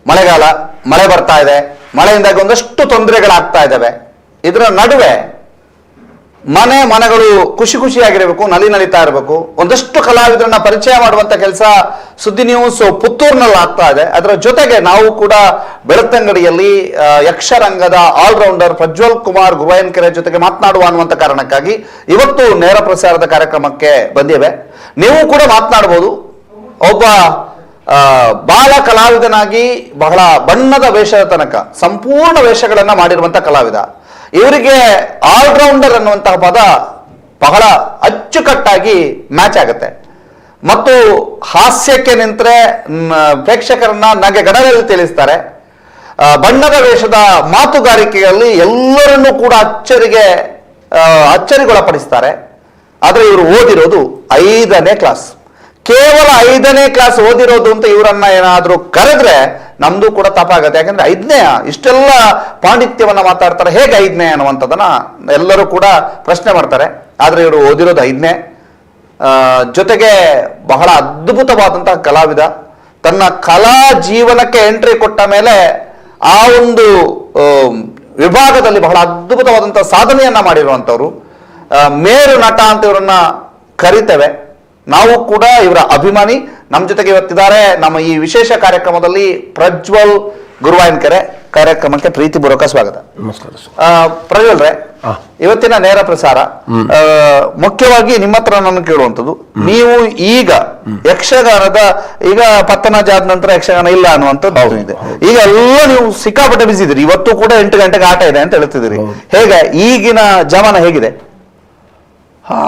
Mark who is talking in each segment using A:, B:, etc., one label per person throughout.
A: ಮಳೆಗಾಲ, ಮಳೆ ಬರ್ತಾ ಇದೆ, ಮಳೆಯಿಂದಾಗಿ ಒಂದಷ್ಟು ತೊಂದರೆಗಳಾಗ್ತಾ ಇದ್ದಾವೆ. ಇದರ ನಡುವೆ ಮನೆ ಮನೆಗಳು ಖುಷಿ ಖುಷಿಯಾಗಿರಬೇಕು, ನಲಿ ನಲಿತಾ ಇರಬೇಕು. ಒಂದಷ್ಟು ಕಲಾವಿದರನ್ನ ಪರಿಚಯ ಮಾಡುವಂತ ಕೆಲಸ ಸುದ್ದಿ ನ್ಯೂಸ್ ಪುತ್ತೂರಿನಲ್ಲಿ ಆಗ್ತಾ ಇದೆ. ಅದರ ಜೊತೆಗೆ ನಾವು ಕೂಡ ಬೆಳ್ತಂಗಡಿಯಲ್ಲಿ ಯಕ್ಷರಂಗದ ಆಲ್ರೌಂಡರ್ ಪ್ರಜ್ವಲ್ ಕುಮಾರ್ ಗುರುವಾಯನಕೆರೆ ಜೊತೆಗೆ ಮಾತನಾಡುವ ಅನ್ನುವಂಥ ಕಾರಣಕ್ಕಾಗಿ ಇವತ್ತು ನೇರ ಪ್ರಸಾರದ ಕಾರ್ಯಕ್ರಮಕ್ಕೆ ಬಂದಿವೆ. ನೀವು ಕೂಡ ಮಾತನಾಡಬಹುದು. ಒಬ್ಬ ಬಾಲ ಕಲಾವಿದನಾಗಿ ಬಹಳ ಬಣ್ಣದ ವೇಷದ ತನಕ ಸಂಪೂರ್ಣ ವೇಷಗಳನ್ನ ಮಾಡಿರುವಂತ ಕಲಾವಿದ. ಇವರಿಗೆ ಆಲ್ರೌಂಡರ್ ಅನ್ನುವಂತಹ ಪದ ಬಹಳ ಅಚ್ಚುಕಟ್ಟಾಗಿ ಮ್ಯಾಚ್ ಆಗುತ್ತೆ. ಮತ್ತು ಹಾಸ್ಯಕ್ಕೆ ನಿಂತರೆ ಪ್ರೇಕ್ಷಕರನ್ನ ನಗೆಗಡಲಲ್ಲಿ ತಿಳಿಸ್ತಾರೆ. ಬಣ್ಣದ ವೇಷದ ಮಾತುಗಾರಿಕೆಯಲ್ಲಿ ಎಲ್ಲರನ್ನೂ ಕೂಡ ಅಚ್ಚರಿಗೊಳಪಡಿಸ್ತಾರೆ. ಆದ್ರೆ ಇವರು ಓದಿರೋದು 5ನೇ ಕ್ಲಾಸ್. ಕೇವಲ 5ನೇ ಕ್ಲಾಸ್ ಓದಿರೋದು ಅಂತ ಇವರನ್ನ ಏನಾದ್ರೂ ಕರೆದ್ರೆ ನಮ್ದು ಕೂಡ ತಪ್ಪಾಗತ್ತೆ. ಯಾಕಂದ್ರೆ 5ನೇ ಇಷ್ಟೆಲ್ಲ ಪಾಂಡಿತ್ಯವನ್ನ ಮಾತಾಡ್ತಾರೆ, ಹೇಗೆ 5ನೇ ಅನ್ನುವಂಥದ್ದನ್ನ ಎಲ್ಲರೂ ಕೂಡ ಪ್ರಶ್ನೆ ಮಾಡ್ತಾರೆ. ಆದ್ರೆ ಇವರು ಓದಿರೋದು 5ನೇ. ಜೊತೆಗೆ ಬಹಳ ಅದ್ಭುತವಾದಂತಹ ಕಲಾವಿದ. ತನ್ನ ಕಲಾ ಜೀವನಕ್ಕೆ ಎಂಟ್ರಿ ಕೊಟ್ಟ ಮೇಲೆ ಆ ಒಂದು ವಿಭಾಗದಲ್ಲಿ ಬಹಳ ಅದ್ಭುತವಾದಂತಹ ಸಾಧನೆಯನ್ನ ಮಾಡಿರುವಂಥವ್ರು. ಮೇರು ನಟ ಅಂತ ಇವರನ್ನ ಕರಿತೇವೆ. ನಾವು ಕೂಡ ಇವರ ಅಭಿಮಾನಿ. ನಮ್ಮ ಜೊತೆಗೆ ಇವತ್ತಿದ್ದಾರೆ ನಮ್ಮ ಈ ವಿಶೇಷ ಕಾರ್ಯಕ್ರಮದಲ್ಲಿ ಪ್ರಜ್ವಲ್ ಗುರುವಾಯನಕೆರೆ. ಕಾರ್ಯಕ್ರಮಕ್ಕೆ ಪ್ರೀತಿಪೂರ್ವಕ ಸ್ವಾಗತ.
B: ನಮಸ್ಕಾರ.
A: ಪ್ರಜ್ವಲ್ ರೇ, ಇವತ್ತಿನ ನೇರ ಪ್ರಸಾರ ಮುಖ್ಯವಾಗಿ ನಿಮ್ಮ ಹತ್ರ ನಾನು ಕೇಳುವಂಥದ್ದು, ನೀವು ಈಗ ಯಕ್ಷಗಾನದ, ಈಗ ಪತ್ತನಾಜ ಆದ ನಂತರ ಯಕ್ಷಗಾನ ಇಲ್ಲ ಅನ್ನುವಂಥದ್ದು ಇದೆ. ಈಗ ಎಲ್ಲ ನೀವು ಸಿಕ್ಕಾಪಟ್ಟೆ ಬಿಸಿ ಇದ್ದೀರಿ. ಇವತ್ತು ಕೂಡ 8 ಗಂಟೆಗೆ ಆಟ ಇದೆ ಅಂತ ಹೇಳ್ತಿದ್ದೀರಿ. ಹೇಗೆ ಈಗಿನ ಜಮಾನ ಹೇಗಿದೆ?
B: ಹಾ,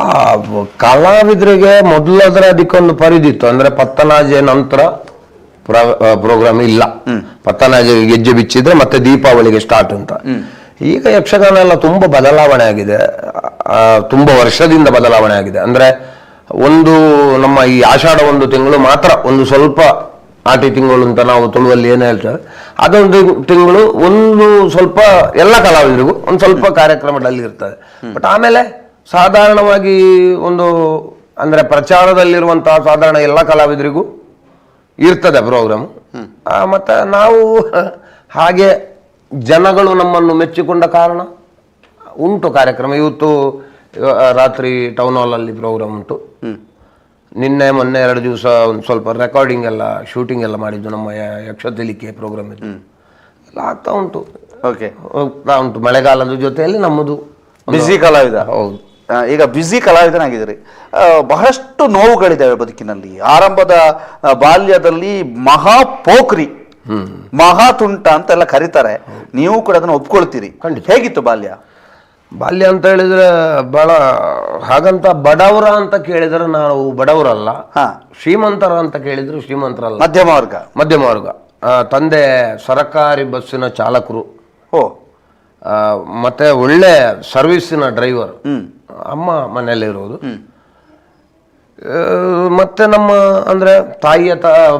B: ಕಲಾವಿದರಿಗೆ ಮೊದಲಾದ್ರೆ ಅದಕ್ಕೊಂದು ಪರಿಧಿತ್ತು. ಅಂದ್ರೆ ಪತ್ತನಾಜೆ ನಂತರ ಪ್ರೋಗ್ರಾಮ್ ಇಲ್ಲ. ಪತ್ತನಾಜೆ ಗೆಜ್ಜೆ ಬಿಚ್ಚಿದ್ರೆ ಮತ್ತೆ ದೀಪಾವಳಿಗೆ ಸ್ಟಾರ್ಟ್ ಅಂತ. ಈಗ ಯಕ್ಷಗಾನ ಎಲ್ಲ ತುಂಬಾ ಬದಲಾವಣೆ ಆಗಿದೆ. ತುಂಬಾ ವರ್ಷದಿಂದ ಬದಲಾವಣೆ ಆಗಿದೆ. ಅಂದ್ರೆ ಒಂದು ನಮ್ಮ ಈ ಆಷಾಢ ಒಂದು ತಿಂಗಳು ಮಾತ್ರ ಒಂದು ಸ್ವಲ್ಪ ಆಟಿ ತಿಂಗಳು ಅಂತ ನಾವು ತುಳುವಲ್ಲಿ ಏನು ಹೇಳ್ತೇವೆ, ಅದೊಂದು ತಿಂಗಳು ಒಂದು ಸ್ವಲ್ಪ ಎಲ್ಲ ಕಲಾವಿದರಿಗೂ ಒಂದು ಸ್ವಲ್ಪ ಕಾರ್ಯಕ್ರಮದಲ್ಲಿ ಇರ್ತದೆ. ಬಟ್ ಆಮೇಲೆ ಸಾಧಾರಣವಾಗಿ ಒಂದು ಅಂದ್ರೆ ಪ್ರಚಾರದಲ್ಲಿರುವಂತಹ ಸಾಧಾರಣ ಎಲ್ಲ ಕಲಾವಿದರಿಗೂ ಇರ್ತದೆ ಪ್ರೋಗ್ರಾಮ್. ಮತ್ತೆ ನಾವು ಹಾಗೆ ಜನಗಳು ನಮ್ಮನ್ನು ಮೆಚ್ಚಿಕೊಂಡ ಕಾರಣ ಉಂಟು ಕಾರ್ಯಕ್ರಮ. ಇವತ್ತು ರಾತ್ರಿ ಟೌನ್ ಹಾಲಲ್ಲಿ ಪ್ರೋಗ್ರಾಮ್ ಉಂಟು. ನಿನ್ನೆ ಮೊನ್ನೆ 2 ದಿವಸ ಒಂದು ಸ್ವಲ್ಪ ರೆಕಾರ್ಡಿಂಗ್ ಎಲ್ಲ, ಶೂಟಿಂಗ್ ಎಲ್ಲ ಮಾಡಿದ್ದು. ನಮ್ಮ ಯಕ್ಷತೆಲಿಕೆ ಪ್ರೋಗ್ರಾಮ್ ಇದು ಎಲ್ಲ ಆಗ್ತಾ ಉಂಟು.
A: ಓಕೆ,
B: ಹೋಗ್ತಾ ಉಂಟು. ಮಳೆಗಾಲದ ಜೊತೆಯಲ್ಲಿ ನಮ್ಮದು
A: ಬ್ಯುಸಿ ಕಲಾವಿದ.
B: ಹೌದು.
A: ಈಗ ಬ್ಯುಸಿ ಕಲಾವಿದನಾಗಿದ್ದೀರಿ. ಬಹಳಷ್ಟು ನೋವುಗಳಿದ್ದಾವೆ ಬದುಕಿನಲ್ಲಿ. ಆರಂಭದ ಬಾಲ್ಯದಲ್ಲಿ ಮಹಾ ಪೋಖ್ರಿ, ಮಹಾ ತುಂಟ ಅಂತೆಲ್ಲ ಕರೀತಾರೆ. ನೀವು ಕೂಡ ಅದನ್ನ ಒಪ್ಕೊಳ್ತೀರಿ. ಹೇಗಿತ್ತು ಬಾಲ್ಯ?
B: ಬಾಲ್ಯ ಅಂತ ಹೇಳಿದ್ರೆ ಬಹಳ, ಹಾಗಂತ ಬಡವರ ಅಂತ ಕೇಳಿದ್ರೆ ನಾವು ಬಡವರಲ್ಲ, ಶ್ರೀಮಂತರ ಅಂತ ಕೇಳಿದ್ರು ಶ್ರೀಮಂತರಲ್ಲ,
A: ಮಧ್ಯಮ ವರ್ಗ.
B: ಮಧ್ಯಮ ವರ್ಗ. ತಂದೆ ಸರಕಾರಿ ಬಸ್ಸಿನ ಚಾಲಕರು. ಮತ್ತೆ ಒಳ್ಳೆ ಸರ್ವಿಸಿನ ಡ್ರೈವರ್. ಅಮ್ಮ ಮನೆಯಲ್ಲಿರೋದು. ಮತ್ತೆ ನಮ್ಮ ಅಂದ್ರೆ ತಾಯಿಯ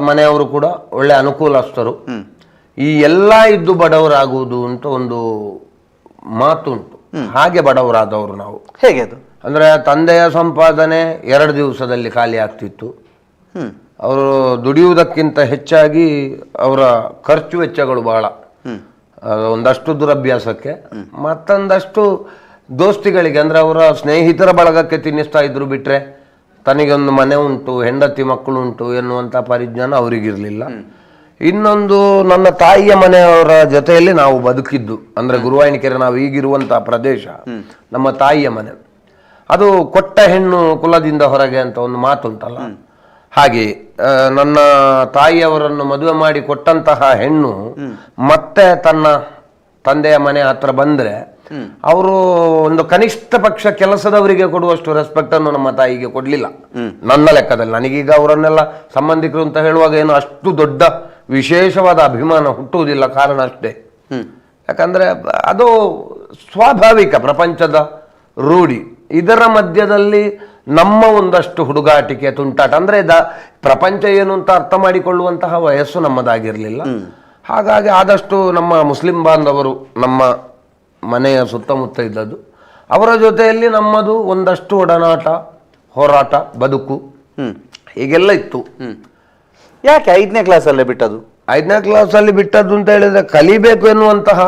B: ಮನೆಯವರು ಕೂಡ ಒಳ್ಳೆ ಅನುಕೂಲಸ್ಥರು. ಈ ಎಲ್ಲ ಇದ್ದು ಬಡವರಾಗುವುದು ಅಂತ ಒಂದು ಮಾತುಂಟು, ಹಾಗೆ ಬಡವರಾದವರು ನಾವು.
A: ಹೇಗೆ ಅದು?
B: ಅಂದ್ರೆ ತಂದೆಯ ಸಂಪಾದನೆ 2 ದಿವಸದಲ್ಲಿ ಖಾಲಿ ಆಗ್ತಿತ್ತು. ಅವರು ದುಡಿಯುವುದಕ್ಕಿಂತ ಹೆಚ್ಚಾಗಿ ಅವರ ಖರ್ಚು ವೆಚ್ಚಗಳು ಬಹಳ. ಒಂದಷ್ಟು ದುರಭ್ಯಾಸಕ್ಕೆ, ಮತ್ತೊಂದಷ್ಟು ದೋಸ್ತಿಗಳಿಗೆ, ಅಂದ್ರೆ ಅವರ ಸ್ನೇಹಿತರ ಬಳಗಕ್ಕೆ ತಿನ್ನಿಸ್ತಾ ಇದ್ರು. ಬಿಟ್ರೆ ತನಗೊಂದು ಮನೆ ಉಂಟು, ಹೆಂಡತಿ ಮಕ್ಕಳು ಉಂಟು ಎನ್ನುವಂಥ ಪರಿಜ್ಞಾನ ಅವರಿಗಿರಲಿಲ್ಲ. ಇನ್ನೊಂದು, ನನ್ನ ತಾಯಿಯ ಮನೆಯವರ ಜೊತೆಯಲ್ಲಿ ನಾವು ಬದುಕಿದ್ದು. ಅಂದ್ರೆ ಗುರುವಾಯನಕೆರೆ ನಾವು ಈಗಿರುವಂತಹ ಪ್ರದೇಶ ನಮ್ಮ ತಾಯಿಯ ಮನೆ. ಅದು ಕೊಟ್ಟ ಹೆಣ್ಣು ಕುಲದಿಂದ ಹೊರಗೆ ಅಂತ ಒಂದು ಮಾತುಂಟಲ್ಲ, ಹಾಗೆ ನನ್ನ ತಾಯಿಯವರನ್ನು ಮದುವೆ ಮಾಡಿ ಕೊಟ್ಟಂತಹ ಹೆಣ್ಣು ಮತ್ತೆ ತನ್ನ ತಂದೆಯ ಮನೆ ಹತ್ರ ಬಂದ್ರೆ ಅವರು ಒಂದು ಕನಿಷ್ಠ ಪಕ್ಷ ಕೆಲಸದವರಿಗೆ ಕೊಡುವಷ್ಟು ರೆಸ್ಪೆಕ್ಟ್ ಅನ್ನು ನಮ್ಮ ತಾಯಿಗೆ ಕೊಡ್ಲಿಲ್ಲ ನನ್ನ ಲೆಕ್ಕದಲ್ಲಿ. ನನಗೀಗ ಅವರನ್ನೆಲ್ಲ ಸಂಬಂಧಿಕರು ಅಂತ ಹೇಳುವಾಗ ಏನು ಅಷ್ಟು ದೊಡ್ಡ ವಿಶೇಷವಾದ ಅಭಿಮಾನ ಹುಟ್ಟುವುದಿಲ್ಲ. ಕಾರಣ ಅಷ್ಟೇ, ಯಾಕಂದ್ರೆ ಅದು ಸ್ವಾಭಾವಿಕ ಪ್ರಪಂಚದ ರೂಢಿ. ಇದರ ಮಧ್ಯದಲ್ಲಿ ನಮ್ಮ ಒಂದಷ್ಟು ಹುಡುಗಾಟಿಕೆ, ತುಂಟಾಟ, ಅಂದ್ರೆ ಪ್ರಪಂಚ ಏನು ಅಂತ ಅರ್ಥ ಮಾಡಿಕೊಳ್ಳುವಂತಹ ವಯಸ್ಸು ನಮ್ಮದಾಗಿರಲಿಲ್ಲ. ಹಾಗಾಗಿ ಆದಷ್ಟು ನಮ್ಮ ಮುಸ್ಲಿಂ ಬಾಂಧವರು ನಮ್ಮ ಮನೆಯ ಸುತ್ತಮುತ್ತ ಇದ್ದದ್ದು, ಅವರ ಜೊತೆಯಲ್ಲಿ ನಮ್ಮದು ಒಂದಷ್ಟು ಒಡನಾಟ, ಹೋರಾಟ, ಬದುಕು ಹೀಗೆಲ್ಲ ಇತ್ತು.
A: ಯಾಕೆ 5ನೇ ಕ್ಲಾಸಲ್ಲೇ ಬಿಟ್ಟದ್ದು?
B: 5ನೇ ಕ್ಲಾಸಲ್ಲಿ ಬಿಟ್ಟದ್ದು ಅಂತ ಹೇಳಿದ್ರೆ ಕಲಿಬೇಕು ಎನ್ನುವಂತಹ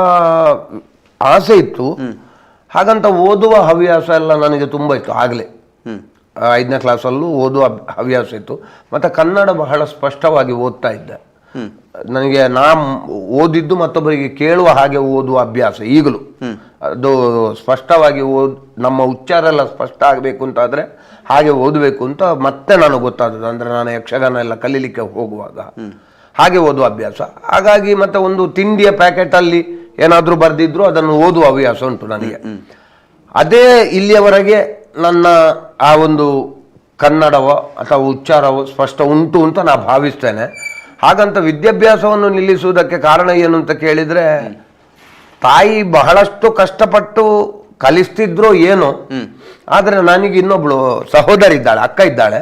B: ಆಸೆ ಇತ್ತು, ಹಾಗಂತ ಓದುವ ಹವ್ಯಾಸ ಎಲ್ಲ ನನಗೆ ತುಂಬ ಇತ್ತು ಆಗಲೇ. 5ನೇ ಕ್ಲಾಸಲ್ಲೂ ಓದುವ ಹವ್ಯಾಸ ಇತ್ತು. ಮತ್ತು ಕನ್ನಡ ಬಹಳ ಸ್ಪಷ್ಟವಾಗಿ ಓದ್ತಾ ಇದ್ದೆ. ನನಗೆ ನಾ ಓದಿದ್ದು ಮತ್ತೊಬ್ಬರಿಗೆ ಕೇಳುವ ಹಾಗೆ ಓದುವ ಅಭ್ಯಾಸ ಈಗಲೂ. ಅದು ಸ್ಪಷ್ಟವಾಗಿ ನಮ್ಮ ಉಚ್ಚಾರ ಎಲ್ಲ ಸ್ಪಷ್ಟ ಆಗಬೇಕು ಅಂತಾದರೆ ಹಾಗೆ ಓದಬೇಕು ಅಂತ ಮತ್ತೆ ನನಗೆ ಗೊತ್ತಾದದ್ದು. ಅಂದರೆ ನಾನು ಯಕ್ಷಗಾನ ಎಲ್ಲ ಕಲೀಲಿಕ್ಕೆ ಹೋಗುವಾಗ ಹಾಗೆ ಓದುವ ಅಭ್ಯಾಸ. ಹಾಗಾಗಿ ಮತ್ತೆ ಒಂದು ತಿಂಡಿಯ ಪ್ಯಾಕೆಟಲ್ಲಿ ಏನಾದರೂ ಬರೆದಿದ್ರು ಅದನ್ನು ಓದುವ ಹವ್ಯಾಸ ಉಂಟು ನನಗೆ. ಅದೇ ಇಲ್ಲಿಯವರೆಗೆ ನನ್ನ ಆ ಒಂದು ಕನ್ನಡವೋ ಅಥವಾ ಉಚ್ಚಾರವೋ ಸ್ಪಷ್ಟ ಉಂಟು ಅಂತ ನಾನು ಭಾವಿಸ್ತೇನೆ. ಹಾಗಂತ ವಿದ್ಯಾಭ್ಯಾಸವನ್ನು ನಿಲ್ಲಿಸುವುದಕ್ಕೆ ಕಾರಣ ಏನು ಅಂತ ಕೇಳಿದರೆ, ತಾಯಿ ಬಹಳಷ್ಟು ಕಷ್ಟಪಟ್ಟು ಕಲಿಸ್ತಿದ್ರೋ ಏನೋ, ಆದರೆ ನನಗೆ ಇನ್ನೊಬ್ಳು ಸಹೋದರಿ ಇದ್ದಾಳೆ, ಅಕ್ಕ ಇದ್ದಾಳೆ.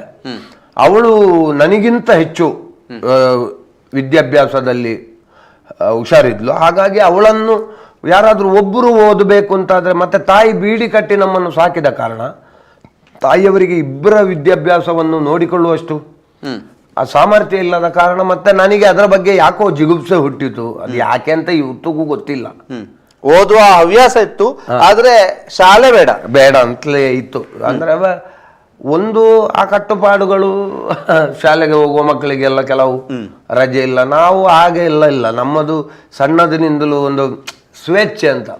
B: ಅವಳು ನನಗಿಂತ ಹೆಚ್ಚು ವಿದ್ಯಾಭ್ಯಾಸದಲ್ಲಿ ಹುಷಾರಿದ್ಲು. ಹಾಗಾಗಿ ಅವಳನ್ನು ಯಾರಾದರೂ ಒಬ್ಬರು ಓದಬೇಕು ಅಂತಾದರೆ, ಮತ್ತೆ ತಾಯಿ ಬೀಡಿ ಕಟ್ಟಿ ನಮ್ಮನ್ನು ಸಾಕಿದ ಕಾರಣ ತಾಯಿಯವರಿಗೆ ಇಬ್ಬರ ವಿದ್ಯಾಭ್ಯಾಸವನ್ನು ನೋಡಿಕೊಳ್ಳುವಷ್ಟು ಆ ಸಾಮರ್ಥ್ಯ ಇಲ್ಲದ ಕಾರಣ ಮತ್ತೆ ನನಗೆ ಅದರ ಬಗ್ಗೆ ಯಾಕೋ ಜಿಗುಪ್ಸೆ ಹುಟ್ಟಿತು. ಅದು ಯಾಕೆ ಅಂತ ಇವತ್ತಿಗೂ ಗೊತ್ತಿಲ್ಲ.
A: ಓದುವ ಹವ್ಯಾಸ ಇತ್ತು, ಆದ್ರೆ ಶಾಲೆ ಬೇಡ
B: ಬೇಡ ಅಂತಲೇ ಇತ್ತು. ಅಂದ್ರೆ ಒಂದು ಆ ಕಟ್ಟುಪಾಡುಗಳು, ಶಾಲೆಗೆ ಹೋಗುವ ಮಕ್ಕಳಿಗೆಲ್ಲ ಕೆಲವು ರಜೆ ಇಲ್ಲ, ನಾವು ಹಾಗೆ ಇಲ್ಲ ಇಲ್ಲ, ನಮ್ಮದು ಸಣ್ಣದಿನಿಂದಲೂ ಒಂದು ಸ್ವೇಚ್ಛೆ ಅಂತ,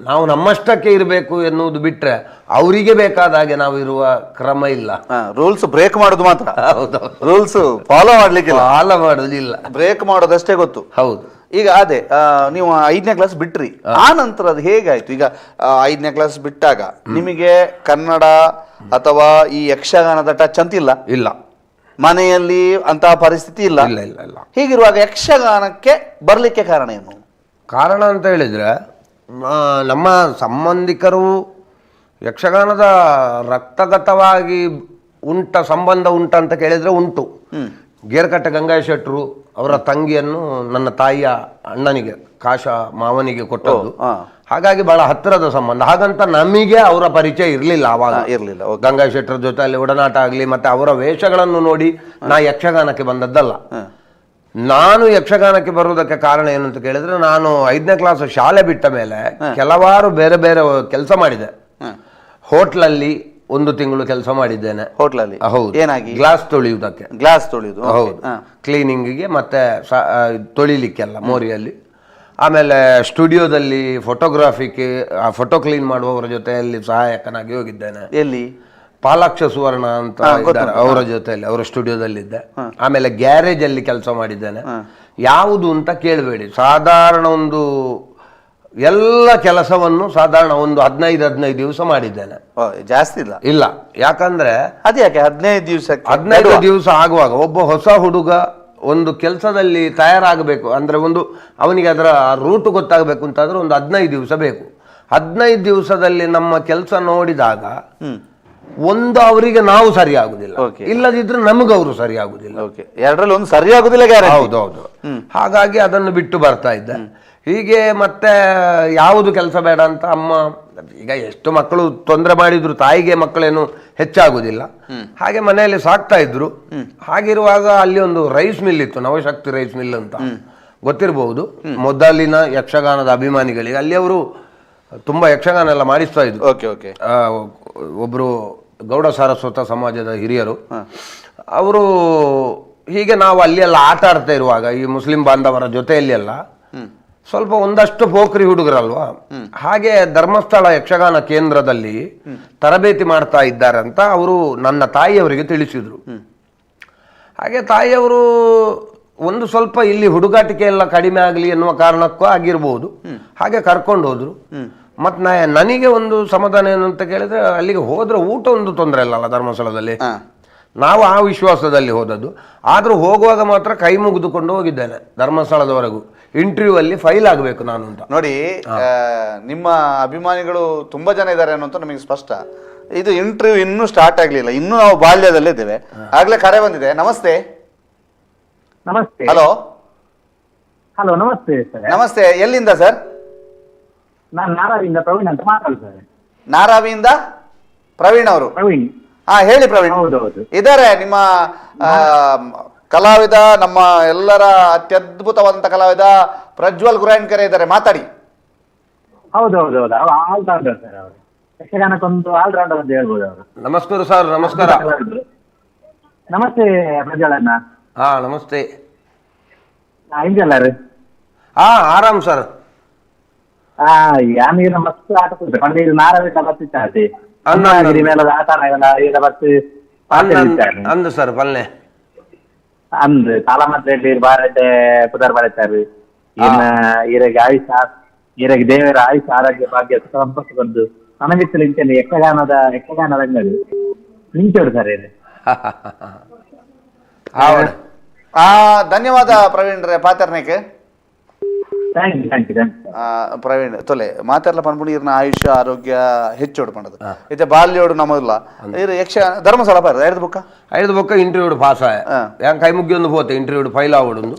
B: ನಾವು ನಮ್ಮಷ್ಟಕ್ಕೆ ಇರಬೇಕು ಎನ್ನುವುದು ಬಿಟ್ರೆ ಅವರಿಗೆ ಬೇಕಾದ ಹಾಗೆ ನಾವು ಇರುವ ಕ್ರಮ ಇಲ್ಲ.
A: ರೂಲ್ಸ್ ಬ್ರೇಕ್ ಮಾಡೋದು ಮಾತ್ರ,
B: ಹೌದು,
A: ರೂಲ್ಸ್ ಫಾಲೋ ಮಾಡ್ಲಿಕ್ಕಿಲ್ಲ,
B: ಫಾಲೋ ಮಾಡೋದಿಲ್ಲ,
A: ಬ್ರೇಕ್ ಮಾಡೋದಷ್ಟೇ ಗೊತ್ತು.
B: ಹೌದು.
A: ಈಗ ಅದೇ ನೀವು 5ನೇ ಕ್ಲಾಸ್ ಬಿಟ್ರಿ, ಆ ನಂತರ ಅದು ಹೇಗಾಯ್ತು? ಈಗ 5ನೇ ಕ್ಲಾಸ್ ಬಿಟ್ಟಾಗ ನಿಮಗೆ ಕನ್ನಡ ಅಥವಾ ಈ ಯಕ್ಷಗಾನದ ಟಚ್ ಅಂತ ಇಲ್ಲ,
B: ಇಲ್ಲ,
A: ಮನೆಯಲ್ಲಿ ಅಂತಹ ಪರಿಸ್ಥಿತಿ ಇಲ್ಲ,
B: ಇಲ್ಲ ಇಲ್ಲ ಇಲ್ಲ.
A: ಹೀಗಿರುವಾಗ ಯಕ್ಷಗಾನಕ್ಕೆ ಬರ್ಲಿಕ್ಕೆ ಕಾರಣ ಏನು?
B: ಕಾರಣ ಅಂತ ಹೇಳಿದ್ರೆ, ನಮ್ಮ ಸಂಬಂಧಿಕರು ಯಕ್ಷಗಾನದ ರಕ್ತಗತವಾಗಿ ಉಂಟ ಸಂಬಂಧ ಉಂಟ ಅಂತ ಕೇಳಿದ್ರೆ ಉಂಟು. ಗೇರ್ಕಟ್ಟೆ ಗಂಗಾಯ ಶೆಟ್ಟರು ಅವರ ತಂಗಿಯನ್ನು ನನ್ನ ತಾಯಿಯ ಅಣ್ಣನಿಗೆ, ಕಾಶ ಮಾವನಿಗೆ ಕೊಟ್ಟದ್ದು. ಹಾಗಾಗಿ ಬಹಳ ಹತ್ತಿರದ ಸಂಬಂಧ. ಹಾಗಂತ ನಮಗೆ ಅವರ ಪರಿಚಯ ಇರಲಿಲ್ಲ ಆವಾಗ,
A: ಇರಲಿಲ್ಲ.
B: ಗಂಗಾಯ ಶೆಟ್ಟರ ಜೊತೆ ಅಲ್ಲಿ ಒಡನಾಟ ಆಗಲಿ, ಮತ್ತೆ ಅವರ ವೇಷಗಳನ್ನು ನೋಡಿ ನಾ ಯಕ್ಷಗಾನಕ್ಕೆ ಬಂದದ್ದಲ್ಲ. ನಾನು ಯಕ್ಷಗಾನಕ್ಕೆ ಬರುವುದಕ್ಕೆ ಕಾರಣ ಏನು ಅಂತ ಕೇಳಿದ್ರೆ, ನಾನು 5ನೇ ಕ್ಲಾಸ್ ಶಾಲೆ ಬಿಟ್ಟ ಮೇಲೆ ಕೆಲವಾರು ಬೇರೆ ಬೇರೆ ಕೆಲಸ ಮಾಡಿದೆ. ಹೋಟ್ಲಲ್ಲಿ 1 ತಿಂಗಳು ಕೆಲಸ ಮಾಡಿದ್ದೇನೆ.
A: ಹೋಟ್ಲಲ್ಲಿ?
B: ಹೌದು.
A: ಏನಾಗಿ?
B: ಗ್ಲಾಸ್ ತೊಳೆಯುವುದಕ್ಕೆ.
A: ಗ್ಲಾಸ್ ತೊಳೆಯುವುದು?
B: ಹೌದು, ಕ್ಲೀನಿಂಗಿಗೆ ಮತ್ತೆ ತೊಳಿಲಿಕ್ಕೆಲ್ಲ ಮೋರಿಯಲ್ಲಿ. ಆಮೇಲೆ ಸ್ಟುಡಿಯೋದಲ್ಲಿ ಫೋಟೋಗ್ರಾಫಿಗೆ, ಆ ಫೋಟೋ ಕ್ಲೀನ್ ಮಾಡುವವರ ಜೊತೆಯಲ್ಲಿ ಸಹಾಯಕನಾಗಿ ಹೋಗಿದ್ದೇನೆ.
A: ಎಲ್ಲಿ?
B: ಪಾಲಾಕ್ಷ ಸುವರ್ಣ ಅಂತ ಇದ್ದಾರೆ, ಅವರ ಜೊತೆಯಲ್ಲಿ, ಅವರ ಸ್ಟುಡಿಯೋದಲ್ಲಿದ್ದೆ. ಆಮೇಲೆ ಗ್ಯಾರೇಜ್ ಅಲ್ಲಿ ಕೆಲಸ ಮಾಡಿದ್ದೇನೆ. ಯಾವುದು ಅಂತ ಕೇಳಬೇಡಿ, ಸಾಧಾರಣ ಒಂದು ಎಲ್ಲ ಕೆಲಸವನ್ನು ಸಾಧಾರಣ ಒಂದು 15 ದಿವಸ ಮಾಡಿದ್ದೇನೆ.
A: ಜಾಸ್ತಿ ಇಲ್ಲ?
B: ಇಲ್ಲ, ಯಾಕಂದ್ರೆ
A: ಅದ್ಯಾಕೆ 15 ದಿವಸಕ್ಕೆ?
B: 15 ದಿವಸ ಆಗುವಾಗ ಒಬ್ಬ ಹೊಸ ಹುಡುಗ ಒಂದು ಕೆಲಸದಲ್ಲಿ ತಯಾರಾಗಬೇಕು ಅಂದ್ರೆ, ಒಂದು ಅವನಿಗೆ ಅದರ ರೂಟ್ ಗೊತ್ತಾಗಬೇಕು ಅಂತಾದ್ರೆ ಒಂದು 15 ದಿವಸ ಬೇಕು. 15 ದಿವಸದಲ್ಲಿ ನಮ್ಮ ಕೆಲಸ ನೋಡಿದಾಗ ಒಂದು ಅವರಿಗೆ ನಾವು ಸರಿ ಆಗುದಿಲ್ಲ, ಇಲ್ಲದಿದ್ರೆ ನಮಗೆ ಅವರು ಸರಿ ಆಗುದಿಲ್ಲ.
A: ಎರಡರಲ್ಲಿ ಒಂದು ಸರಿ ಆಗುದಿಲ್ಲ ಗ್ಯಾರಂಟಿ.
B: ಹೌದೌದು. ಹಾಗಾಗಿ ಅದನ್ನು ಬಿಟ್ಟು ಬರ್ತಾ ಇದ್ದೆ. ಹೀಗೆ ಮತ್ತೆ ಯಾವುದು ಕೆಲಸ ಬೇಡ ಅಂತ ಅಮ್ಮ, ಈಗ ಎಷ್ಟು ಮಕ್ಕಳು ತೊಂದರೆ ಮಾಡಿದ್ರು ತಾಯಿಗೆ ಮಕ್ಕಳೇನು ಹೆಚ್ಚಾಗುದಿಲ್ಲ, ಹಾಗೆ ಮನೆಯಲ್ಲಿ ಸಾಕ್ತಾ ಇದ್ರು. ಹಾಗಿರುವಾಗ ಅಲ್ಲಿ ಒಂದು ರೈಸ್ ಮಿಲ್ ಇತ್ತು, ನವಶಕ್ತಿ ರೈಸ್ ಮಿಲ್ ಅಂತ ಗೊತ್ತಿರಬಹುದು ಮೊದಲಿನ ಯಕ್ಷಗಾನದ ಅಭಿಮಾನಿಗಳಿಗೆ. ಅಲ್ಲಿ ಅವರು ತುಂಬಾ ಯಕ್ಷಗಾನ ಎಲ್ಲ ಮಾಡಿಸ್ತಾ ಇದ್ರು.
A: Okay okay.
B: ಒಬ್ಬರು ಗೌಡ ಸಾರಸ್ವತ ಸಮಾಜದ ಹಿರಿಯರು ಅವರು. ಹೀಗೆ ನಾವು ಅಲ್ಲಿ ಎಲ್ಲ ಆಟ ಆಡ್ತಾ ಇರುವಾಗ ಈ ಮುಸ್ಲಿಂ ಬಾಂಧವರ ಜೊತೆಯಲ್ಲಿ ಎಲ್ಲ ಸ್ವಲ್ಪ ಒಂದಷ್ಟು ಪೋಖ್ರಿ ಹುಡುಗರಲ್ವಾ, ಹಾಗೆ ಧರ್ಮಸ್ಥಳ ಯಕ್ಷಗಾನ ಕೇಂದ್ರದಲ್ಲಿ ತರಬೇತಿ ಮಾಡ್ತಾ ಇದ್ದಾರೆ ಅಂತ ಅವರು ನನ್ನ ತಾಯಿಯವರಿಗೆ ತಿಳಿಸಿದರು. ಹಾಗೆ ತಾಯಿಯವರು ಒಂದು ಸ್ವಲ್ಪ ಇಲ್ಲಿ ಹುಡುಗಾಟಿಕೆ ಎಲ್ಲ ಕಡಿಮೆ ಆಗಲಿ ಎನ್ನುವ ಕಾರಣಕ್ಕೂ ಆಗಿರ್ಬೋದು, ಹಾಗೆ ಕರ್ಕೊಂಡು ಹೋದ್ರು. ಮತ್ತು ನನಗೆ ಒಂದು ಸಮಾಧಾನ ಏನು ಅಂತ ಕೇಳಿದ್ರೆ, ಅಲ್ಲಿಗೆ ಹೋದ್ರೆ ಊಟ ಒಂದು ತೊಂದರೆ ಇಲ್ಲಲ್ಲ ಧರ್ಮಸ್ಥಳದಲ್ಲಿ, ನಾವು ಆ ವಿಶ್ವಾಸದಲ್ಲಿ ಹೋದದ್ದು. ಆದರೂ ಹೋಗುವಾಗ ಮಾತ್ರ ಕೈ ಮುಗಿದುಕೊಂಡು ಹೋಗಿದ್ದೇನೆ ಧರ್ಮಸ್ಥಳದವರೆಗೂ. ಇಂಟರ್ವ್ಯೂ ಅಲ್ಲಿ ಫೈಲ್ ಆಗಬೇಕು ನಾನು ಅಂತ.
A: ನೋಡಿ, ನಿಮ್ಮ ಅಭಿಮಾನಿಗಳು ತುಂಬಾ ಜನ ಇದ್ದಾರೆ ಅನ್ನೋಂತ ನಮಗೆ ಸ್ಪಷ್ಟ. ಇದು ಇಂಟರ್ವ್ಯೂ ಇನ್ನೂ ಸ್ಟಾರ್ಟ್ ಆಗ್ಲಿಲ್ಲ, ಇನ್ನೂ ನಾವು ಬಾಲ್ಯದಲ್ಲೇ ಇದ್ದೇವೆ. ಆಗ್ಲೇ ಕರೆ ಬಂದಿದೆ. ನಮಸ್ತೆ.
C: ನಮಸ್ತೆ.
A: ಹಲೋ.
C: ಹಲೋ, ನಮಸ್ತೆ ಸರ್.
A: ನಮಸ್ತೆ. ಎಲ್ಲಿಂದ ಸರ್?
C: ನಾನು ನಾರಾವಿಯಿಂದ ಪ್ರವೀಣ್ ಅಂತ ಮಾತಾಡ್ತೇನೆ.
A: ನಾರಾವಿಯಿಂದ ಪ್ರವೀಣ್ ಅವರು.
C: ಪ್ರವೀಣ್.
A: ಹಾ ಹೇಳಿ ಪ್ರವೀಣ್.
C: ಹೌದೌದು.
A: ಇದಾರೆ ನಿಮ್ಮ ಕಲಾವಿದ, ನಮ್ಮ ಎಲ್ಲರ ಅತ್ಯದ್ಭುತವಾದಂತ ಕಲಾವಿದ ಪ್ರಜ್ವಲ್ ಗುರಾಯನ್ಕೆರೆ ಇದ್ದಾರೆ, ಮಾತಾಡಿ.
C: ಹೌದೌದೌದು, all rounder sir ಅವರು. ಯಕ್ಷಗಾನಕ್ಕೊಂದು ಆಲ್ ರೌಂಡರ್ ಅಂತ ಹೇಳ್ಬೋದು ಅವರು.
B: ನಮಸ್ಕಾರ ಸರ್. ನಮಸ್ಕಾರ.
C: ನಮಸ್ತೆ ಪ್ರಜ್ವಲ್ ಅಣ್ಣ.
B: ಹಾ ನಮಸ್ತೆ.
C: ಹಿಂಗೆಲ್ಲಾರು?
B: ಹಾ ಆರಾಮ್ ಸರ್.
C: ಹಾ ಯಾನ್ ಮಸ್ತ್ ಆಟ ಕೂತೆ ಪಂಡ ಇದು ನಾರವೇಟ ಬತ್ತಿತ್ತಾತೆ.
B: ಅಣ್ಣ,
C: ಅಣ್ಣಗಿರಿ ಮೇಲದ ಆಟ ಈರ ಬತ್ತು.
B: ಅಂದು ಸರ್ ಪಲ್ನೆ.
C: ಅಂದ್ ತಾಲ ಮಾತ್ರ ಬಾರಟೆ ಪುದರ್ ಬರೆತಾರೆ. ಇನ್ನ ಈರೆಗೆ ಆಯುಷ, ಈರೆಗೆ ದೇವರ ಆಯುಷ ಆರೋಗ್ಯ ಭಾಗ್ಯ ಸುಖ ಸಂಪತ್ತು ಬಂದು ನನಗಿತ್ತಲು ಇಂಚನೆ ಯಕ್ಷಗಾನದ ಯಕ್ಷಗಾನ ರಂಗದು ನಿಂಚೋಡು ಸರ್ ಇದು.
B: ಆವಡ್.
A: ಧನ್ಯವಾದ ಪ್ರವೀಣ್ ರೇ ಪಾತರ್ನೇಕ್.
C: Thank you thank you thank you.
A: Praveen ತೊಲೆ ಮಾತಾಡ್ಲ ಪನ್ಪುಂಡು ಇರ್ನ ಆಯುಷ್ಯ ಆರೋಗ್ಯ ಹೆಚ್ಚೋಡು ಪಂಡದು. ಇತ್ತೆ ಬಾಲ್ಯೋಡು ನಮಲ್ಲ ಇರು ಯಕ್ಷ ಧರ್ಮಸ್ಥಳ ಪಾರ ಐದು ಬುಕ್ಕ.
B: ಐದು ಬೊಕ್ಕ ಇಂಟರ್ವ್ಯೂ ಪಾಸ್ ಆಯ. ಯಾನ್ ಕೈ ಮುಗ್ಗಿಯೊಂದು ಪೋತೆ ಇಂಟರ್ವ್ಯೂ ಫೈಲ್ ಆವಡೊಂದು.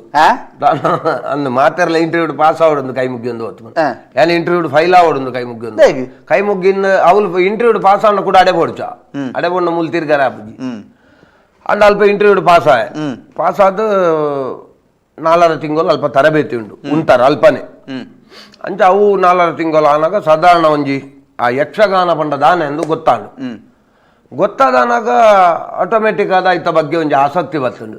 B: ಅಂದು ಮಾತೆರ್ಲ ಇಂಟರ್ವ್ಯೂ ಪಾಸ್ ಆವಡೊಂದು ಕೈ ಮುಗ್ಗಿಯೊಂದು ಹೋತು. ಯಾನ್ ಇಂಟರ್ವ್ಯೂ ಫೈಲ್ ಆವಡೊಂದು ಕೈ ಮುಗ್ಗಿಯೊಂದು. ಕೈ ಮುಗ್ಗಿನ ಅವಳು ಇಂಟರ್ವ್ಯೂ ಪಾಸ್ ಆವಣ ಕೂಡ ಅಡೆ ಬೋಡ್ಚ ಅಡೆ ಬೋಡ್ನ ಮೂಲ ತಿರ್ಗಾರ ಆಪುಜಿ. ಅಂಡ ಅಲ್ಪ ಇಂಟರ್ವ್ಯೂ ಪಾಸ್ ಆಯ. ಪಾಸ್ ಆದ 4 ತಿಂಗಳು ಅಲ್ಪ ತರಬೇತಿ ಉಂಟು ಉಂಟಾರ ಅಲ್ಪನೆ. ಅಂಚ ಅವು 4 ತಿಂಗಳು ಆನಾಗ ಸಾಧಾರಣ ಒಂಜಿ ಆ ಯಕ್ಷಗಾನ ಪಂಡ ದಾನೆ ಎಂದು ಗೊತ್ತಾಂಡು. ಗೊತ್ತಾದನಾಗ ಆಟೋಮೆಟಿಕ್ ಆದ ಐತ ಬಗ್ಗೆ ಒಂಜಿ ಆಸಕ್ತಿ ಬತ್ತುಂಡು.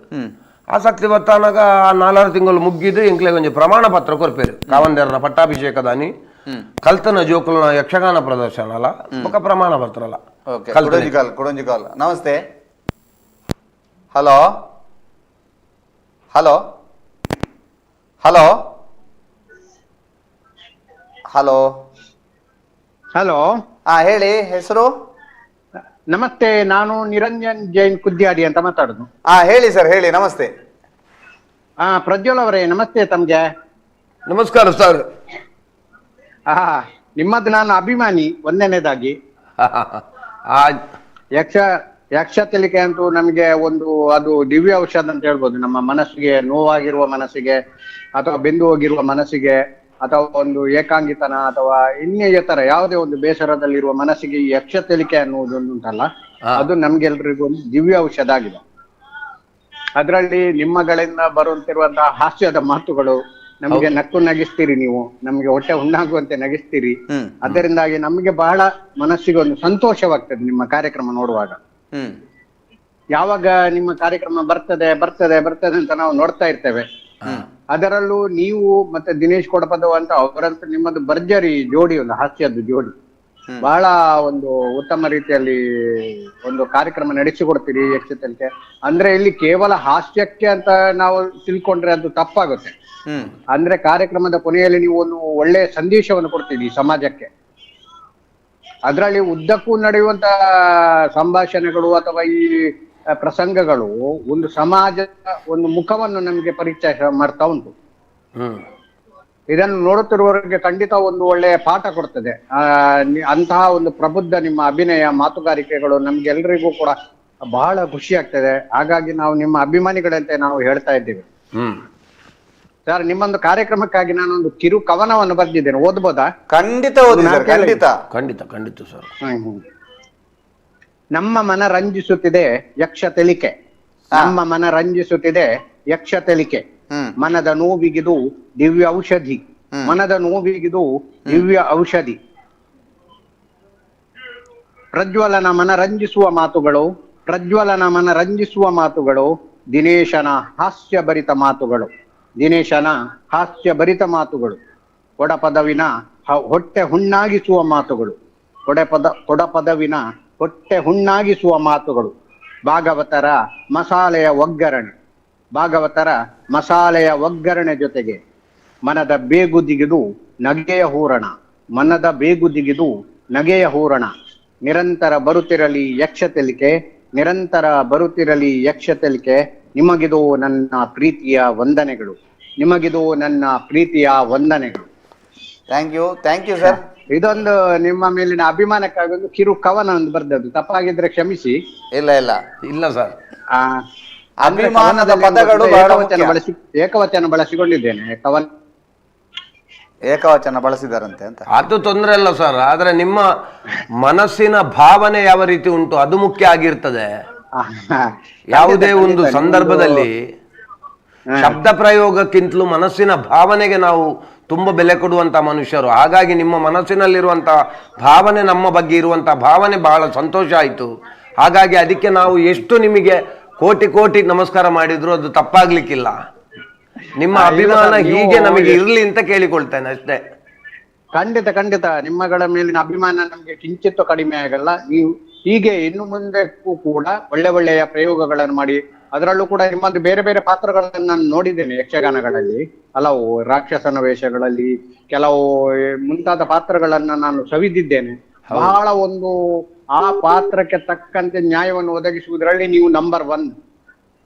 B: ಆಸಕ್ತಿ ಬತ್ತಾನಾಗ ಆ 4 ತಿಂಗಳು ಮುಗ್ಗಿದ್ದು ಎಂಕ್ಲೆ ಒಂಜಿ ಪ್ರಮಾಣ ಪತ್ರ ಕೊರ್ಪೇರು ಕಾವಂದೇರನ ಪಟ್ಟಾಭಿಷೇಕದಾನಿ ಕಲ್ತನ ಜೋಕುಲ್ನ ಯಕ್ಷಗಾನ ಪ್ರದರ್ಶನ ಅಲ್ಲ ಬೊಕ ಪ್ರಮಾಣ ಪತ್ರ ಅಲ್ಲ.
A: ಕುಡೊಂಜಿ ಕಾಲ್. Namaste. Hello hello hello hello
D: hello.
A: ಹಾ ಹೇಳಿ, ಹೆಸರು?
D: ನಮಸ್ತೆ, ನಾನು ನಿರಂಜನ್ ಜೈನ್ ಕುದ್ಯಾಡಿ ಅಂತ ಮಾತಾಡುದು.
A: ಹಾ ಹೇಳಿ ಸರ್, ಹೇಳಿ. ನಮಸ್ತೆ.
D: ಹಾ ಪ್ರಜ್ವಲ್ ಅವರೇ ನಮಸ್ತೆ ತಮ್ಗೆ.
B: ನಮಸ್ಕಾರ ಸರ್.
D: ಹಾ ನಿಮ್ಮದು ನಾನು ಅಭಿಮಾನಿ. ಒಂದನೇದಾಗಿ ಯಕ್ಷ ತೆಲಿಕೆ ಅಂತೂ ನಮ್ಗೆ ಒಂದು ಅದು ದಿವ್ಯ ಔಷಧ ಅಂತ ಹೇಳ್ಬೋದು. ನಮ್ಮ ಮನಸ್ಸಿಗೆ ನೋವಾಗಿರುವ ಮನಸ್ಸಿಗೆ ಅಥವಾ ಬೆಂದು ಹೋಗಿರುವ ಮನಸ್ಸಿಗೆ ಅಥವಾ ಒಂದು ಏಕಾಂಗಿತನ ಅಥವಾ ಇನ್ನಿತರ ಯಾವುದೇ ಒಂದು ಬೇಸರದಲ್ಲಿರುವ ಮನಸ್ಸಿಗೆ ಈ ಯಕ್ಷ ತೆಲಿಕೆ ಅನ್ನುವುದೊಂದು ಉಂಟಲ್ಲ, ಅದು ನಮ್ಗೆಲ್ರಿಗೂ ಒಂದು ದಿವ್ಯ ಔಷಧ ಆಗಿದೆ. ಅದರಲ್ಲಿ ನಿಮ್ಮಗಳಿಂದ ಬರುತ್ತಿರುವಂತಹ ಹಾಸ್ಯದ ಮಾತುಗಳು ನಮ್ಗೆ ನಕ್ಕು ನಗಿಸ್ತೀರಿ ನೀವು, ನಮ್ಗೆ ಹೊಟ್ಟೆ ಹುಣ್ಣಾಗುವಂತೆ ನಗಿಸ್ತೀರಿ. ಅದರಿಂದಾಗಿ ನಮ್ಗೆ ಬಹಳ ಮನಸ್ಸಿಗೆ ಒಂದು ಸಂತೋಷವಾಗ್ತದೆ ನಿಮ್ಮ ಕಾರ್ಯಕ್ರಮ ನೋಡುವಾಗ. ಯಾವಾಗ ನಿಮ್ಮ ಕಾರ್ಯಕ್ರಮ ಬರ್ತದೆ ಬರ್ತದೆ ಬರ್ತದೆ ಅಂತ ನಾವು ನೋಡ್ತಾ ಇರ್ತೇವೆ. ಅದರಲ್ಲೂ ನೀವು ಮತ್ತೆ ದಿನೇಶ್ ಕೊಡಪದವ್ ಅಂತ ಅವರಂತೂ ನಿಮ್ಮದು ಭರ್ಜರಿ ಜೋಡಿ, ಒಂದು ಹಾಸ್ಯದ ಜೋಡಿ. ಬಹಳ ಒಂದು ಉತ್ತಮ ರೀತಿಯಲ್ಲಿ ಒಂದು ಕಾರ್ಯಕ್ರಮ ನಡೆಸಿಕೊಡ್ತೀರಿ ಯಕ್ಷತೆಲಿಕೆ. ಅಂದ್ರೆ ಇಲ್ಲಿ ಕೇವಲ ಹಾಸ್ಯಕ್ಕೆ ಅಂತ ನಾವು ತಿಳ್ಕೊಂಡ್ರೆ ಅದು ತಪ್ಪಾಗುತ್ತೆ. ಅಂದ್ರೆ ಕಾರ್ಯಕ್ರಮದ ಕೊನೆಯಲ್ಲಿ ನೀವು ಒಂದು ಒಳ್ಳೆಯ ಸಂದೇಶವನ್ನು ಕೊಡ್ತೀರಿ ಸಮಾಜಕ್ಕೆ. ಅದರಲ್ಲಿ ಉದ್ದಕ್ಕೂ ನಡೆಯುವಂತ ಸಂಭಾಷಣೆಗಳು ಅಥವಾ ಈ ಪ್ರಸಂಗಗಳು ಒಂದು ಸಮಾಜದ ಒಂದು ಮುಖವನ್ನು ನಮಗೆ ಪರಿಚಯ ಮಾಡ್ತಾ ಉಂಟು. ಇದನ್ನು ನೋಡುತ್ತಿರುವವರಿಗೆ ಖಂಡಿತ ಒಂದು ಒಳ್ಳೆಯ ಪಾಠ ಕೊಡ್ತದೆ. ಅಂತಹ ಒಂದು ಪ್ರಬುದ್ಧ ನಿಮ್ಮ ಅಭಿನಯ ಮಾತುಗಾರಿಕೆಗಳು ನಮ್ಗೆಲ್ರಿಗೂ ಕೂಡ ಬಹಳ ಖುಷಿ ಆಗ್ತದೆ. ಹಾಗಾಗಿ ನಾವು ನಿಮ್ಮ ಅಭಿಮಾನಿಗಳಂತೆ ನಾವು ಹೇಳ್ತಾ ಇದ್ದೀವಿ. ಸರ್, ನಿಮ್ಮೊಂದು ಕಾರ್ಯಕ್ರಮಕ್ಕಾಗಿ ನಾನೊಂದು ಕಿರು ಕವನವನ್ನು ಬರೆದಿದ್ದೇನೆ, ಓದ್ಬೋದಾ?
A: ಖಂಡಿತ ಓದಿ ಸರ್, ಖಂಡಿತ
B: ಖಂಡಿತ ಖಂಡಿತ ಸರ್.
D: ನಮ್ಮ ಮನ ರಂಜಿಸುತ್ತಿದೆ ಯಕ್ಷ ತೆಲಿಕೆ, ನಮ್ಮ ಮನ ರಂಜಿಸುತ್ತಿದೆ ಯಕ್ಷ ತೆಲಿಕೆ, ಮನದ ನೋವಿಗಿದು ದಿವ್ಯ ಔಷಧಿ, ಮನದ ನೋವಿಗಿದು ದಿವ್ಯ ಔಷಧಿ. ಪ್ರಜ್ವಲನ ಮನ ರಂಜಿಸುವ ಮಾತುಗಳು, ಪ್ರಜ್ವಲನ ಮನ ರಂಜಿಸುವ ಮಾತುಗಳು, ದಿನೇಶನ ಹಾಸ್ಯ ಭರಿತ ಮಾತುಗಳು, ದಿನೇಶನ ಹಾಸ್ಯ ಭರಿತ ಮಾತುಗಳು, ಕೊಡಪದವಿನ ಹೊಟ್ಟೆ ಹುಣ್ಣಾಗಿಸುವ ಮಾತುಗಳು, ಕೊಡಪದವಿನ ಹೊಟ್ಟೆ ಹುಣ್ಣಾಗಿಸುವ ಮಾತುಗಳು, ಭಾಗವತರ ಮಸಾಲೆಯ ಒಗ್ಗರಣೆ, ಭಾಗವತರ ಮಸಾಲೆಯ ಒಗ್ಗರಣೆ ಜೊತೆಗೆ ಮನದ ಬೇಗುದಿಗಿದು ನಗೆಯ ಹೂರಣ, ಮನದ ಬೇಗುದಿಗಿದು ನಗೆಯ ಹೂರಣ. ನಿರಂತರ ಬರುತ್ತಿರಲಿ ಯಕ್ಷ ತೆಲಿಕೆ, ನಿರಂತರ ಬರುತ್ತಿರಲಿ ಯಕ್ಷ ತೆಲಿಕೆ. ನಿಮಗಿದು ನನ್ನ ಪ್ರೀತಿಯ ವಂದನೆಗಳು, ನಿಮಗಿದು ನನ್ನ ಪ್ರೀತಿಯ ವಂದನೆಗಳು.
A: Thank you, thank you sir.
D: ಇದೊಂದು ನಿಮ್ಮ ಮೇಲಿನ ಅಭಿಮಾನಕ್ಕಾಗಿ ಒಂದು ಕಿರು ಕವನ ಒಂದು ಬರ್ದದ್ದು, ತಪ್ಪಾಗಿದ್ರೆ ಕ್ಷಮಿಸಿ.
A: ಇಲ್ಲ ಇಲ್ಲ
B: ಇಲ್ಲ ಸರ್.
A: ಅಭಿಮಾನದ ಪದಗಳು
D: ಏಕವಚನ ಬಳಸಿಕೊಂಡಿದ್ದೇನೆ ಕವನ.
A: ಏಕವಚನ ಬಳಸಿದಾರಂತೆ ಅಂತ.
B: ಅದು ತೊಂದರೆ ಅಲ್ಲ ಸರ್, ಆದ್ರೆ ನಿಮ್ಮ ಮನಸ್ಸಿನ ಭಾವನೆ ಯಾವ ರೀತಿ ಉಂಟು ಅದು ಮುಖ್ಯ ಆಗಿರ್ತದೆ. ಯಾವುದೇ ಒಂದು ಸಂದರ್ಭದಲ್ಲಿ ಶಬ್ದ ಪ್ರಯೋಗಕ್ಕಿಂತಲೂ ಮನಸ್ಸಿನ ಭಾವನೆಗೆ ನಾವು ತುಂಬಾ ಬೆಲೆ ಕೊಡುವಂತ ಮನುಷ್ಯರು. ಹಾಗಾಗಿ ನಿಮ್ಮ ಮನಸ್ಸಿನಲ್ಲಿರುವಂತ ಭಾವನೆ, ನಮ್ಮ ಬಗ್ಗೆ ಇರುವಂತ ಭಾವನೆ ಬಹಳ ಸಂತೋಷ ಆಯಿತು. ಹಾಗಾಗಿ ಅದಕ್ಕೆ ನಾವು ಎಷ್ಟು ನಿಮಗೆ ಕೋಟಿ ಕೋಟಿ ನಮಸ್ಕಾರ ಮಾಡಿದ್ರು ಅದು ತಪ್ಪಾಗ್ಲಿಕ್ಕಿಲ್ಲ. ನಿಮ್ಮ ಅಭಿಮಾನ ಹೀಗೆ ನಮಗೆ ಇರ್ಲಿ ಅಂತ ಕೇಳಿಕೊಳ್ತೇನೆ ಅಷ್ಟೇ.
D: ಖಂಡಿತ ಖಂಡಿತ, ನಿಮ್ಮಗಳ ಮೇಲಿನ ಅಭಿಮಾನ ನಮ್ಗೆ ಕಿಂಚಿತ್ತೂ ಕಡಿಮೆ ಆಗಲ್ಲ. ನೀವು ಹೀಗೆ ಇನ್ನು ಮುಂದಕ್ಕೂ ಕೂಡ ಒಳ್ಳೆ ಒಳ್ಳೆಯ ಪ್ರಯೋಗಗಳನ್ನು ಮಾಡಿ, ಅದರಲ್ಲೂ ಕೂಡ ನಿಮ್ಮದು ಬೇರೆ ಬೇರೆ ಪಾತ್ರಗಳನ್ನು ನಾನು ನೋಡಿದ್ದೇನೆ ಯಕ್ಷಗಾನಗಳಲ್ಲಿ, ಹಲವು ರಾಕ್ಷಸನ ವೇಷಗಳಲ್ಲಿ ಕೆಲವು ಮುಂತಾದ ಪಾತ್ರಗಳನ್ನ ನಾನು ಸವಿದಿದ್ದೇನೆ. ಬಹಳ ಒಂದು ಆ ಪಾತ್ರಕ್ಕೆ ತಕ್ಕಂತೆ ನ್ಯಾಯವನ್ನು ಒದಗಿಸುವುದರಲ್ಲಿ ನೀವು ನಂಬರ್ 1.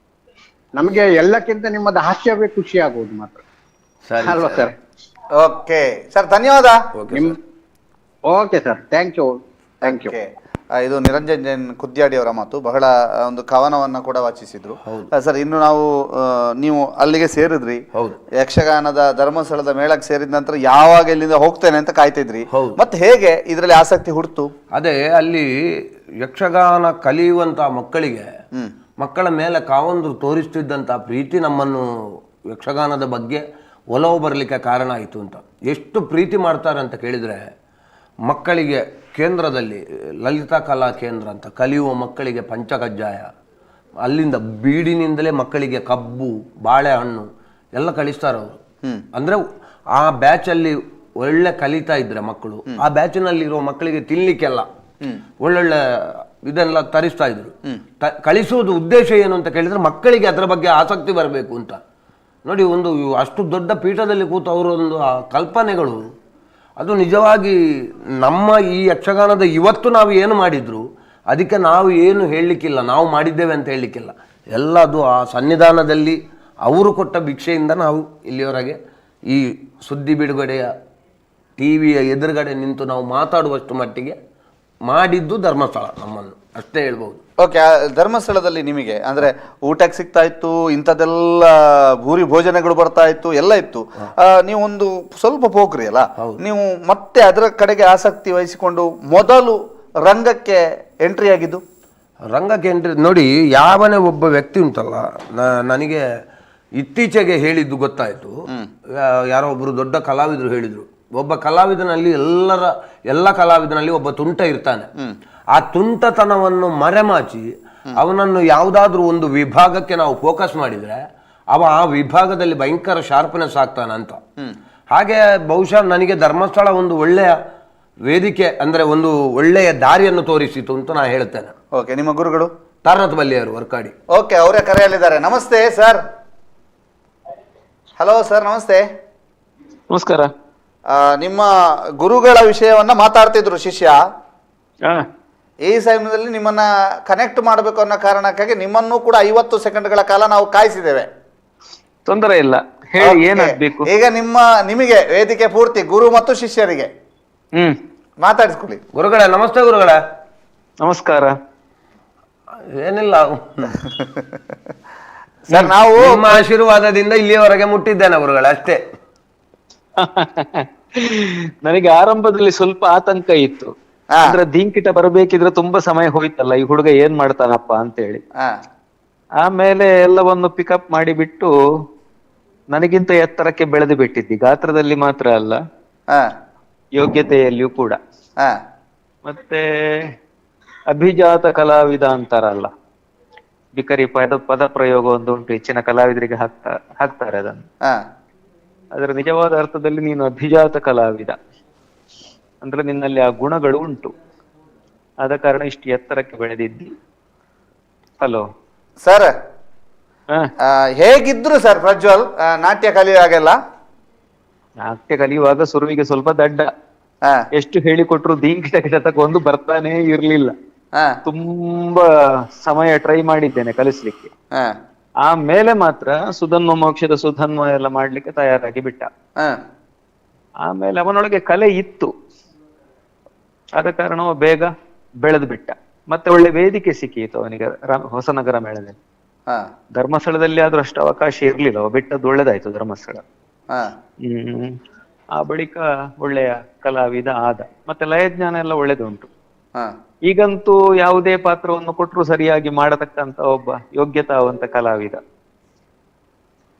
D: ನಮಗೆ ಎಲ್ಲಕ್ಕಿಂತ ನಿಮ್ಮದು ಹಾಸ್ಯವೇ ಖುಷಿ ಆಗುವುದು ಮಾತ್ರ ಅಲ್ವಾ sir?
A: Okay sir, ಧನ್ಯವಾದ.
D: Okay sir, thank you, thank you.
A: ಇದು ನಿರಂಜನ್ ಜೈನ್ ಕುದ್ಯಾಡಿ ಅವರ ಮಾತು. ಬಹಳ ಒಂದು ಕವನವನ್ನು ಕೂಡ ವಾಚಿಸಿದ್ರು ಸರ್. ಇನ್ನು ನಾವು ನೀವು ಅಲ್ಲಿಗೆ ಸೇರಿದ್ರಿ, ಯಕ್ಷಗಾನದ ಧರ್ಮಸ್ಥಳದ ಮೇಳಕ್ಕೆ ಸೇರಿದ ನಂತರ ಯಾವಾಗ ಇಲ್ಲಿಂದ ಹೋಗ್ತೇನೆ ಅಂತ ಕಾಯ್ತಿದ್ರಿ, ಮತ್ತೆ ಹೇಗೆ ಇದರಲ್ಲಿ ಆಸಕ್ತಿ ಹುಡ್ತು?
B: ಅದೇ ಅಲ್ಲಿ ಯಕ್ಷಗಾನ ಕಲಿಯುವಂತ ಮಕ್ಕಳಿಗೆ, ಮಕ್ಕಳ ಮೇಲೆ ಕಾವಂದ್ರು ತೋರಿಸ್ತಿದ್ದಂಥ ಪ್ರೀತಿ ನಮ್ಮನ್ನು ಯಕ್ಷಗಾನದ ಬಗ್ಗೆ ಒಲವು ಬರಲಿಕ್ಕೆ ಕಾರಣ ಆಯಿತು ಅಂತ. ಎಷ್ಟು ಪ್ರೀತಿ ಮಾಡ್ತಾರೆ ಅಂತ ಕೇಳಿದರೆ, ಮಕ್ಕಳಿಗೆ ಕೇಂದ್ರದಲ್ಲಿ ಲಲಿತಾ ಕಲಾ ಕೇಂದ್ರ ಅಂತ ಕಲಿಯುವ ಮಕ್ಕಳಿಗೆ ಪಂಚಕಜ್ಜಾಯ, ಅಲ್ಲಿಂದ ಬೀಡಿನಿಂದಲೇ ಮಕ್ಕಳಿಗೆ ಕಬ್ಬು, ಬಾಳೆಹಣ್ಣು ಎಲ್ಲ ಕಳಿಸ್ತಾರೆ ಅವರು. ಅಂದರೆ ಆ ಬ್ಯಾಚಲ್ಲಿ ಒಳ್ಳೆ ಕಲಿತಾ ಇದ್ರೆ ಮಕ್ಕಳು, ಆ ಬ್ಯಾಚಿನಲ್ಲಿರುವ ಮಕ್ಕಳಿಗೆ ತಿನ್ನಲಿಕ್ಕೆಲ್ಲ ಒಳ್ಳೊಳ್ಳೆ ಇದೆಲ್ಲ ತರಿಸ್ತಾ ಇದ್ರು. ಕಳಿಸುವುದು ಉದ್ದೇಶ ಏನು ಅಂತ ಕೇಳಿದರೆ, ಮಕ್ಕಳಿಗೆ ಅದರ ಬಗ್ಗೆ ಆಸಕ್ತಿ ಬರಬೇಕು ಅಂತ. ನೋಡಿ, ಒಂದು ಅಷ್ಟು ದೊಡ್ಡ ಪೀಠದಲ್ಲಿ ಕೂತು ಅವರೊಂದು ಆ ಕಲ್ಪನೆಗಳು, ಅದು ನಿಜವಾಗಿ ನಮ್ಮ ಈ ಯಕ್ಷಗಾನದ ಇವತ್ತು ನಾವು ಏನು ಮಾಡಿದ್ರು ಅದಕ್ಕೆ ನಾವು ಏನು ಹೇಳಲಿಕ್ಕಿಲ್ಲ, ನಾವು ಮಾಡಿದ್ದೇವೆ ಅಂತ ಹೇಳಲಿಕ್ಕಿಲ್ಲ. ಎಲ್ಲ ಅದು ಆ ಸನ್ನಿಧಾನದಲ್ಲಿ ಅವರು ಕೊಟ್ಟ ಭಿಕ್ಷೆಯಿಂದ ನಾವು ಇಲ್ಲಿಯವರೆಗೆ ಈ ಸುದ್ದಿ ಬಿಡುಗಡೆಯ ಟಿ ವಿಯ ಎದುರುಗಡೆ ನಿಂತು ನಾವು ಮಾತಾಡುವಷ್ಟು ಮಟ್ಟಿಗೆ ಮಾಡಿದ್ದು ಧರ್ಮಸ್ಥಳ ನಮ್ಮನ್ನು, ಅಷ್ಟೇ ಹೇಳ್ಬೋದು.
A: ಓಕೆ, ಧರ್ಮಸ್ಥಳದಲ್ಲಿ ನಿಮಗೆ ಅಂದರೆ ಊಟಕ್ಕೆ ಸಿಗ್ತಾ ಇತ್ತು, ಇಂಥದ್ದೆಲ್ಲ ಭೂರಿ ಭೋಜನಗಳು ಬರ್ತಾ ಇತ್ತು, ಎಲ್ಲ ಇತ್ತು. ನೀವು ಒಂದು ಸ್ವಲ್ಪ ಪೋಖ್ರಿ ಅಲ್ಲ, ನೀವು ಮತ್ತೆ ಅದರ ಕಡೆಗೆ ಆಸಕ್ತಿ ವಹಿಸಿಕೊಂಡು ಮೊದಲು ರಂಗಕ್ಕೆ ಎಂಟ್ರಿ ಆಗಿದ್ದು?
B: ರಂಗಕ್ಕೆ ಎಂಟ್ರಿ ನೋಡಿ, ಯಾವನೇ ಒಬ್ಬ ವ್ಯಕ್ತಿ ಉಂಟಲ್ಲ, ನನಗೆ ಇತ್ತೀಚೆಗೆ ಹೇಳಿದ್ದು ಗೊತ್ತಾಯಿತು, ಯಾರೋ ಒಬ್ಬರು ದೊಡ್ಡ ಕಲಾವಿದರು ಹೇಳಿದರು, ಒಬ್ಬ ಕಲಾವಿದನಲ್ಲಿ ಎಲ್ಲ ಕಲಾವಿದನಲ್ಲಿ ಒಬ್ಬ ತುಂಟ ಇರ್ತಾನೆ. ಆ ತುಂಟತನವನ್ನು ಮರೆಮಾಚಿ ಅವನನ್ನು ಯಾವುದಾದ್ರೂ ಒಂದು ವಿಭಾಗಕ್ಕೆ ನಾವು ಫೋಕಸ್ ಮಾಡಿದರೆ ಅವ ಆ ವಿಭಾಗದಲ್ಲಿ ಭಯಂಕರ ಶಾರ್ಪ್ನೆಸ್ ಆಗ್ತಾನಂತ. ಹಾಗೆ ಬಹುಶಃ ನನಗೆ ಧರ್ಮಸ್ಥಳ ಒಂದು ಒಳ್ಳೆಯ ವೇದಿಕೆ, ಅಂದರೆ ಒಂದು ಒಳ್ಳೆಯ ದಾರಿಯನ್ನು ತೋರಿಸಿತು ಅಂತ ನಾನು ಹೇಳ್ತೇನೆ.
A: ಓಕೆ, ನಿಮ್ಮ ಗುರುಗಳು
B: ತಾರನಾಥ್ ಬಲ್ಲಿಯವರು, ವರ್ಕಾಡಿ.
A: ಓಕೆ, ಅವರೇ ಕರೆಯಲ್ಲಿದ್ದಾರೆ. Namaste sir. Hello sir, namaste.
E: ನಮಸ್ಕಾರ.
A: ನಿಮ್ಮ ಗುರುಗಳ ವಿಷಯವನ್ನ ಮಾತಾಡ್ತಿದ್ರು ಶಿಷ್ಯ. ಈ ಸಮಯದಲ್ಲಿ ನಿಮ್ಮನ್ನ ಕನೆಕ್ಟ್ ಮಾಡಬೇಕು ಅನ್ನೋ ಕಾರಣಕ್ಕಾಗಿ ನಿಮ್ಮನ್ನು ಕೂಡ 50 ಸೆಕೆಂಡ್ಗಳ ಕಾಲ ನಾವು ಕಾಯಿಸಿದ್ದೇವೆ.
E: ತೊಂದರೆ ಇಲ್ಲ, ಹೇಳಿ ಏನಾಗಬೇಕು
A: ಈಗ. ನಿಮಗೆ ವೇದಿಕೆ ಪೂರ್ತಿ ಗುರು ಮತ್ತು ಶಿಷ್ಯರಿಗೆ ಮಾತಾಡಿಸ್ಕೊಳ್ಳಿ.
B: ಗುರುಗಳೇ ನಮಸ್ತೆ. ಗುರುಗಳೇ
E: ನಮಸ್ಕಾರ.
B: ಏನಿಲ್ಲ
A: ಸರ್, ನಾವು
B: ನಿಮ್ಮ ಆಶೀರ್ವಾದದಿಂದ ಇಲ್ಲಿಯವರೆಗೆ ಮುಟ್ಟಿದ್ದೇನೆ ಗುರುಗಳೇ, ಅಷ್ಟೇ.
E: ನನಗೆ ಆರಂಭದಲ್ಲಿ ಸ್ವಲ್ಪ ಆತಂಕ ಇತ್ತು, ಅಂದ್ರೆ ಧೀಂಕಿಟ ಬರಬೇಕಿದ್ರೆ ತುಂಬಾ ಸಮಯ ಹೋಯ್ತಲ್ಲ, ಈ ಹುಡುಗ ಏನ್ ಮಾಡ್ತಾನಪ್ಪ ಅಂತ ಹೇಳಿ. ಆಮೇಲೆ ಎಲ್ಲವನ್ನು ಪಿಕಪ್ ಮಾಡಿಬಿಟ್ಟು ನನಗಿಂತ ಎತ್ತರಕ್ಕೆ ಬೆಳೆದು ಬಿಟ್ಟಿದ್ದಿ, ಗಾತ್ರದಲ್ಲಿ ಮಾತ್ರ ಅಲ್ಲ ಯೋಗ್ಯತೆಯಲ್ಲಿಯೂ ಕೂಡ. ಮತ್ತೆ ಅಭಿಜಾತ ಕಲಾವಿದ ಅಂತಾರಲ್ಲ, ಬಿಕರಿ ಪದ ಪ್ರಯೋಗ ಒಂದು ಉಂಟು, ಹೆಚ್ಚಿನ ಕಲಾವಿದರಿಗೆ ಹಾಕ್ತಾರೆ ಅದನ್ನು. ಅದರ ನಿಜವಾದ ಅರ್ಥದಲ್ಲಿ ನೀನು ಅಭಿಜಾತ ಕಲಾವಿದ ಅಂದ್ರೆ ನಿನ್ನಲ್ಲಿ ಆ ಗುಣಗಳು ಉಂಟು, ಆದ ಕಾರಣ ಇಷ್ಟು ಎತ್ತರಕ್ಕೆ ಬೆಳೆದಿದ್ದಿ. ಹಲೋ
A: ಸರ್, ಹೇಗಿದ್ರು ಸರ್ ಪ್ರಜ್ವಲ್ ನಾಟ್ಯ ಕಲಿಯುವಾಗೆಲ್ಲ?
E: ನಾಟ್ಯ ಕಲಿಯುವಾಗ ಸುರುವಿಗೆ ಸ್ವಲ್ಪ ದಡ್ಡ, ಎಷ್ಟು ಹೇಳಿಕೊಟ್ರು ದೀಂಕಿಟ ತಗೊಂಡು ಬರ್ತಾನೆ ಇರ್ಲಿಲ್ಲ. ತುಂಬಾ ಸಮಯ ಟ್ರೈ ಮಾಡಿದ್ದೇನೆ ಕಲಿಸ್ಲಿಕ್ಕೆ. ಆಮೇಲೆ ಮಾತ್ರ ಸುಧನ್ವ ಮೋಕ್ಷದ ಸುಧನ್ವ ಎಲ್ಲ ಮಾಡ್ಲಿಕ್ಕೆ ತಯಾರಾಗಿ ಬಿಟ್ಟ. ಆಮೇಲೆ ಅವನೊಳಗೆ ಕಲೆ ಇತ್ತು, ಆದ ಕಾರಣ ಬೇಗ ಬೆಳೆದು ಬಿಟ್ಟ. ಮತ್ತೆ ಒಳ್ಳೆ ವೇದಿಕೆ ಸಿಕ್ಕಿತು ಅವನಿಗೆ ಹೊಸನಗರ ಮೇಳದಲ್ಲಿ. ಧರ್ಮಸ್ಥಳದಲ್ಲಿ ಆದ್ರೂ ಅಷ್ಟು ಅವಕಾಶ ಇರ್ಲಿಲ್ಲ, ಅವ ಬಿಟ್ಟದ್ದು ಒಳ್ಳೇದಾಯ್ತು ಧರ್ಮಸ್ಥಳ. ಆ ಬಳಿಕ ಒಳ್ಳೆಯ ಕಲಾವಿದ ಆದ. ಮತ್ತೆ ಲಯಜ್ಞಾನ ಎಲ್ಲ ಒಳ್ಳೇದುಂಟು. ಈಗಂತೂ ಯಾವುದೇ ಪಾತ್ರವನ್ನು ಕೊಟ್ಟರು ಸರಿಯಾಗಿ ಮಾಡತಕ್ಕಂತ ಒಬ್ಬ ಯೋಗ್ಯತಾವಂತ ಕಲಾವಿದ.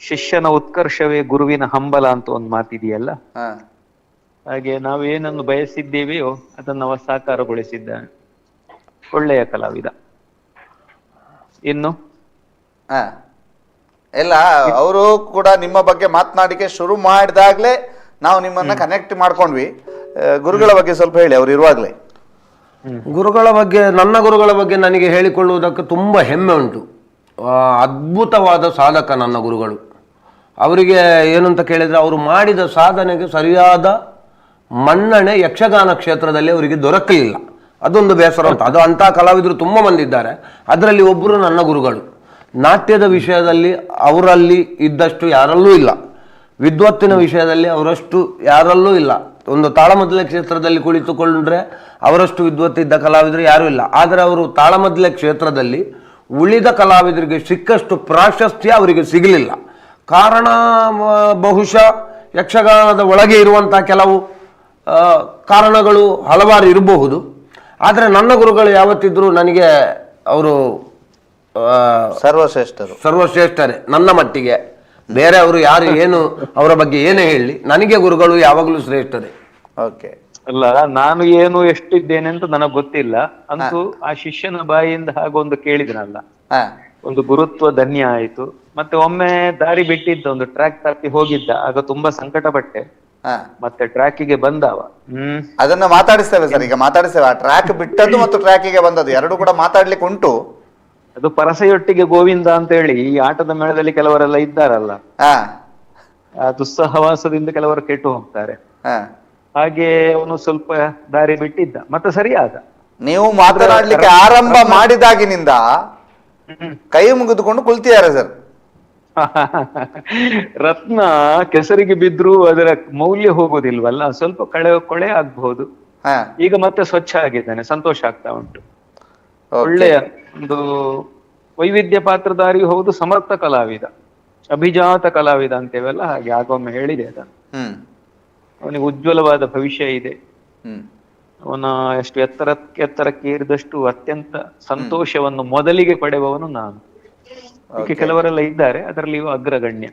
E: ಶಿಷ್ಯನ ಉತ್ಕರ್ಷವೇ ಗುರುವಿನ ಹಂಬಲ ಅಂತ ಒಂದು ಮಾತಿದೆಯಲ್ಲ, ಹಾಗೆ ನಾವೇನನ್ನು ಬಯಸಿದ್ದೇವೆಯೋ ಅದನ್ನು ಅವ ಸಾಕಾರಗೊಳಿಸಿದ್ದಾನೆ. ಒಳ್ಳೆಯ ಕಲಾವಿದ. ಇನ್ನು
A: ಎಲ್ಲ ಅವರು ಕೂಡ ನಿಮ್ಮ ಬಗ್ಗೆ ಮಾತನಾಡಿಕೆ ಶುರು ಮಾಡಿದಾಗ್ಲೇ ನಾವು ನಿಮ್ಮನ್ನ ಕನೆಕ್ಟ್ ಮಾಡ್ಕೊಂಡ್ವಿ. ಗುರುಗಳ ಬಗ್ಗೆ ಸ್ವಲ್ಪ ಹೇಳಿ, ಅವರು ಇರುವಾಗಲೇ.
B: ಗುರುಗಳ ಬಗ್ಗೆ, ನನ್ನ ಗುರುಗಳ ಬಗ್ಗೆ ನನಗೆ ಹೇಳಿಕೊಳ್ಳುವುದಕ್ಕೆ ತುಂಬ ಹೆಮ್ಮೆ ಉಂಟು. ಅದ್ಭುತವಾದ ಸಾಧಕ ನನ್ನ ಗುರುಗಳು. ಅವರಿಗೆ ಏನು ಅಂತ ಕೇಳಿದರೆ, ಅವರು ಮಾಡಿದ ಸಾಧನೆಗೆ ಸರಿಯಾದ ಮನ್ನಣೆ ಯಕ್ಷಗಾನ ಕ್ಷೇತ್ರದಲ್ಲಿ ಅವರಿಗೆ ದೊರಕಲಿಲ್ಲ. ಅದೊಂದು ಬೇಸರ ಉಂಟು. ಅದು ಅಂಥ ಕಲಾವಿದರು ತುಂಬ ಮಂದಿದ್ದಾರೆ, ಅದರಲ್ಲಿ ಒಬ್ಬರು ನನ್ನ ಗುರುಗಳು. ನಾಟ್ಯದ ವಿಷಯದಲ್ಲಿ ಅವರಲ್ಲಿ ಇದ್ದಷ್ಟು ಯಾರಲ್ಲೂ ಇಲ್ಲ, ವಿದ್ವತ್ತಿನ ವಿಷಯದಲ್ಲಿ ಅವರಷ್ಟು ಯಾರಲ್ಲೂ ಇಲ್ಲ. ಒಂದು ತಾಳಮದ್ದಲೆ ಕ್ಷೇತ್ರದಲ್ಲಿ ಕುಳಿತುಕೊಂಡ್ರೆ ಅವರಷ್ಟು ವಿದ್ವತ್ತಿದ್ದ ಕಲಾವಿದರು ಯಾರೂ ಇಲ್ಲ. ಆದರೆ ಅವರು ತಾಳಮದ್ದಲೆ ಕ್ಷೇತ್ರದಲ್ಲಿ ಉಳಿದ ಕಲಾವಿದರಿಗೆ ಸಿಕ್ಕಷ್ಟು ಪ್ರಾಶಸ್ತ್ಯ ಅವರಿಗೆ ಸಿಗಲಿಲ್ಲ. ಕಾರಣ ಬಹುಶಃ ಯಕ್ಷಗಾನದ ಒಳಗೆ ಇರುವಂಥ ಕೆಲವು ಕಾರಣಗಳು ಹಲವಾರು ಇರಬಹುದು. ಆದರೆ ನನ್ನ ಗುರುಗಳು ಯಾವತ್ತಿದ್ರೂ ನನಗೆ ಅವರು
A: ಸರ್ವಶ್ರೇಷ್ಠರು,
B: ಸರ್ವಶ್ರೇಷ್ಠರೇ ನನ್ನ ಮಟ್ಟಿಗೆ. ಬೇರೆ ಅವರು ಯಾರು ಏನು ಅವರ ಬಗ್ಗೆ ಏನೇ ಹೇಳಿ, ನನಗೆ ಗುರುಗಳು ಯಾವಾಗಲೂ ಶ್ರೇಷ್ಠರೇ.
A: ಓಕೆ.
E: ಅಲ್ಲ, ನಾನು ಏನು ಎಷ್ಟಿದ್ದೇನೆ ಅಂತ ನನಗೆ ಗೊತ್ತಿಲ್ಲ ಅಂತೂ ಆ ಶಿಷ್ಯನ ಬಾಯಿಯಿಂದ ಹಾಗೊಂದು ಕೇಳಿದ್ನಲ್ಲ, ಒಂದು ಗುರುತ್ವ ಧನ್ಯ ಆಯ್ತು. ಮತ್ತೆ ಒಮ್ಮೆ ದಾರಿ ಬಿಟ್ಟಿದ್ದ, ಒಂದು ಟ್ರ್ಯಾಕ್ ತಪ್ಪಿ ಹೋಗಿದ್ದ, ಆಗ ತುಂಬಾ ಸಂಕಟ ಪಟ್ಟೆ. ಮತ್ತೆ ಟ್ರ್ಯಾಕಿಗೆ ಬಂದವ.
A: ಅದನ್ನ ಮಾತಾಡಿಸ್ತೇವೆ ಸರ್, ಈಗ ಮಾತಾಡಿಸ್ತೇವೆ. ಆ ಟ್ರ್ಯಾಕ್ ಬಿಟ್ಟದ್ದು ಮತ್ತು ಟ್ರ್ಯಾಕಿಗೆ ಬಂದದ್ದು ಎರಡು ಕೂಡ ಮಾತಾಡ್ಲಿಕ್ಕೆ ಉಂಟು.
E: ಅದು ಪರಸೆಯೊಟ್ಟಿಗೆ ಗೋವಿಂದ ಅಂತ ಹೇಳಿ ಈ ಆಟದ ಮೇಳದಲ್ಲಿ ಕೆಲವರೆಲ್ಲ ಇದ್ದಾರಲ್ಲ, ಆ ದುಸ್ಸಹವಾಸದಿಂದ ಕೆಲವರು ಕೆಟ್ಟು ಹೋಗ್ತಾರೆ. ಹಾಗೆ ಅವನು ಸ್ವಲ್ಪ ದಾರಿ ಬಿಟ್ಟಿದ್ದ, ಮತ್ತೆ ಸರಿಯಾದ.
A: ನೀವು ಮಾತನಾಡ್ಲಿಕ್ಕೆ ಆರಂಭ ಮಾಡಿದಾಗಿನಿಂದ ಕೈ ಮುಗಿದುಕೊಂಡು ಕುಳಿತಿದ್ದಾರೆ ಸರ್.
E: ರತ್ನ ಕೆಸರಿಗೆ ಬಿದ್ರು ಅದರ ಮೌಲ್ಯ ಹೋಗೋದಿಲ್ವಲ್ಲ, ಸ್ವಲ್ಪ ಕೊಳೆ ಆಗ್ಬಹುದು. ಈಗ ಮತ್ತೆ ಸ್ವಚ್ಛ ಆಗಿದ್ದಾನೆ, ಸಂತೋಷ ಆಗ್ತಾ ಉಂಟು. ಒಳ್ಳೆಯ ಒಂದು ವೈವಿಧ್ಯ ಪಾತ್ರಧಾರಿ ಹೌದು, ಸಮರ್ಥ ಕಲಾವಿದ, ಅಭಿಜಾತ ಕಲಾವಿದ ಅಂತೇವೆಲ್ಲ ಹಾಗೆ ಆಗೊಮ್ಮೆ ಹೇಳಿದೆ ಅದನ್ನು. ಅವನಿಗೆ ಉಜ್ವಲವಾದ ಭವಿಷ್ಯ ಇದೆ. ಅವನ ಎಷ್ಟು ಎತ್ತರಕ್ಕೆ ಏರಿದಷ್ಟು ಅತ್ಯಂತ ಸಂತೋಷವನ್ನು ಮೊದಲಿಗೆ ಪಡೆಯುವವನು ನಾನು. ಅದಕ್ಕೆ ಕೆಲವರೆಲ್ಲ ಇದ್ದಾರೆ, ಅದರಲ್ಲಿ ಇವ ಅಗ್ರಗಣ್ಯ.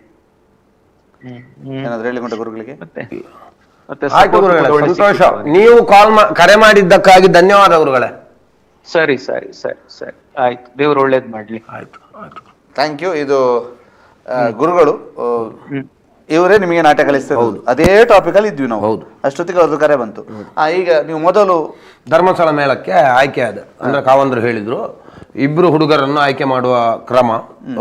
A: ಗುರುಗಳಿಗೆ
E: ಮತ್ತೆ
B: ಸಂತೋಷ. ನೀವು ಕರೆ ಮಾಡಿದ್ದಕ್ಕಾಗಿ ಧನ್ಯವಾದ ಗುರುಗಳೇ.
E: ಸರಿ ಸರಿ ಸರಿ ಸರಿ, ಆಯ್ತು. ದೇವರು ಒಳ್ಳೇದ್ ಮಾಡ್ಲಿ.
B: ಆಯ್ತು ಆಯ್ತು,
A: thank you. ಇದು ಗುರುಗಳು ಇವರೇ ನಿಮಗೆ ನಾಟ್ಯ ಕಲಿಸ್ತಾರೆ. ಅದೇ ಟಾಪಿಕ್ ಅಲ್ಲಿ ಇದ್ವಿ ನಾವು. ಅಷ್ಟೊತ್ತಿಗೆ ಅವ್ರದ್ದು ಕರೆ ಬಂತು. ಈಗ ನೀವು ಮೊದಲು
B: ಧರ್ಮಸ್ಥಳ ಮೇಳಕ್ಕೆ ಆಯ್ಕೆ ಆದ ಅಂದ್ರೆ ಕಾವಂದ್ರು ಹೇಳಿದ್ರು, ಇಬ್ರು ಹುಡುಗರನ್ನು ಆಯ್ಕೆ ಮಾಡುವ ಕ್ರಮ.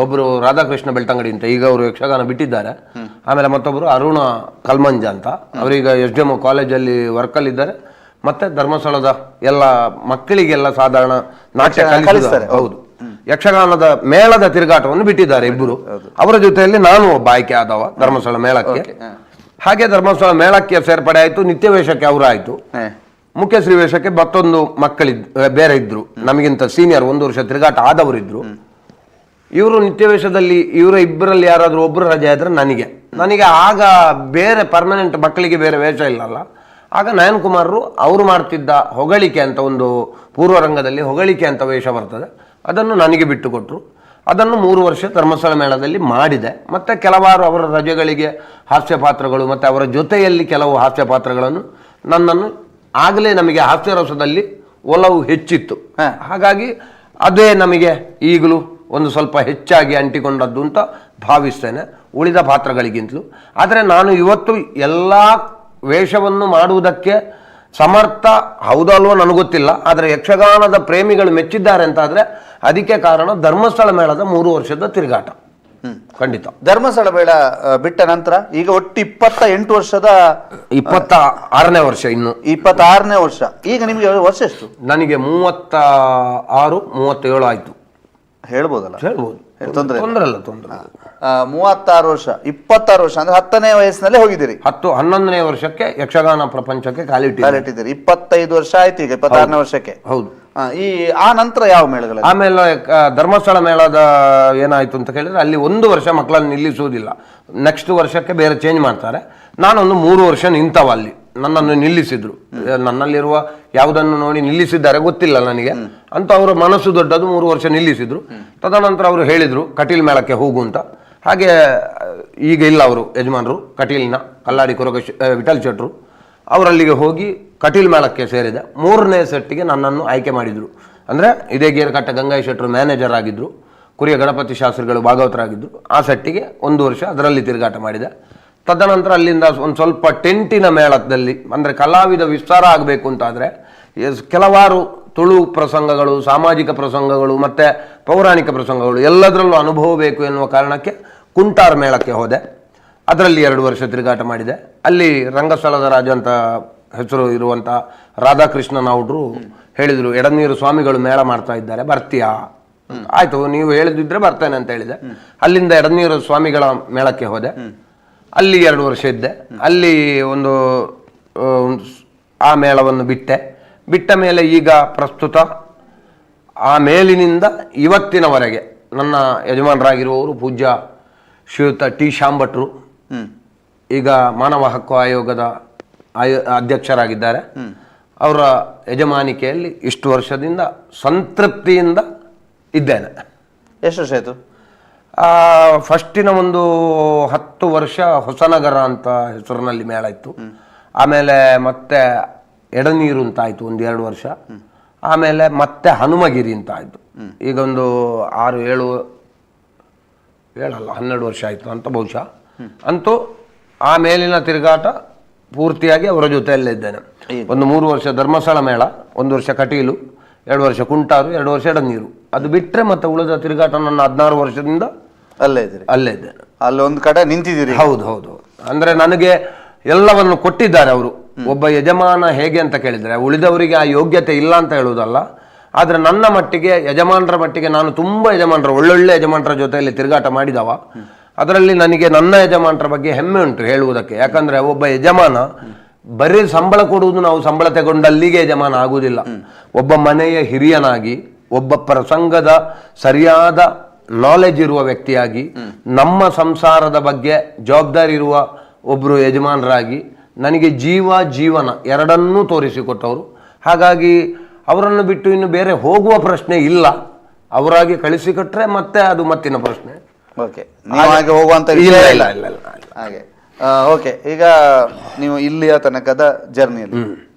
B: ಒಬ್ರು ರಾಧಾಕೃಷ್ಣ ಬೆಳ್ತಂಗಡಿ ಅಂತ, ಈಗ ಅವರು ಯಕ್ಷಗಾನ ಬಿಟ್ಟಿದ್ದಾರೆ. ಆಮೇಲೆ ಮತ್ತೊಬ್ರು ಅರುಣ ಕಲ್ಮಂಜ ಅಂತ, ಅವರೀಗ SDM ಕಾಲೇಜಲ್ಲಿ ವರ್ಕಲ್ಲಿ ಇದ್ದಾರೆ. ಮತ್ತೆ ಧರ್ಮಸ್ಥಳದ ಎಲ್ಲ ಮಕ್ಕಳಿಗೆಲ್ಲ ಸಾಧಾರಣ ನಾಟ್ಯ ಕಲಿಸ್ತಾರೆ. ಹೌದು, ಯಕ್ಷಗಾನದ ಮೇಳದ ತಿರುಗಾಟವನ್ನು ಬಿಟ್ಟಿದ್ದಾರೆ ಇಬ್ಬರು. ಅವರ ಜೊತೆಯಲ್ಲಿ ನಾನು ಒಬ್ಬ ಆಯ್ಕೆ ಆದವ ಧರ್ಮಸ್ಥಳ ಮೇಳಕ್ಕೆ. ಹಾಗೆ ಧರ್ಮಸ್ಥಳ ಮೇಳಕ್ಕೆ ಸೇರ್ಪಡೆ ಆಯ್ತು. ನಿತ್ಯ ವೇಷಕ್ಕೆ ಅವರು ಆಯ್ತು. ಮುಖ್ಯ ಶ್ರೀ ವೇಷಕ್ಕೆ ಮತ್ತೊಂದು ಮಕ್ಕಳಿದ್ ಬೇರೆ ಇದ್ರು, ನಮಗಿಂತ ಸೀನಿಯರ್, ಒಂದು ವರ್ಷ ತಿರುಗಾಟ ಆದವರಿದ್ರು. ಇವರು ನಿತ್ಯ ವೇಷದಲ್ಲಿ ಇವರ ಇಬ್ಬರಲ್ಲಿ ಯಾರಾದರೂ ಒಬ್ಬರು ರಜೆ ಆದ್ರೆ ನನಗೆ ಆಗ ಬೇರೆ ಪರ್ಮನೆಂಟ್ ಮಕ್ಕಳಿಗೆ ಬೇರೆ ವೇಷ ಇಲ್ಲಲ್ಲ. ಆಗ ನಯನ್ ಕುಮಾರರು ಅವರು ಮಾಡ್ತಿದ್ದ ಹೊಗಳಿಕೆ ಅಂತ ಒಂದು ಪೂರ್ವರಂಗದಲ್ಲಿ ಹೊಗಳಿಕೆ ಅಂತ ವೇಷ ಬರ್ತದೆ, ಅದನ್ನು ನನಗೆ ಬಿಟ್ಟುಕೊಟ್ರು. ಅದನ್ನು 3 ವರ್ಷ ಧರ್ಮಸ್ಥಳ ಮೇಳದಲ್ಲಿ ಮಾಡಿದೆ. ಮತ್ತು ಕೆಲವಾರು ಅವರ ರಜೆಗಳಿಗೆ ಹಾಸ್ಯ ಪಾತ್ರಗಳು ಮತ್ತು ಅವರ ಜೊತೆಯಲ್ಲಿ ಕೆಲವು ಹಾಸ್ಯ ಪಾತ್ರಗಳನ್ನು ನನ್ನನ್ನು ಆಗಲೇ ನಮಗೆ ಹಾಸ್ಯರಸದಲ್ಲಿ ಒಲವು ಹೆಚ್ಚಿತ್ತು. ಹಾಗಾಗಿ ಅದೇ ನಮಗೆ ಈಗಲೂ ಒಂದು ಸ್ವಲ್ಪ ಹೆಚ್ಚಾಗಿ ಅಂಟಿಕೊಂಡದ್ದು ಅಂತ ಭಾವಿಸ್ತೇನೆ ಉಳಿದ ಪಾತ್ರಗಳಿಗಿಂತಲೂ. ಆದರೆ ನಾನು ಇವತ್ತು ಎಲ್ಲ ವೇಷವನ್ನು ಮಾಡುವುದಕ್ಕೆ ಸಮರ್ಥ ಹೌದಲ್ವೋ ನನಗೊತ್ತಿಲ್ಲ, ಆದರೆ ಯಕ್ಷಗಾನದ ಪ್ರೇಮಿಗಳು ಮೆಚ್ಚಿದ್ದಾರೆ ಅಂತಾದರೆ ಅದಕ್ಕೆ ಕಾರಣ ಧರ್ಮಸ್ಥಳ ಮೇಳದ 3 ವರ್ಷದ ತಿರುಗಾಟ. ಖಂಡಿತ.
A: ಧರ್ಮಸ್ಥಳ ಮೇಳ ಬಿಟ್ಟ ನಂತರ ಈಗ ಒಟ್ಟು 28 ವರ್ಷದ
B: 26ನೇ ವರ್ಷ, ಇನ್ನು
A: 26ನೇ ವರ್ಷ. ಈಗ ನಿಮಗೆ ವರ್ಷ ಎಷ್ಟು?
B: ನನಗೆ 36 37 ಆಯ್ತು.
A: ಹೇಳ್ಬೋದಲ್ಲ?
B: ಹೇಳ್ಬೋದು,
A: ತೊಂದರೆ
B: ತೊಂದರೆ ಇಲ್ಲ, ತೊಂದರೆ.
A: 36 ವರ್ಷ, 26 ವರ್ಷ ಅಂದ್ರೆ 10ನೇ ವಯಸ್ಸಿನಲ್ಲೇ ಹೋಗಿದ್ದೀರಿ.
B: 10, 11ನೇ ವರ್ಷಕ್ಕೆ ಯಕ್ಷಗಾನ ಪ್ರಪಂಚಕ್ಕೆ ಕಾಲಿಟ್ಟಿದ್ದೀರಿ.
A: 25 ವರ್ಷ ಆಯ್ತು ಈಗ, 26ನೇ ವರ್ಷಕ್ಕೆ.
B: ಹೌದು.
A: ಈ ಆ ನಂತರ ಯಾವ ಮೇಳಗಳಲ್ಲಿ?
B: ಆಮೇಲೆ ಧರ್ಮಸ್ಥಳ ಮೇಳದ ಏನಾಯಿತು ಅಂತ ಕೇಳಿದ್ರೆ, ಅಲ್ಲಿ 1 ವರ್ಷ ಮಕ್ಕಳನ್ನು ನಿಲ್ಲಿಸುವುದಿಲ್ಲ, ನೆಕ್ಸ್ಟ್ ವರ್ಷಕ್ಕೆ ಬೇರೆ ಚೇಂಜ್ ಮಾಡ್ತಾರೆ. ನಾನೊಂದು 3 ವರ್ಷ ನಿಂತವ ಅಲ್ಲಿ, ನನ್ನನ್ನು ನಿಲ್ಲಿಸಿದ್ರು. ನನ್ನಲ್ಲಿರುವ ಯಾವುದನ್ನು ನೋಡಿ ನಿಲ್ಲಿಸಿದ್ದಾರೆ ಗೊತ್ತಿಲ್ಲ ನನಗೆ ಅಂತ, ಅವರ ಮನಸ್ಸು ದೊಡ್ಡದು, 3 ವರ್ಷ ನಿಲ್ಲಿಸಿದ್ರು. ತದನಂತರ ಅವರು ಹೇಳಿದರು ಕಟೀಲ್ ಮೇಳಕ್ಕೆ ಹೋಗು ಅಂತ. ಹಾಗೆ ಈಗ ಇಲ್ಲ ಅವರು ಯಜಮಾನರು, ಕಟೀಲಿನ ಕಲ್ಲಾಡಿ ಕೊರಗ ವಿಠಲ್ ಶೆಟ್ರು, ಅವರಲ್ಲಿಗೆ ಹೋಗಿ ಕಟೀಲ್ ಮೇಳಕ್ಕೆ ಸೇರಿದೆ. 3ನೇ ಸೆಟ್ಟಿಗೆ ನನ್ನನ್ನು ಆಯ್ಕೆ ಮಾಡಿದರು. ಅಂದರೆ ಇದೇ ಗೇರುಕಟ್ಟೆ ಗಂಗಾಯಿ ಶೆಟ್ಟರು ಮ್ಯಾನೇಜರ್ ಆಗಿದ್ದರು, ಕುರಿಯ ಗಣಪತಿ ಶಾಸ್ತ್ರಿಗಳು ಭಾಗವತರಾಗಿದ್ದರು. ಆ ಸೆಟ್ಟಿಗೆ 1 ವರ್ಷ ಅದರಲ್ಲಿ ತಿರುಗಾಟ ಮಾಡಿದೆ. ತದನಂತರ ಅಲ್ಲಿಂದ ಒಂದು ಸ್ವಲ್ಪ ಟೆಂಟಿನ ಮೇಳದಲ್ಲಿ, ಅಂದರೆ ಕಲಾವಿದ ವಿಸ್ತಾರ ಆಗಬೇಕು ಅಂತಾದರೆ ಕೆಲವಾರು ತುಳು ಪ್ರಸಂಗಗಳು, ಸಾಮಾಜಿಕ ಪ್ರಸಂಗಗಳು ಮತ್ತು ಪೌರಾಣಿಕ ಪ್ರಸಂಗಗಳು ಎಲ್ಲದರಲ್ಲೂ ಅನುಭವ ಬೇಕು ಎನ್ನುವ ಕಾರಣಕ್ಕೆ ಕುಂಟಾರ್ ಮೇಳಕ್ಕೆ ಹೋದೆ. ಅದರಲ್ಲಿ 2 ವರ್ಷ ತಿರುಗಾಟ ಮಾಡಿದೆ. ಅಲ್ಲಿ ರಂಗಸ್ಥಳದ ರಾಜ ಅಂತ ಹೆಸರು ಇರುವಂಥ ರಾಧಾಕೃಷ್ಣ ನಾವುಡ್ರು ಹೇಳಿದರು, ಎಡನೀರು ಸ್ವಾಮಿಗಳು ಮೇಳ ಮಾಡ್ತಾ ಇದ್ದಾರೆ, ಬರ್ತೀಯಾ? ಆಯಿತು, ನೀವು ಹೇಳಿದಿದ್ರೆ ಬರ್ತೇನೆ ಅಂತ ಹೇಳಿದೆ. ಅಲ್ಲಿಂದ ಎಡನೀರು ಸ್ವಾಮಿಗಳ ಮೇಳಕ್ಕೆ ಹೋದೆ. ಅಲ್ಲಿ 2 ವರ್ಷ ಇದ್ದೆ. ಅಲ್ಲಿ ಒಂದು ಆ ಮೇಳವನ್ನು ಬಿಟ್ಟೆ. ಬಿಟ್ಟ ಮೇಲೆ ಈಗ ಪ್ರಸ್ತುತ ಆ ಮೇಲಿನಿಂದ ಇವತ್ತಿನವರೆಗೆ ನನ್ನ ಯಜಮಾನರಾಗಿರುವವರು ಪೂಜ್ಯ ಶ್ರೀಯುತ ಟಿ ಶಾಂಭಟ್ರು, ಈಗ ಮಾನವ ಹಕ್ಕು ಆಯೋಗದ ಅಧ್ಯಕ್ಷರಾಗಿದ್ದಾರೆ. ಅವರ ಯಜಮಾನಿಕೆಯಲ್ಲಿ ಇಷ್ಟು ವರ್ಷದಿಂದ ಸಂತೃಪ್ತಿಯಿಂದ ಇದ್ದೇನೆ.
A: ಎಷ್ಟು ವರ್ಷ ಆಯಿತು?
B: ಫಸ್ಟಿನ ಒಂದು 10 ವರ್ಷ ಹೊಸನಗರ ಅಂತ ಹೆಸರಿನಲ್ಲಿ ಮೇಳ ಇತ್ತು. ಆಮೇಲೆ ಮತ್ತೆ ಎಡನೀರು ಅಂತ ಆಯಿತು ಒಂದು 2 ವರ್ಷ. ಆಮೇಲೆ ಮತ್ತೆ ಹನುಮಗಿರಿ ಅಂತ ಆಯಿತು. ಈಗ ಒಂದು 6 7 7 12 ವರ್ಷ ಆಯಿತು ಅಂತ ಬಹುಶಃ. ಅಂತೂ ಆ ಮೇಲಿನ ತಿರುಗಾಟ ಪೂರ್ತಿಯಾಗಿ ಅವರ ಜೊತೆಯಲ್ಲೇ ಇದ್ದೇನೆ. ಒಂದು 3 ವರ್ಷ ಧರ್ಮಸ್ಥಳ ಮೇಳ, 1 ವರ್ಷ ಕಟೀಲು, 2 ವರ್ಷ ಕುಂಟಾರು, 2 ವರ್ಷ ಎಡನೀರು. ಅದು ಬಿಟ್ಟರೆ ಮತ್ತೆ ಉಳಿದ ತಿರುಗಾಟ ನನ್ನ 16 ವರ್ಷದಿಂದ
A: ಅಲ್ಲೇ ಇದ್ದೀರಿ?
B: ಅಲ್ಲೇ ಇದ್ದೇನೆ.
A: ಅಲ್ಲೊಂದು ಕಡೆ ನಿಂತಿದ್ದೀರಿ?
B: ಹೌದು ಹೌದು. ಅಂದರೆ ನನಗೆ ಎಲ್ಲವನ್ನು ಕೊಟ್ಟಿದ್ದಾರೆ ಅವರು. ಒಬ್ಬ ಯಜಮಾನ ಹೇಗೆ ಅಂತ ಕೇಳಿದರೆ, ಉಳಿದವರಿಗೆ ಆ ಯೋಗ್ಯತೆ ಇಲ್ಲ ಅಂತ ಹೇಳುವುದಲ್ಲ, ಆದರೆ ನನ್ನ ಮಟ್ಟಿಗೆ, ಯಜಮಾನರ ಮಟ್ಟಿಗೆ ನಾನು ತುಂಬ ಯಜಮಾನರ, ಒಳ್ಳೊಳ್ಳೆ ಯಜಮಾನರ ಜೊತೆಯಲ್ಲಿ ತಿರುಗಾಟ ಮಾಡಿದವ. ಅದರಲ್ಲಿ ನನಗೆ ನನ್ನ ಯಜಮಾನರ ಬಗ್ಗೆ ಹೆಮ್ಮೆ ಉಂಟು ಹೇಳುವುದಕ್ಕೆ. ಯಾಕಂದರೆ ಒಬ್ಬ ಯಜಮಾನ ಬರೀ ಸಂಬಳ ಕೊಡುವುದು, ನಾವು ಸಂಬಳ ತಗೊಂಡಲ್ಲಿಗೆ ಯಜಮಾನ ಆಗುವುದಿಲ್ಲ. ಒಬ್ಬ ಮನೆಯ ಹಿರಿಯನಾಗಿ, ಒಬ್ಬ ಪ್ರಸಂಗದ ಸರಿಯಾದ ನಾಲೆಜ್ ಇರುವ ವ್ಯಕ್ತಿಯಾಗಿ, ನಮ್ಮ ಸಂಸಾರದ ಬಗ್ಗೆ ಜವಾಬ್ದಾರಿ ಇರುವ ಒಬ್ಬರು ಯಜಮಾನರಾಗಿ ನನಗೆ ಜೀವನ ಎರಡನ್ನೂ ತೋರಿಸಿಕೊಟ್ಟವರು. ಹಾಗಾಗಿ ಅವರನ್ನು ಬಿಟ್ಟು ಇನ್ನು ಬೇರೆ ಹೋಗುವ ಪ್ರಶ್ನೆ ಇಲ್ಲ. ಅವರಾಗಿ ಕಳಿಸಿಕೊಟ್ರೆ ಮತ್ತೆ ಅದು ಮತ್ತಿನ ಪ್ರಶ್ನೆ.
A: ಓಕೆ, ನೀವಾಗಿ ಹೋಗುವಂತ
B: ಇಲ್ಲ ಇಲ್ಲ ಇಲ್ಲ ಇಲ್ಲ.
A: ಹಾಗೆ ಓಕೆ. ಈಗ ನೀವು ಇಲ್ಲಿಯ ತನಕದ ಜರ್ನಿಯಲ್ಲಿ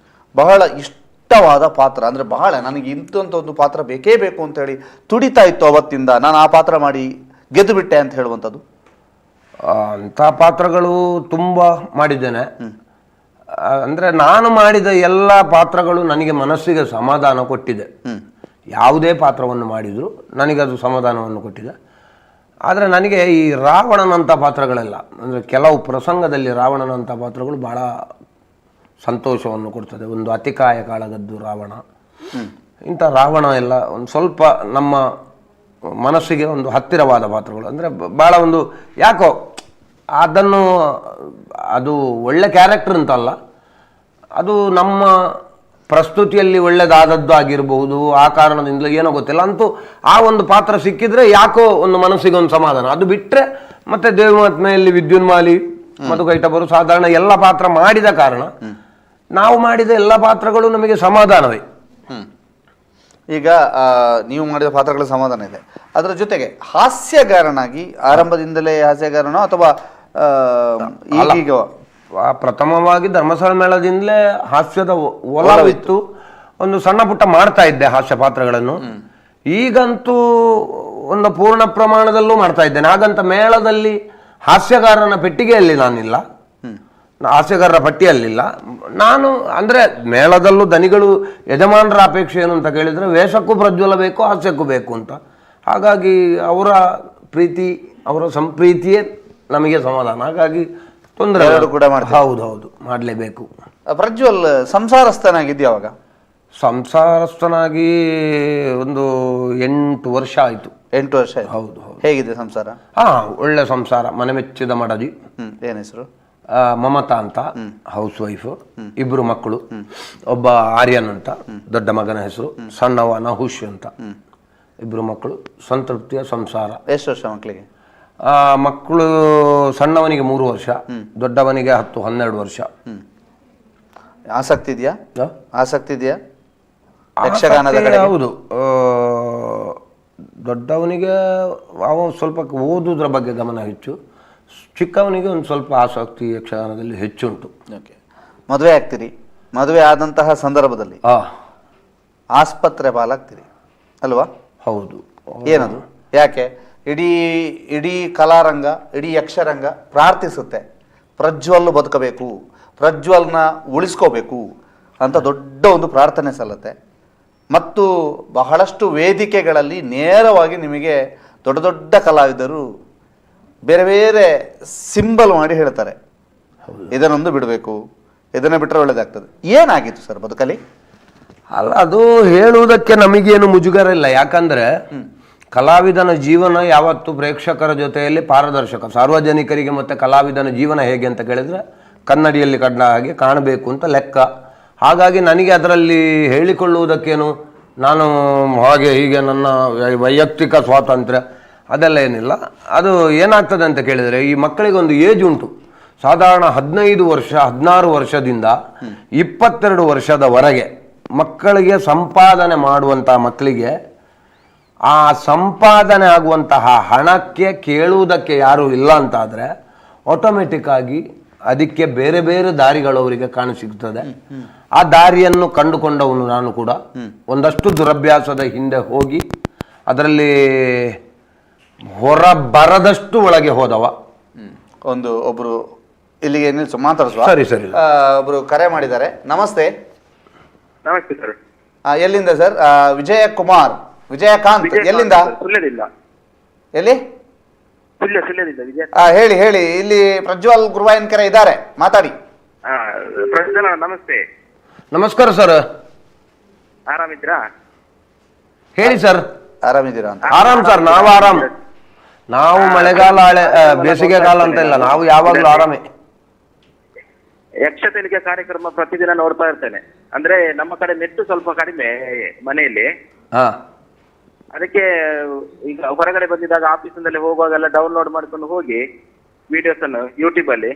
A: ಬಹಳ ಇಷ್ಟವಾದ ಪಾತ್ರ, ಅಂದ್ರೆ ಬಹಳ ನನಗೆ ಇಂಥ ಒಂದು ಪಾತ್ರ ಬೇಕೇ ಬೇಕು ಅಂತ ಹೇಳಿ ತುಡಿತಾ ಇತ್ತು ಅವತ್ತಿಂದ, ನಾನು ಆ ಪಾತ್ರ ಮಾಡಿ ಗೆದ್ದು ಬಿಟ್ಟೆ ಅಂತ ಹೇಳುವಂಥದ್ದು?
B: ಅಂಥ ಪಾತ್ರಗಳು ತುಂಬ ಮಾಡಿದ್ದೇನೆ. ಅಂದರೆ ನಾನು ಮಾಡಿದ ಎಲ್ಲ ಪಾತ್ರಗಳು ನನಗೆ ಮನಸ್ಸಿಗೆ ಸಮಾಧಾನ ಕೊಟ್ಟಿದೆ. ಯಾವುದೇ ಪಾತ್ರವನ್ನು ಮಾಡಿದರೂ ನನಗದು ಸಮಾಧಾನವನ್ನು ಕೊಟ್ಟಿದೆ. ಆದರೆ ನನಗೆ ಈ ರಾವಣನಂಥ ಪಾತ್ರಗಳೆಲ್ಲ, ಅಂದರೆ ಕೆಲವು ಪ್ರಸಂಗದಲ್ಲಿ ರಾವಣನಂಥ ಪಾತ್ರಗಳು ಭಾಳ ಸಂತೋಷವನ್ನು ಕೊಡ್ತದೆ. ಒಂದು ಅತಿಕಾಯ ಕಾಳಗದ್ದು ರಾವಣ, ಇಂಥ ರಾವಣ ಎಲ್ಲ ಒಂದು ಸ್ವಲ್ಪ ನಮ್ಮ ಮನಸ್ಸಿಗೆ ಒಂದು ಹತ್ತಿರವಾದ ಪಾತ್ರಗಳು. ಅಂದರೆ ಭಾಳ ಒಂದು ಯಾಕೋ ಅದನ್ನು, ಅದು ಒಳ್ಳೆ ಕ್ಯಾರೆಕ್ಟರ್ ಅಂತಲ್ಲ, ಅದು ನಮ್ಮ ಪ್ರಸ್ತುತಿಯಲ್ಲಿ ಒಳ್ಳೆಯದಾದದ್ದು ಆಗಿರಬಹುದು, ಆ ಕಾರಣದಿಂದಲೂ ಏನೋ ಗೊತ್ತಿಲ್ಲ. ಅಂತೂ ಆ ಒಂದು ಪಾತ್ರ ಸಿಕ್ಕಿದ್ರೆ ಯಾಕೋ ಒಂದು ಮನಸ್ಸಿಗೆ ಒಂದು ಸಮಾಧಾನ. ಅದು ಬಿಟ್ಟರೆ ಮತ್ತೆ ದೇವಮಾತ್ಮೆಯಲ್ಲಿ ವಿದ್ಯುನ್ಮಾಲಿ, ಮಧುಕೈಟಬರು ಸಾಧಾರಣ ಎಲ್ಲ ಪಾತ್ರ ಮಾಡಿದ ಕಾರಣ ನಾವು ಮಾಡಿದ ಎಲ್ಲ ಪಾತ್ರಗಳು ನಮಗೆ ಸಮಾಧಾನವೇ.
A: ಈಗ ನೀವು ಮಾಡಿದ ಪಾತ್ರಗಳ ಸಮಾಧಾನ ಇದೆ. ಅದರ ಜೊತೆಗೆ ಹಾಸ್ಯಗಾರನಾಗಿ ಆರಂಭದಿಂದಲೇ ಹಾಸ್ಯಗಾರನೋ ಅಥವಾ ಈಗ
B: ಪ್ರಥಮವಾಗಿ ಧರ್ಮಸ್ಥಳ ಮೇಳದಿಂದಲೇ ಹಾಸ್ಯದ ಒಲವಿತ್ತು, ಒಂದು ಸಣ್ಣ ಪುಟ್ಟ ಮಾಡ್ತಾ ಇದ್ದೆ ಹಾಸ್ಯ ಪಾತ್ರಗಳನ್ನು. ಈಗಂತೂ ಒಂದು ಪೂರ್ಣ ಪ್ರಮಾಣದಲ್ಲೂ ಮಾಡ್ತಾ ಇದ್ದೇನೆ. ಹಾಗಂತ ಮೇಳದಲ್ಲಿ ಹಾಸ್ಯಗಾರನ ಪೆಟ್ಟಿಗೆಯಲ್ಲಿ ನಾನಿಲ್ಲ, ಹಾಸ್ಯಗಾರರ ಪಟ್ಟಿಯಲ್ಲಿಲ್ಲ ನಾನು. ಅಂದರೆ ಮೇಳದಲ್ಲೂ ದನಿಗಳು ಯಜಮಾನರ ಅಪೇಕ್ಷೆ ಏನು ಅಂತ ಕೇಳಿದರೆ ವೇಷಕ್ಕೂ ಪ್ರಜ್ವಲ ಬೇಕು, ಹಾಸ್ಯಕ್ಕೂ ಬೇಕು ಅಂತ. ಹಾಗಾಗಿ ಅವರ ಪ್ರೀತಿ, ಅವರ ಸಂಪ್ರೀತಿಯೇ ನಮಗೆ ಸಮಾಧಾನ. ಹಾಗಾಗಿ ತೊಂದರೆ
A: ಕೂಡ.
B: ಹೌದು ಹೌದು, ಮಾಡಲೇಬೇಕು.
A: ಪ್ರಜ್ವಲ್ ಸಂಸಾರಸ್ಥನಾಗಿದ್ದೆ ಅವಾಗ?
B: ಸಂಸಾರಸ್ಥನಾಗಿ ಒಂದು 8 ವರ್ಷ ಆಯಿತು.
A: 8 ವರ್ಷ ಆಯ್ತು.
B: ಹೌದು ಹೌದು.
A: ಹೇಗಿದೆ ಸಂಸಾರ?
B: ಹಾಂ, ಒಳ್ಳೆ ಸಂಸಾರ, ಮನೆ ಮೆಚ್ಚಿದ ಮಡದಿ.
A: ಏನು ಹೆಸರು?
B: Mamata ಅಂತ ಹೌಸ್ ವೈಫ್, ಇಬ್ಬರು ಮಕ್ಕಳು, ಒಬ್ಬ ಆರ್ಯನ್ ಅಂತ ದೊಡ್ಡ ಮಗನ ಹೆಸರು, ಸಣ್ಣವ ನಹುಶ್ ಅಂತ, ಇಬ್ಬರು ಮಕ್ಕಳು, ಸಂತೃಪ್ತಿಯ ಸಂಸಾರ.
A: ಎಷ್ಟು ವರ್ಷ ಮಕ್ಕಳಿಗೆ?
B: ಮಕ್ಕಳು ಸಣ್ಣವನಿಗೆ 3 ವರ್ಷ, ದೊಡ್ಡವನಿಗೆ 10-12 ವರ್ಷ.
A: ಆಸಕ್ತಿ ಇದೆಯಾ? ಆಸಕ್ತಿ ಇದೆಯಾ ಯಕ್ಷಗಾನದ ಕಡೆ?
B: ಹೌದು, ದೊಡ್ಡವನಿಗೆ ಅವ ಸ್ವಲ್ಪ ಓದುವುದರ ಬಗ್ಗೆ ಗಮನ ಹೆಚ್ಚು, ಚಿಕ್ಕವನಿಗೆ ಒಂದು ಸ್ವಲ್ಪ ಆಸಕ್ತಿ ಯಕ್ಷಗಾನದಲ್ಲಿ ಹೆಚ್ಚುಂಟು.
A: ಓಕೆ, ಮದುವೆ ಆಗ್ತೀರಿ. ಮದುವೆ ಆದಂತಹ ಸಂದರ್ಭದಲ್ಲಿ ಆಸ್ಪತ್ರೆ ಪಾಲಾಗ್ತೀರಿ ಅಲ್ವಾ?
B: ಹೌದು.
A: ಏನದು ಯಾಕೆ? ಇಡೀ ಇಡೀ ಕಲಾರಂಗ, ಇಡೀ ಯಕ್ಷರಂಗ ಪ್ರಾರ್ಥಿಸುತ್ತೆ, ಪ್ರಜ್ವಲ್ ಬದುಕಬೇಕು, ಪ್ರಜ್ವಲ್ನ ಉಳಿಸ್ಕೋಬೇಕು ಅಂತ ದೊಡ್ಡ ಒಂದು ಪ್ರಾರ್ಥನೆ ಸಲ್ಲತ್ತೆ. ಮತ್ತು ಬಹಳಷ್ಟು ವೇದಿಕೆಗಳಲ್ಲಿ ನೇರವಾಗಿ ನಿಮಗೆ ದೊಡ್ಡ ದೊಡ್ಡ ಕಲಾವಿದರು ಬೇರೆ ಬೇರೆ ಸಿಂಬಲ್ ಮಾಡಿ ಹೇಳ್ತಾರೆ, ಇದನ್ನೊಂದು ಬಿಡಬೇಕು, ಇದನ್ನು ಬಿಟ್ಟರೆ ಒಳ್ಳೇದಾಗ್ತದೆ. ಏನಾಗಿತ್ತು ಸರ್ ಬದುಕಲ್ಲಿ?
B: ಅಲ್ಲ, ಅದು ಹೇಳುವುದಕ್ಕೆ ನಮಗೇನು ಮುಜುಗರ ಇಲ್ಲ. ಯಾಕಂದ್ರೆ ಕಲಾವಿದನ ಜೀವನ ಯಾವತ್ತು ಪ್ರೇಕ್ಷಕರ ಜೊತೆಯಲ್ಲಿ ಪಾರದರ್ಶಕ. ಸಾರ್ವಜನಿಕರಿಗೆ ಮತ್ತು ಕಲಾವಿದನ ಜೀವನ ಹೇಗೆ ಅಂತ ಕೇಳಿದರೆ ಕನ್ನಡಿಯಲ್ಲಿ ಕಂಡ ಹಾಗೆ ಕಾಣಬೇಕು ಅಂತ ಲೆಕ್ಕ. ಹಾಗಾಗಿ ನನಗೆ ಅದರಲ್ಲಿ ಹೇಳಿಕೊಳ್ಳುವುದಕ್ಕೇನು, ನಾನು ಹಾಗೆ ಹೀಗೆ ನನ್ನ ವೈಯಕ್ತಿಕ ಸ್ವಾತಂತ್ರ್ಯ ಅದೆಲ್ಲ ಏನಿಲ್ಲ. ಅದು ಏನಾಗ್ತದೆ ಅಂತ ಕೇಳಿದರೆ, ಈ ಮಕ್ಕಳಿಗೊಂದು ಏಜ್ ಉಂಟು, ಸಾಧಾರಣ 15 ವರ್ಷ 16 ವರ್ಷದಿಂದ 22 ವರ್ಷದವರೆಗೆ ಮಕ್ಕಳಿಗೆ ಸಂಪಾದನೆ ಮಾಡುವಂಥ ಮಕ್ಕಳಿಗೆ ಆ ಸಂಪಾದನೆ ಆಗುವಂತಹ ಹಣಕ್ಕೆ ಕೇಳುವುದಕ್ಕೆ ಯಾರೂ ಇಲ್ಲ ಅಂತಾದರೆ ಆಟೋಮೆಟಿಕ್ಕಾಗಿ ಅದಕ್ಕೆ ಬೇರೆ ಬೇರೆ ದಾರಿಗಳು ಅವರಿಗೆ ಕಾಣಸಿಗ್ತದೆ. ಆ ದಾರಿಯನ್ನು ಕಂಡುಕೊಂಡವನು ನಾನು ಕೂಡ. ಒಂದಷ್ಟು ದುರಭ್ಯಾಸದ ಹಿಂದೆ ಹೋಗಿ ಅದರಲ್ಲಿ ಹೊರ ಬರದಷ್ಟು ಒಳಗೆ ಹೋದವ.
A: ಒಂದು ಒಬ್ರು ಇಲ್ಲಿಗೆ ನಿಲ್ಸು, ಮಾತಾಡಿಸುವ.
B: ಸರಿ ಸರಿ.
A: ಒಬ್ರು ಕರೆ ಮಾಡಿದ್ದಾರೆ. ನಮಸ್ತೆ.
F: ನಮಸ್ತೆ ಸರ್.
A: ಎಲ್ಲಿಂದ ಸರ್? ವಿಜಯ ಕುಮಾರ್, ವಿಜಯಕಾಂತ್, ಎಲ್ಲಿಂದ?
F: ಸುಳ್ಯದಿಂದ.
A: ಎಲ್ಲಿ?
F: ಸುಳ್ಯದಿಂದ.
A: ಹೇಳಿ ಹೇಳಿ. ಇಲ್ಲಿ ಪ್ರಜ್ವಲ್ ಗುರುವಾಯನಕೆರೆ ಇದ್ದಾರೆ, ಮಾತಾಡಿ.
F: ಪ್ರಜ್ವಲ್ ನಮಸ್ತೆ.
B: ನಮಸ್ಕಾರ ಸರ್.
F: ಆರಾಮಿದ್ದೀರಾ?
B: ಹೇಳಿ ಸರ್.
A: ಆರಾಮಿದ್ದೀರಾ ಅಂತ?
B: ಆರಾಮ್ ಸರ್, ನಾವು ಆರಾಮ್. ನಾವು ಮಳೆಗಾಲ ಬೇಸಿಗೆ ಕಾಲ ಅಂತ ಇಲ್ಲ, ನಾವು ಯಾವಾಗ್ಲೂ ಆರಾಮೇ.
F: ಯಕ್ಷ ತೆಲಿಗೆ ಕಾರ್ಯಕ್ರಮ ಪ್ರತಿದಿನ ನೋಡ್ತಾ ಇರ್ತೇನೆ. ಅಂದ್ರೆ ನಮ್ಮ ಕಡೆ ನೆಟ್ಟು ಸ್ವಲ್ಪ ಕಡಿಮೆ ಮನೆಯಲ್ಲಿ, ಅದಕ್ಕೆ ಈಗ ಹೊರಗಡೆ ಬಂದಿದ್ದಾಗ ಆಫೀಸಿನಲ್ಲಿ ಹೋಗುವಾಗೆಲ್ಲ ಡೌನ್ಲೋಡ್ ಮಾಡ್ಕೊಂಡು ಹೋಗಿ ವಿಡಿಯೋಸ್ ಅನ್ನು ಯೂಟ್ಯೂಬ್ ಅಲ್ಲಿ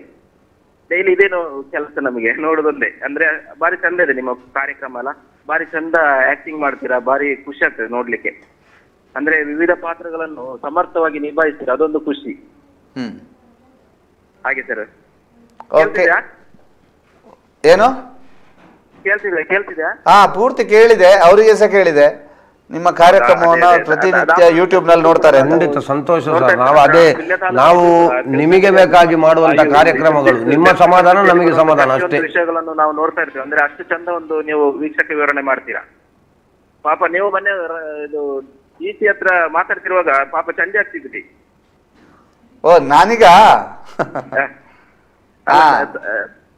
F: ಡೈಲಿ ಇದೇನು ಕೆಲಸ ನಮಗೆ ನೋಡುದೊಂದೇ. ಅಂದ್ರೆ ಬಾರಿ ಚಂದ ಇದೆ ನಿಮ್ಮ ಕಾರ್ಯಕ್ರಮ ಎಲ್ಲ, ಬಾರಿ ಚಂದ ಆಕ್ಟಿಂಗ್ ಮಾಡ್ತೀರಾ, ಬಾರಿ ಖುಷಿ ಆಗ್ತದೆ ನೋಡ್ಲಿಕ್ಕೆ. ಅಂದ್ರೆ ವಿವಿಧ ಪಾತ್ರಗಳನ್ನು ಸಮರ್ಥವಾಗಿ ನಿಭಾಯಿಸ್ತೀರಾ, ಅದೊಂದು ಖುಷಿ. ಹಾಗೆ ಸರ್.
A: ಓಕೆ, ಏನು
F: ಕೇಳ್ತಿದೆ? ಕೇಳ್ತಿದ್ಯಾ?
A: ಹಾ, ಪೂರ್ತಿ ಕೇಳಿದೆ, ಅವರಿಗೆ ಸಹ ಕೇಳಿದೆ. ನಿಮ್ಮ ಕಾರ್ಯಕ್ರಮವನ್ನ ಪ್ರತಿನಿತ್ಯ ಯೂಟ್ಯೂಬ್ ನಲ್ಲಿ ನೋಡ್ತಾರೆ.
B: ಖಂಡಿತ ಸಂತೋಷ ಸರ್. ನಾವು ಅದೇ, ನಾವು ನಿಮಗೆ ಬೇಕಾಗಿ ಮಾಡುವಂತ ಕಾರ್ಯಕ್ರಮಗಳು, ನಿಮ್ಮ ಸಮಾಧಾನ ನಮಗೆ ಸಮಾಧಾನ ಅಷ್ಟೇ.
F: ವಿಷಯಗಳನ್ನು ನಾವು ನೋಡ್ತಾ ಇರ್ತೀವಿ. ಅಂದ್ರೆ ಅಷ್ಟು ಚಂದ ಒಂದು ನೀವು ವೀಕ್ಷಕ ವಿವರಣೆ ಮಾಡ್ತೀರಾ. ಪಾಪ ನೀವು ಮೊನ್ನೆ ಇದು ಈಸಿ ಹತ್ರ ಮಾತಾಡ್ತಿರುವಾಗ ಪಾಪ ಚಂಡಿ ಆಗ್ತಿದ್ರಿ.
A: ಓ, ನಾನೀಗ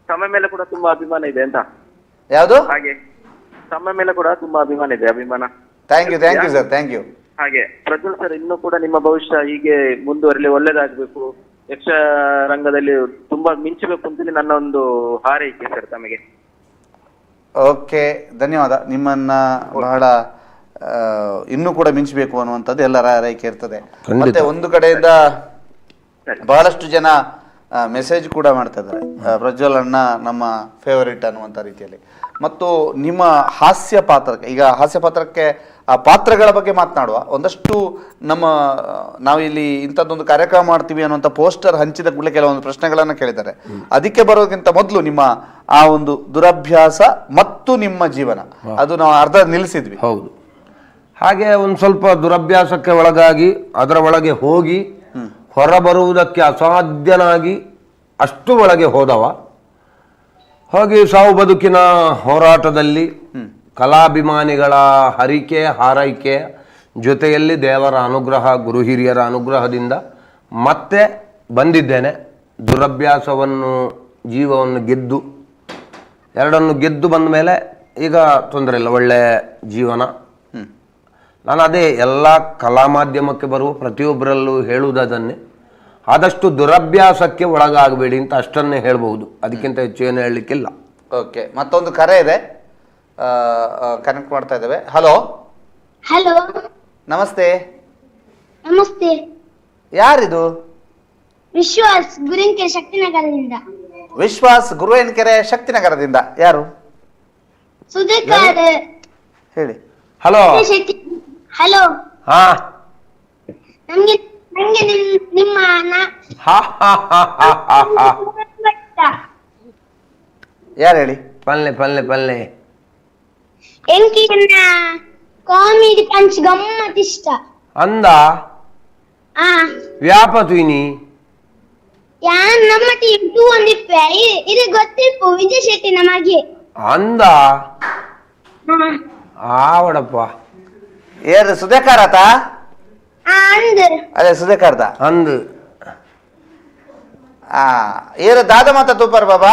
F: ತಮ್ಮ ಮೇಲೆ ಕೂಡ ತುಂಬಾ ಅಭಿಮಾನ ಇದೆ ಅಂತ.
A: ಯಾವುದು?
F: ಹಾಗೆ ತಮ್ಮ ಮೇಲೆ ಕೂಡ ತುಂಬಾ ಅಭಿಮಾನ ಇದೆ, ಅಭಿಮಾನ.
A: Thank you, thank you sir, thank you.
F: ಹಾಗೆ ಪ್ರಜ್ವಲ್ ಸರ್, ಇನ್ನೂ ಕೂಡ ನಿಮ್ಮ ಭವಿಷ್ಯ ಹೀಗೆ ಮುಂದುವರಲಿ, ಒಳ್ಳೇದಾಗಬೇಕು, ಯಕ್ಷ ರಂಗದಲ್ಲಿ ತುಂಬಾ ಮಿಂಚಬೇಕು ಅಂತೇಳಿ ನನ್ನ ಒಂದು ಹಾರೈಕೆ ಸರ್ ತಮಗೆ.
A: ಓಕೆ, ಧನ್ಯವಾದ. ನಿಮ್ಮನ್ನ ಬಹಳ ಇನ್ನೂ ಕೂಡ ಮಿಂಚಬೇಕು ಅನ್ನುವಂಥದ್ದು ಎಲ್ಲರ ಹಾರೈಕೆ ಇರ್ತದೆ. ಮತ್ತೆ ಒಂದು ಕಡೆಯಿಂದ ಬಹಳಷ್ಟು ಜನ ಮೆಸೇಜ್ ಕೂಡ ಮಾಡ್ತಾ ಇದ್ದಾರೆ, ಪ್ರಜ್ವಲ್ ಅಣ್ಣ ನಮ್ಮ ಫೇವರಿಟ್ ಅನ್ನುವಂಥ ರೀತಿಯಲ್ಲಿ. ಮತ್ತು ನಿಮ್ಮ ಹಾಸ್ಯ ಪಾತ್ರಕ್ಕೆ, ಈಗ ಹಾಸ್ಯ ಪಾತ್ರಕ್ಕೆ ಆ ಪಾತ್ರಗಳ ಬಗ್ಗೆ ಮಾತನಾಡುವ ಒಂದಷ್ಟು ನಮ್ಮ ನಾವಿಲ್ಲಿ ಇಂಥದ್ದೊಂದು ಕಾರ್ಯಕ್ರಮ ಮಾಡ್ತೀವಿ ಅನ್ನುವಂಥ ಪೋಸ್ಟರ್ ಹಂಚಿದ ಕೂಡಲೇ ಕೆಲವೊಂದು ಪ್ರಶ್ನೆಗಳನ್ನು ಕೇಳಿದ್ದಾರೆ. ಅದಕ್ಕೆ ಬರೋದಕ್ಕಿಂತ ಮೊದಲು ನಿಮ್ಮ ಆ ಒಂದು ದುರಭ್ಯಾಸ ಮತ್ತು ನಿಮ್ಮ ಜೀವನ, ಅದು ನಾವು ಅರ್ಧ ನಿಲ್ಲಿಸಿದ್ವಿ.
B: ಹೌದು, ಹಾಗೆ ಒಂದು ಸ್ವಲ್ಪ ದುರಭ್ಯಾಸಕ್ಕೆ ಒಳಗಾಗಿ ಅದರ ಒಳಗೆ ಹೋಗಿ ಹೊರಬರುವುದಕ್ಕೆ ಅಸಾಧ್ಯನಾಗಿ ಅಷ್ಟು ಒಳಗೆ ಹೋದವ. ಹೋಗಿ ಸಾವು ಬದುಕಿನ ಹೋರಾಟದಲ್ಲಿ ಕಲಾಭಿಮಾನಿಗಳ ಹರಿಕೆ ಹಾರೈಕೆ ಜೊತೆಯಲ್ಲಿ ದೇವರ ಅನುಗ್ರಹ, ಗುರು ಹಿರಿಯರ ಅನುಗ್ರಹದಿಂದ ಮತ್ತೆ ಬಂದಿದ್ದೇನೆ. ದುರಭ್ಯಾಸವನ್ನು, ಜೀವವನ್ನು ಗೆದ್ದು, ಎರಡನ್ನು ಗೆದ್ದು ಬಂದ ಮೇಲೆ ಈಗ ತೊಂದರೆ ಇಲ್ಲ, ಒಳ್ಳೆಯ ಜೀವನ. ನಾನು ಅದೇ ಎಲ್ಲ ಕಲಾ ಮಾಧ್ಯಮಕ್ಕೆ ಬರುವ ಪ್ರತಿಯೊಬ್ಬರಲ್ಲೂ ಹೇಳುವುದನ್ನೇ, ಆದಷ್ಟು ದುರಭ್ಯಾಸಕ್ಕೆ ಒಳಗಾಗಬೇಡಿ ಅಂತ ಅಷ್ಟನ್ನೇ ಹೇಳ್ಬಹುದು, ಅದಕ್ಕಿಂತ ಹೆಚ್ಚು ಏನು ಹೇಳಲಿಕ್ಕಿಲ್ಲ.
A: ಓಕೆ, ಮತ್ತೊಂದು ಕರೆ ಇದೆ, ಕನೆಕ್ಟ್ ಮಾಡ್ತಾ ಇದ್ದೇವೆ. ಹಲೋ.
G: ಹಲೋ,
A: ನಮಸ್ತೆ.
G: ನಮಸ್ತೆ.
A: ಯಾರಿದು?
G: ವಿಶ್ವಾಸ್, ಗುರುವಿನಕೆರೆ ಶಕ್ತಿನಗರದಿಂದ.
A: ವಿಶ್ವಾಸ್, ಗುರುವಿನಕೆರೆ ಶಕ್ತಿನಗರದಿಂದ. ಯಾರು?
G: ಸುಧಾಕರ್.
A: ಹೇಳಿ.
B: ಹಲೋ.
G: ಹಲೋ.
B: ಹಾ,
G: ನಮ್ಗೆ ನಂಗೆ ನಿಮ್ಮ
A: ಯಾರು ಹೇಳಿ?
B: ಪಲ್ಲೆ ಪಲ್ಲೆ ಪಲ್ಲೆ.
G: ಕಾಮಿಡಿ ಪಂಚ್ ಗಮ್ಮತ್ ಇಷ್ಟ
B: ಅಂದ ವ್ಯಾಪತುನಿ
G: ಯಾನ್ ನಮ್ಮ ಟೀಮ್ ಟೂ ಒಂದಿಪ್ಪೆ ಇದು ಗೊತ್ತಿಪ್ಪು ವಿಜಯ್ ಶೆಟ್ಟಿ ನಮಗೆ
B: ಅಂದ ಆವಡಪ್ಪ.
A: ಏರು ಸುಧಾಕರ್ ಆತ? ಅದೇ ಸುಧಾಕರ್ದ
B: ಅಂದ್.
A: ಏರು ದಾದ ಮಾತ ತೂಪರ್ ಬಾಬಾ?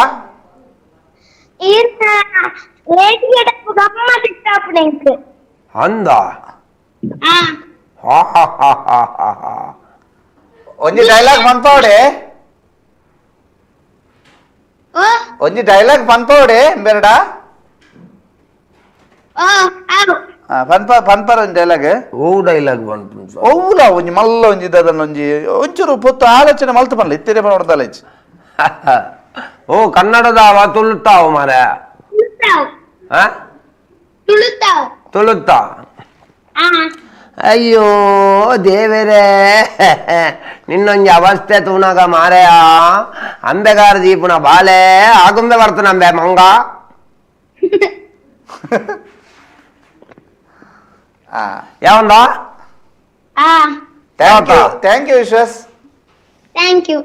B: ಅಂದ
A: ಒಂಜಿ ಡೈಲಾಗ್ ಪನ್ಪವಡೆ, ಒಂಜಿ ಡೈಲಾಗ್ ಪನ್ಪವಡೆ ಬೇರಡ ಪನ್ಪ ಪನ್ಪರ ಒಂಜಿ ಡೈಲಾಗ್.
B: ಓ ಡೈಲಾಗ್ ಬಂತು
A: ಓವುಲ ಒಂಜಿ ಮಲ್ಲ ಒಂಜಿ ದಾದನ ಒಂಜಿ ಒಂಚೂರು ಪೊತ್ತು ಆಲೋಚನೆ ಮಲ್ತು ಪನ್ಲ ಇತ್ತಿರೆ ನೋಡ್ದಲ್ಲ.
B: ಓ ಕನ್ನಡದಾವ ತುಳುತ್ತಾವ ಮಾರ? ತುಳುತ್ತಾ? ಅಯ್ಯೋ ದೇವರೇ, ನಿನ್ನೊಂಜಿ ಅವಸ್ಥೆ ತೂನಾಗ ಮಾರೆಯ. ಅಂಬೆಗಾರ ದೀಪುನ ಬಾಲೆ ಆಗುಂಬೆ ಬರ್ತನಂಬೆ ಮಂಗ. ಯಾವಂದ?
A: Thank you Vishwas.
G: Thank you.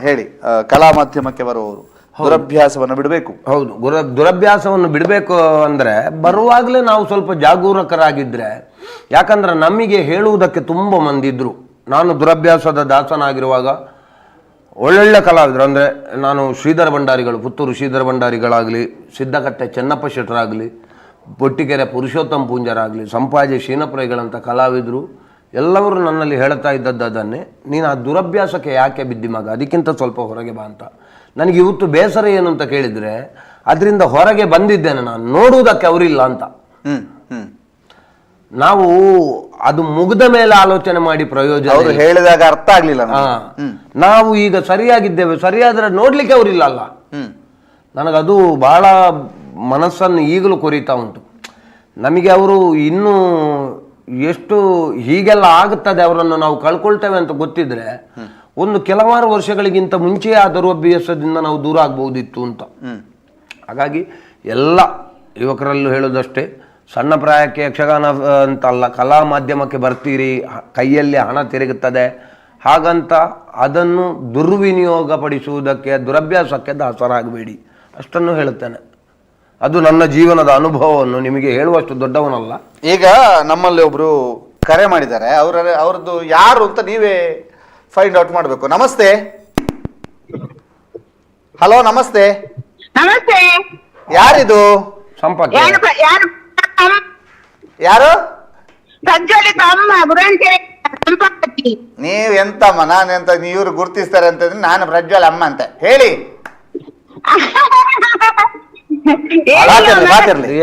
A: ಹೇಳಿ, ಕಲಾ ಮಾಧ್ಯಮಕ್ಕೆ ಬರುವವರು ದುರಭ್ಯಾಸವನ್ನು ಬಿಡಬೇಕು.
B: ಹೌದು, ದುರಭ್ಯಾಸವನ್ನು ಬಿಡಬೇಕು ಅಂದರೆ ಬರುವಾಗಲೇ ನಾವು ಸ್ವಲ್ಪ ಜಾಗರೂಕರಾಗಿದ್ದರೆ, ಯಾಕಂದ್ರೆ ನಮಗೆ ಹೇಳುವುದಕ್ಕೆ ತುಂಬ ಮಂದಿದ್ರು. ನಾನು ದುರಭ್ಯಾಸದ ದಾಸನಾಗಿರುವಾಗ ಒಳ್ಳೊಳ್ಳೆ ಕಲಾವಿದರು ಅಂದರೆ ನಾನು ಶ್ರೀಧರ ಭಂಡಾರಿಗಳು, ಪುತ್ತೂರು ಶ್ರೀಧರ ಭಂಡಾರಿಗಳಾಗಲಿ, ಸಿದ್ದಕಟ್ಟೆ ಚೆನ್ನಪ್ಪ ಶೆಟ್ಟರಾಗಲಿ, ಬೊಟ್ಟಿಕೆರೆ ಪುರುಷೋತ್ತಮ ಪೂಂಜರಾಗಲಿ, ಸಂಪಾಜೆ ಶೀನಪ್ರೈಗಳಂಥ ಕಲಾವಿದರು ಎಲ್ಲವರು ನನ್ನಲ್ಲಿ ಹೇಳ್ತಾ ಇದ್ದದ್ದು ಅದನ್ನೇ, ನೀನು ಆ ದುರಭ್ಯಾಸಕ್ಕೆ ಯಾಕೆ ಬಿದ್ದಿ ಮಗ, ಅದಕ್ಕಿಂತ ಸ್ವಲ್ಪ ಹೊರಗೆ ಬಾ ಅಂತ. ನನಗೆ ಇವತ್ತು ಬೇಸರ ಏನು ಅಂತ ಕೇಳಿದರೆ, ಅದರಿಂದ ಹೊರಗೆ ಬಂದಿದ್ದೇನೆ ನಾನು, ನೋಡುವುದಕ್ಕೆ ಅವರಿಲ್ಲ ಅಂತ. ನಾವು ಅದು ಮುಗಿದ ಮೇಲೆ ಆಲೋಚನೆ ಮಾಡಿ ಪ್ರಯೋಜನ
A: ಹೇಳಿದಾಗ ಅರ್ಥ ಆಗಲಿಲ್ಲ.
B: ನಾವು ಈಗ ಸರಿಯಾಗಿದ್ದೇವೆ, ಸರಿಯಾದ್ರೆ ನೋಡ್ಲಿಕ್ಕೆ ಅವರಿಲ್ಲ ಅಲ್ಲ. ನನಗದು ಬಹಳ ಮನಸ್ಸನ್ನು ಈಗಲೂ ಕೊರೀತಾ ಉಂಟು. ನಮಗೆ ಅವರು ಇನ್ನೂ ಎಷ್ಟು ಹೀಗೆಲ್ಲ ಆಗುತ್ತದೆ, ಅವರನ್ನು ನಾವು ಕಳ್ಕೊಳ್ತೇವೆ ಅಂತ ಗೊತ್ತಿದ್ರೆ ಒಂದು ಕೆಲವಾರು ವರ್ಷಗಳಿಗಿಂತ ಮುಂಚೆಯೇ ಆ ದುರಭ್ಯಾಸದಿಂದ ನಾವು ದೂರ ಆಗ್ಬಹುದಿತ್ತು ಅಂತ. ಹಾಗಾಗಿ ಎಲ್ಲ ಯುವಕರಲ್ಲೂ ಹೇಳೋದಷ್ಟೇ, ಸಣ್ಣ ಪ್ರಾಯಕ್ಕೆ ಯಕ್ಷಗಾನ ಅಂತಲ್ಲ, ಕಲಾ ಮಾಧ್ಯಮಕ್ಕೆ ಬರ್ತೀರಿ, ಕೈಯಲ್ಲಿ ಹಣ ತಿರುಗುತ್ತದೆ, ಹಾಗಂತ ಅದನ್ನು ದುರ್ವಿನಿಯೋಗ ಪಡಿಸುವುದಕ್ಕೆ ದುರಭ್ಯಾಸಕ್ಕೆ ದಾಸರಾಗಬೇಡಿ, ಅಷ್ಟನ್ನು ಹೇಳುತ್ತೇನೆ. ಅದು ನನ್ನ ಜೀವನದ ಅನುಭವವನ್ನು ನಿಮಗೆ ಹೇಳುವಷ್ಟು ದೊಡ್ಡವನಲ್ಲ.
A: ಈಗ ನಮ್ಮಲ್ಲಿ ಒಬ್ರು ಕರೆ ಮಾಡಿದ್ದಾರೆ, ಅವ್ರದ್ದು ಯಾರು ಅಂತ ನೀವೇ ಫೈಂಡ್ ಔಟ್ ಮಾಡಬೇಕು. ನಮಸ್ತೆ. ಹಲೋ, ನಮಸ್ತೆ.
H: ನಮಸ್ತೆ.
A: ಯಾರಿದು?
B: ಸಂಪರ್ಕ
A: ಯಾರು? ನೀವ್ ಎಂತಮ್ಮ, ನಾನು ಎಂತ ಇವ್ರು ಗುರ್ತಿಸ್ತಾರೆ ಅಂತಂದ್ರೆ ನಾನು ಪ್ರಜ್ವಲ್ ಅಮ್ಮ ಅಂತ ಹೇಳಿ.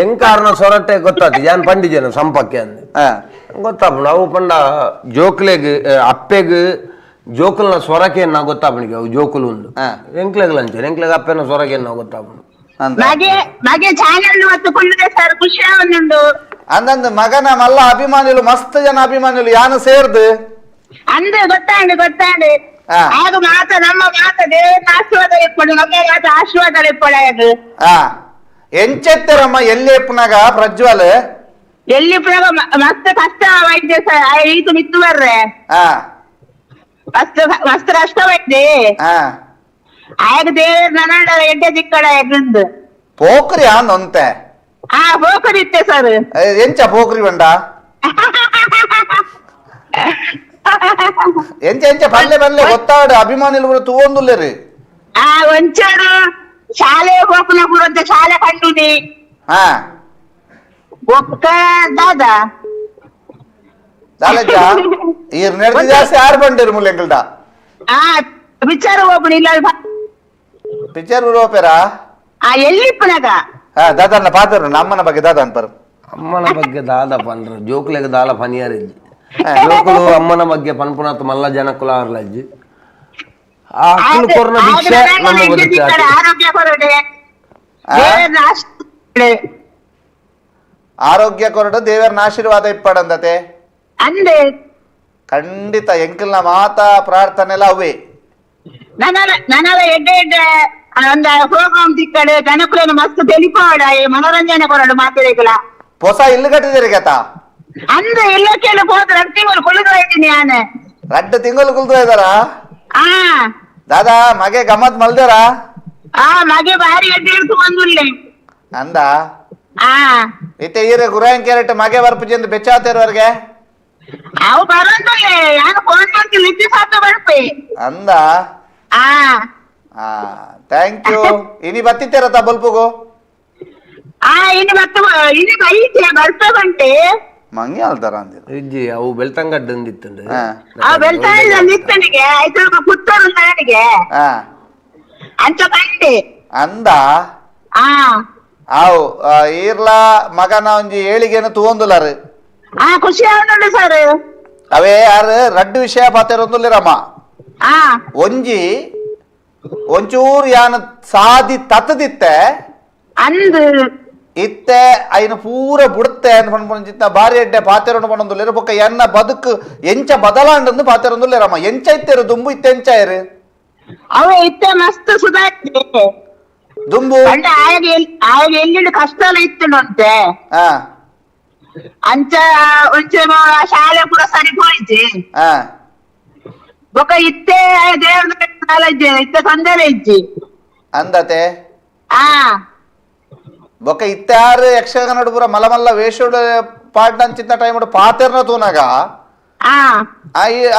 B: ಎಂಕಾರನ ಸೊರಟೆ ಗೊತ್ತಾಯ್ತು, ಯಾನ್ ಪಂಡಿಜನ ಸಂಪಕ್ಕೆ ಅಂದೆ ಗೊತ್ತಾಪ. ನಾವು ಪಂಡ ಜೋಕ್ಲೆಗ್ ಅಪ್ಪೆಗ್ ಜೋಕುಲ್ನ ಸ್ವರಕ್ಕೆ ನಾ ಗೊತ್ತಾಪಣಿಗೆ, ಅವು ಜೋಕುಲು ಉಂಡು ಎಂಕ್ಲೆಗ್ ಲಂಚ ಎಂಕ್ಲೆಗ್ ಅಪ್ಪೆನ ಸ್ವರಕ್ಕೆ ನಾ ಗೊತ್ತಾಪಣು.
A: ಅಂದಂದು ಮಗನ ಮಲ್ಲ ಅಭಿಮಾನಿಲು, ಮಸ್ತ್ ಜನ ಅಭಿಮಾನಿಲು ಯಾನು ಸೇರ್ದು
H: ಅಂದ್ರೆ ಗೊತ್ತಾಂಡು ಗೊತ್ತಾಂಡು. ಆಗ ಮಾತ ನಮ್ಮ ಮಾತ ದೇವರ ಆಶೀರ್ವಾದ ಇಪ್ಪಡು, ನಮ್ಮ ಮಾತ ಆಶೀರ್ವಾದ ಇಪ್ಪಡು.
A: ಎಂಚೆತ್ತರಮ್ಮ ಎಲ್ಲಿ ಎಪ್ಪುನಾಗ ಪ್ರಜ್ವಲ್
H: ಎಲ್ಲಿ ಮಸ್ತ್ ಕಷ್ಟ ವೈದ್ಯ ಸರ್, ಐದು ಮಿತ್ತು ಬರ್ರೆ ಮಸ್ತ್ ಮಸ್ತ್ ಕಷ್ಟ ವೈದ್ಯ. ಆಗ ದೇವ್ರ ನನ್ನ ಎಡ್ಡೆ ದಿಕ್ಕಡ ಎಗ್ರಂದು
A: ಪೋಖ್ರಿ ಅಂತೆ.
H: ಆ ಪೋಖರಿ ಇತ್ತೆ ಸರ್.
A: ಎಂಚ ಪೋಖ್ರಿ ಬಂಡ ಎಂಚ ಎಂಚ ಪಲ್ಲೆ ಪಲ್ಲೆ ಗೊತ್ತಾಡ ಅಭಿಮಾನಿಲು ತೂವೊಂದುಲ್ಲೇರಿ.
H: ಆ ಒಂಚೂರು ಶಾಲೆ ಹೋಗ್ನ ಪೂರಂತ ಶಾಲೆ ಕಂಡುನಿ.
A: ಹಾ
H: ಬೊಕ್ಕ ದಾದಾ
A: ದಾಲಜ್ಜ ಈರ್ ನೆಡ್ದು ಜಾಸ್ತಿ ಆರ್ ಬಂಡಿರು ಮುಲ್ಲೆಂಗಲ್ಡ.
H: Picture ಹೋಗ್ಬಿಡಿ ಇಲ್ಲ.
A: ಪಿಕ್ಚರ್ ಹೋಗ್ಪೇರಾ?
H: ಎಲ್ಲಿ ಇಪ್ಪನಾಗ?
A: ದಾದನ್ನ ಪಾತ್ರ ಅಮ್ಮನ ಬಗ್ಗೆ ದಾದ ಅನ್ಪರ್.
B: ಅಮ್ಮನ ಬಗ್ಗೆ ದಾದ ಪನ್ರ ಜೋಕ್ಲೆಗ್ ದಾಲ ಪನಿಯರ್ ಇಜ್ಜಿ. ಜೋಕುಲು ಅಮ್ಮನ ಬಗ್ಗೆ ಪನ್ಪುನಾತ್ ಮಲ್ಲ ಜನಕುಲ ಆರ್ಲಜ್ಜಿ. ಆ ಅಕ್ಕಲು ಕೊರ್ನ ಭಿಕ್ಷೆ ನಮ್ಮ ಬದುಕು ಆತೆ.
H: ಆರೋಗ್ಯ ಕೊರಡೆ, ದೇವರ ಆಶೀರ್ವಾದ.
A: ಆರೋಗ್ಯ ಕೊರಡು, ದೇವರನ ಆಶೀರ್ವಾದ ಇಪ್ಪಡಂದತೆ.
H: ಅಂದೆ.
A: ಖಂಡಿತ ಎಂಕಲ್ನ ಮಾತಾ ಪ್ರಾರ್ಥನೆ ಎಲ್ಲ ಅವೇ.
H: ನನಲ ನನಲ ಎಡ್ಡೆ ಎಡ್ಡೆ ಒಂದ ಪ್ರೋಗ್ರಾಮ್ ತಿಕ್ಕಡೆ, ಜನಕುలను ಮಸ್ತ್ ತೆಲಿಪಾಡ, ಮನೋರಂಜನೆ ಕೊರಡು ಮಾತಿರೇಕಲ.
A: ಹೊಸ ಇಲ್ಲು ಕಟ್ಟಿದಿರಿ ಗತ?
H: ಅಂದ್ರೆ ಎಲ್ಲ ಕೇಳಿ ಹೋದ 2 ತಿಂಗಳು ಕುಳಿದು ಇದ್ದೀನಿ ನಾನು.
A: 2 ತಿಂಗಳು ಕುಲ್ದು ಇದಾರ?
H: ಆ.
A: ದಾದಾ ಮಗೆ ಗಮ್ಮತ್ ಮಲ್ದೇರಾ?
H: ಆ ಮಗೆ ಬಾರಿ ಎಡ್ಡೆ ಹಿಡ್ದು ಬಂದುಲ್ಲೆ.
A: ಅಂದ?
H: ಆ.
A: ಇತ್ತೆ ಈರೆ ಗುರಾಯನ್ ಕ್ಯಾರೆಟ್ ಮಗೆ ಬರ್ಪುಜೆಂದು ಬೆಚ್ಚಾತೇರುವರೆಗೆ?
H: ಅವು ಬರೋದಿಲ್ಲ, ಯಾರು ಫೋನ್ ಮಾಡ್ತೀನಿ ನಿತ್ಯ ಸಾಕು ಬರ್ಪೆ.
A: ಅಂದ?
H: ಆ.
A: ಆ thank you. ಇನಿ ಬತ್ತಿತ್ತೇರತ ಬಲ್ಪುಗು?
H: ಆ ಇನ್ನು ಮತ್ತೆ ಇನ್ನು ಬೈತೆ ಬರ್ಪೆ ಬಂಟೆ.
A: ಮಂಗೆ ಅಲ್ದಾರ ಅಂದಿರು.
B: ಇಜ್ಜಿ, ಅವು ಬೆಳ್ತಂಗಡ್ಡು ಅಂದಿತ್ತಂಡು.
H: ಆ ಬೆಳ್ತಾ ನಿತ್ತನಿಗೆ ಆಯ್ತು, ಪುತ್ತೂರು ನಾಡಿಗೆ. ಅಂಚ ಬಂಡೆ.
A: ಅಂದ?
H: ಆ.
A: ಆವು ಈರ್ಲ ಮಗನ ಒಂಜಿ ಏಳಿಗೆನು ತೂವೊಂದುಲಾರು.
H: ಆ ಖುಷಿ ಆವನುಂಡು ಸರ್.
A: ಅವೇ ಯಾರು ರಡ್ಡು ವಿಷಯ ಪಾತೆರೊಂದುಲ್ಲೇರಮ್ಮ.
H: ಆ.
A: ಒಂಜಿ ಒಂಚೂರು ಯಾನ ಸಾದಿ ತತ್ತದಿತ್ತೆ.
H: ಅಂದು.
A: ಇತ್ತೆ ಐನ ಪೂರ ಬುಡ್ತೆ ಅಂತ ಪಂಡ್ಪುಂಚಿತ್ತ ಬಾರಿ ಎಡ್ಡೆ ಪಾತೆರೊಂಡು ಪಂಡೊಂದುಲ್ಲೇರು. ಬೊಕ್ಕ ಎನ್ನ ಬದುಕು ಎಂಚ ಬದಲಾಂಡಂದು ಪಾತೆರೊಂದುಲ್ಲೇರಮ್ಮ. ಎಂಚ ಇತ್ತೆರು ದುಂಬು, ಇತ್ತೆ ಎಂಚ ಇರು?
H: ಅವ ಇತ್ತೆ ಮಸ್ತ್ ಸುಧಾರಿದೆ.
A: ದುಂಬು
H: ಪಂಡ ಆಯಾಗ ಆಯಾಗ ಎಲ್ಲಿ ಕಷ್ಟ ಎಲ್ಲ ಇತ್ತು
A: ಆ
H: ಅಂಚ ಒಂಚೂರು ಶಾಲೆ ಪೂರ ಸರಿ ಹೋಯ್ತು. ಬೊಕ ಇತ್ತೆ ದೇವ್ರ ಇಜ್ಜೆ, ಇತ್ತೆ ತೊಂದರೆ ಇಜ್ಜಿ.
A: ಅಂದತೆ?
H: ಆ.
A: ಬೊಕ್ಕ ಇತ್ತೆ ಯಾರು ಯಕ್ಷಗಾನ ಪೂರ ಮಲ್ಲ ಮಲ್ಲ ವೇಷೋಡು ಪಾಡ್ನಂಚಿತ್ತ ಟೈಮ್ ಪಾತೆರ್ನ ತೂನಾಗ
H: ಆ.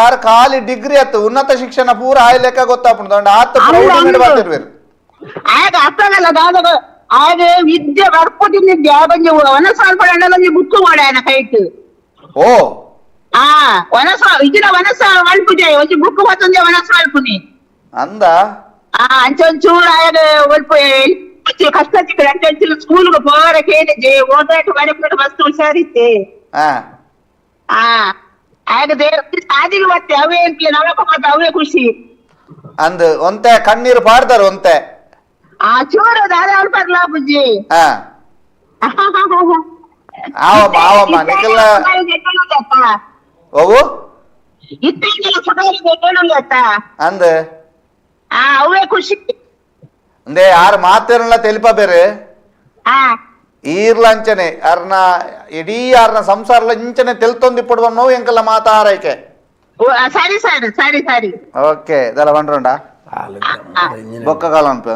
A: ಆರ್ ಖಾಲಿ ಡಿಗ್ರಿ ಅತ್ತು ಉನ್ನತ ಶಿಕ್ಷಣ ಪೂರ ಆಯ್ ಲೆಕ್ಕ ಗೊತ್ತಾಪುಂಡು ಆತ
H: ಅಲ್ಲ,
A: ಪ್ರೌಢ
H: ಅಂದು.
A: ಪಾತೆರ್ವೇರು.
H: ಆಗ ಅಪ್ಪಗಲ್ಲ ದಾದ ಆಗ ವಿದ್ಯೆ ಬರ್ಪುಟಿಂದಿದ್ದೆ ಒಂಜಿ ವನಸಾಲ್ ಒಂಜಿ ಬುಕ್ ಮಾಡ ಕೈಟ್.
A: ಓ.
H: ಆ ವನಸ ಇಜಿನ ವನಸ ಮಲ್ಪುಜೆ ಒಂಜಿ ಬುಕ್ ಮತ್ತೊಂದೇ ವನಸ ಮಲ್ಪುನಿ.
A: ಅಂದ?
H: ಆ ಅಂಚ ಒಂಚೂರು ಆಯಾಗ ಒಲ್ಪ ಕಷ್ಟ ಸಿಕ್ಕರೆ ಅಂಚ ಒಂಚೂರು ಸ್ಕೂಲ್ಗೆ ಪೋರ ಕೇಳಿದ್ದೆ, ಓದಾಟ ಬರಪುಟ ಮಸ್ತ್ ಹುಷಾರಿತ್ತೆ.
A: ಆ.
H: ಆ ಆಗ ದೇವ್ರ ಸಾದಿಗೆ ಮತ್ತೆ ಅವೇ ಅಂತ ನಮಕ ಮತ್ತೆ ಅವೇ ಖುಷಿ.
A: ಅಂದ್ ಒಂತೆ ಕಣ್ಣೀರು ಪಾಡ್ದಾರ ಒಂತೆ.
H: ಆ ಚೂರು ದಾದ ಅಲ್ಪರ್ಲಾ ಬುಜ್ಜಿ.
A: ಆ ಆವಮ್ಮ ಆವಮ್ಮ ನಿಖಿಲ ಓವು ಅಂದ್
H: ಆ ಅವೇ ಖುಷಿ.
A: ಅಂದೇ ಆರ್ ಮಾತೇರಲ್ಲ ತೆಲಿಪ ಬೇರೆ.
H: ಆ.
A: ಈರ್ಲ ಅಂಚನೆ ಅರ್ನ ಇಡೀ ಆರ್ನ ಸಂಸಾರಲ ಇಂಚನೆ ತೆಲ್ತೊಂದಿಪ್ಪಡುವ ನೋವು ಎಂಕಲ್ಲ ಮಾತ ಆರೈಕೆ.
H: ಓ, ಸರಿ ಸರ್, ಸರಿ ಸರಿ.
A: ಓಕೆ ಇದೆಲ್ಲ ಬಂಡ್ರುಂಡ ಬೊಕ್ಕ ಕಾಲ ಅಂತ.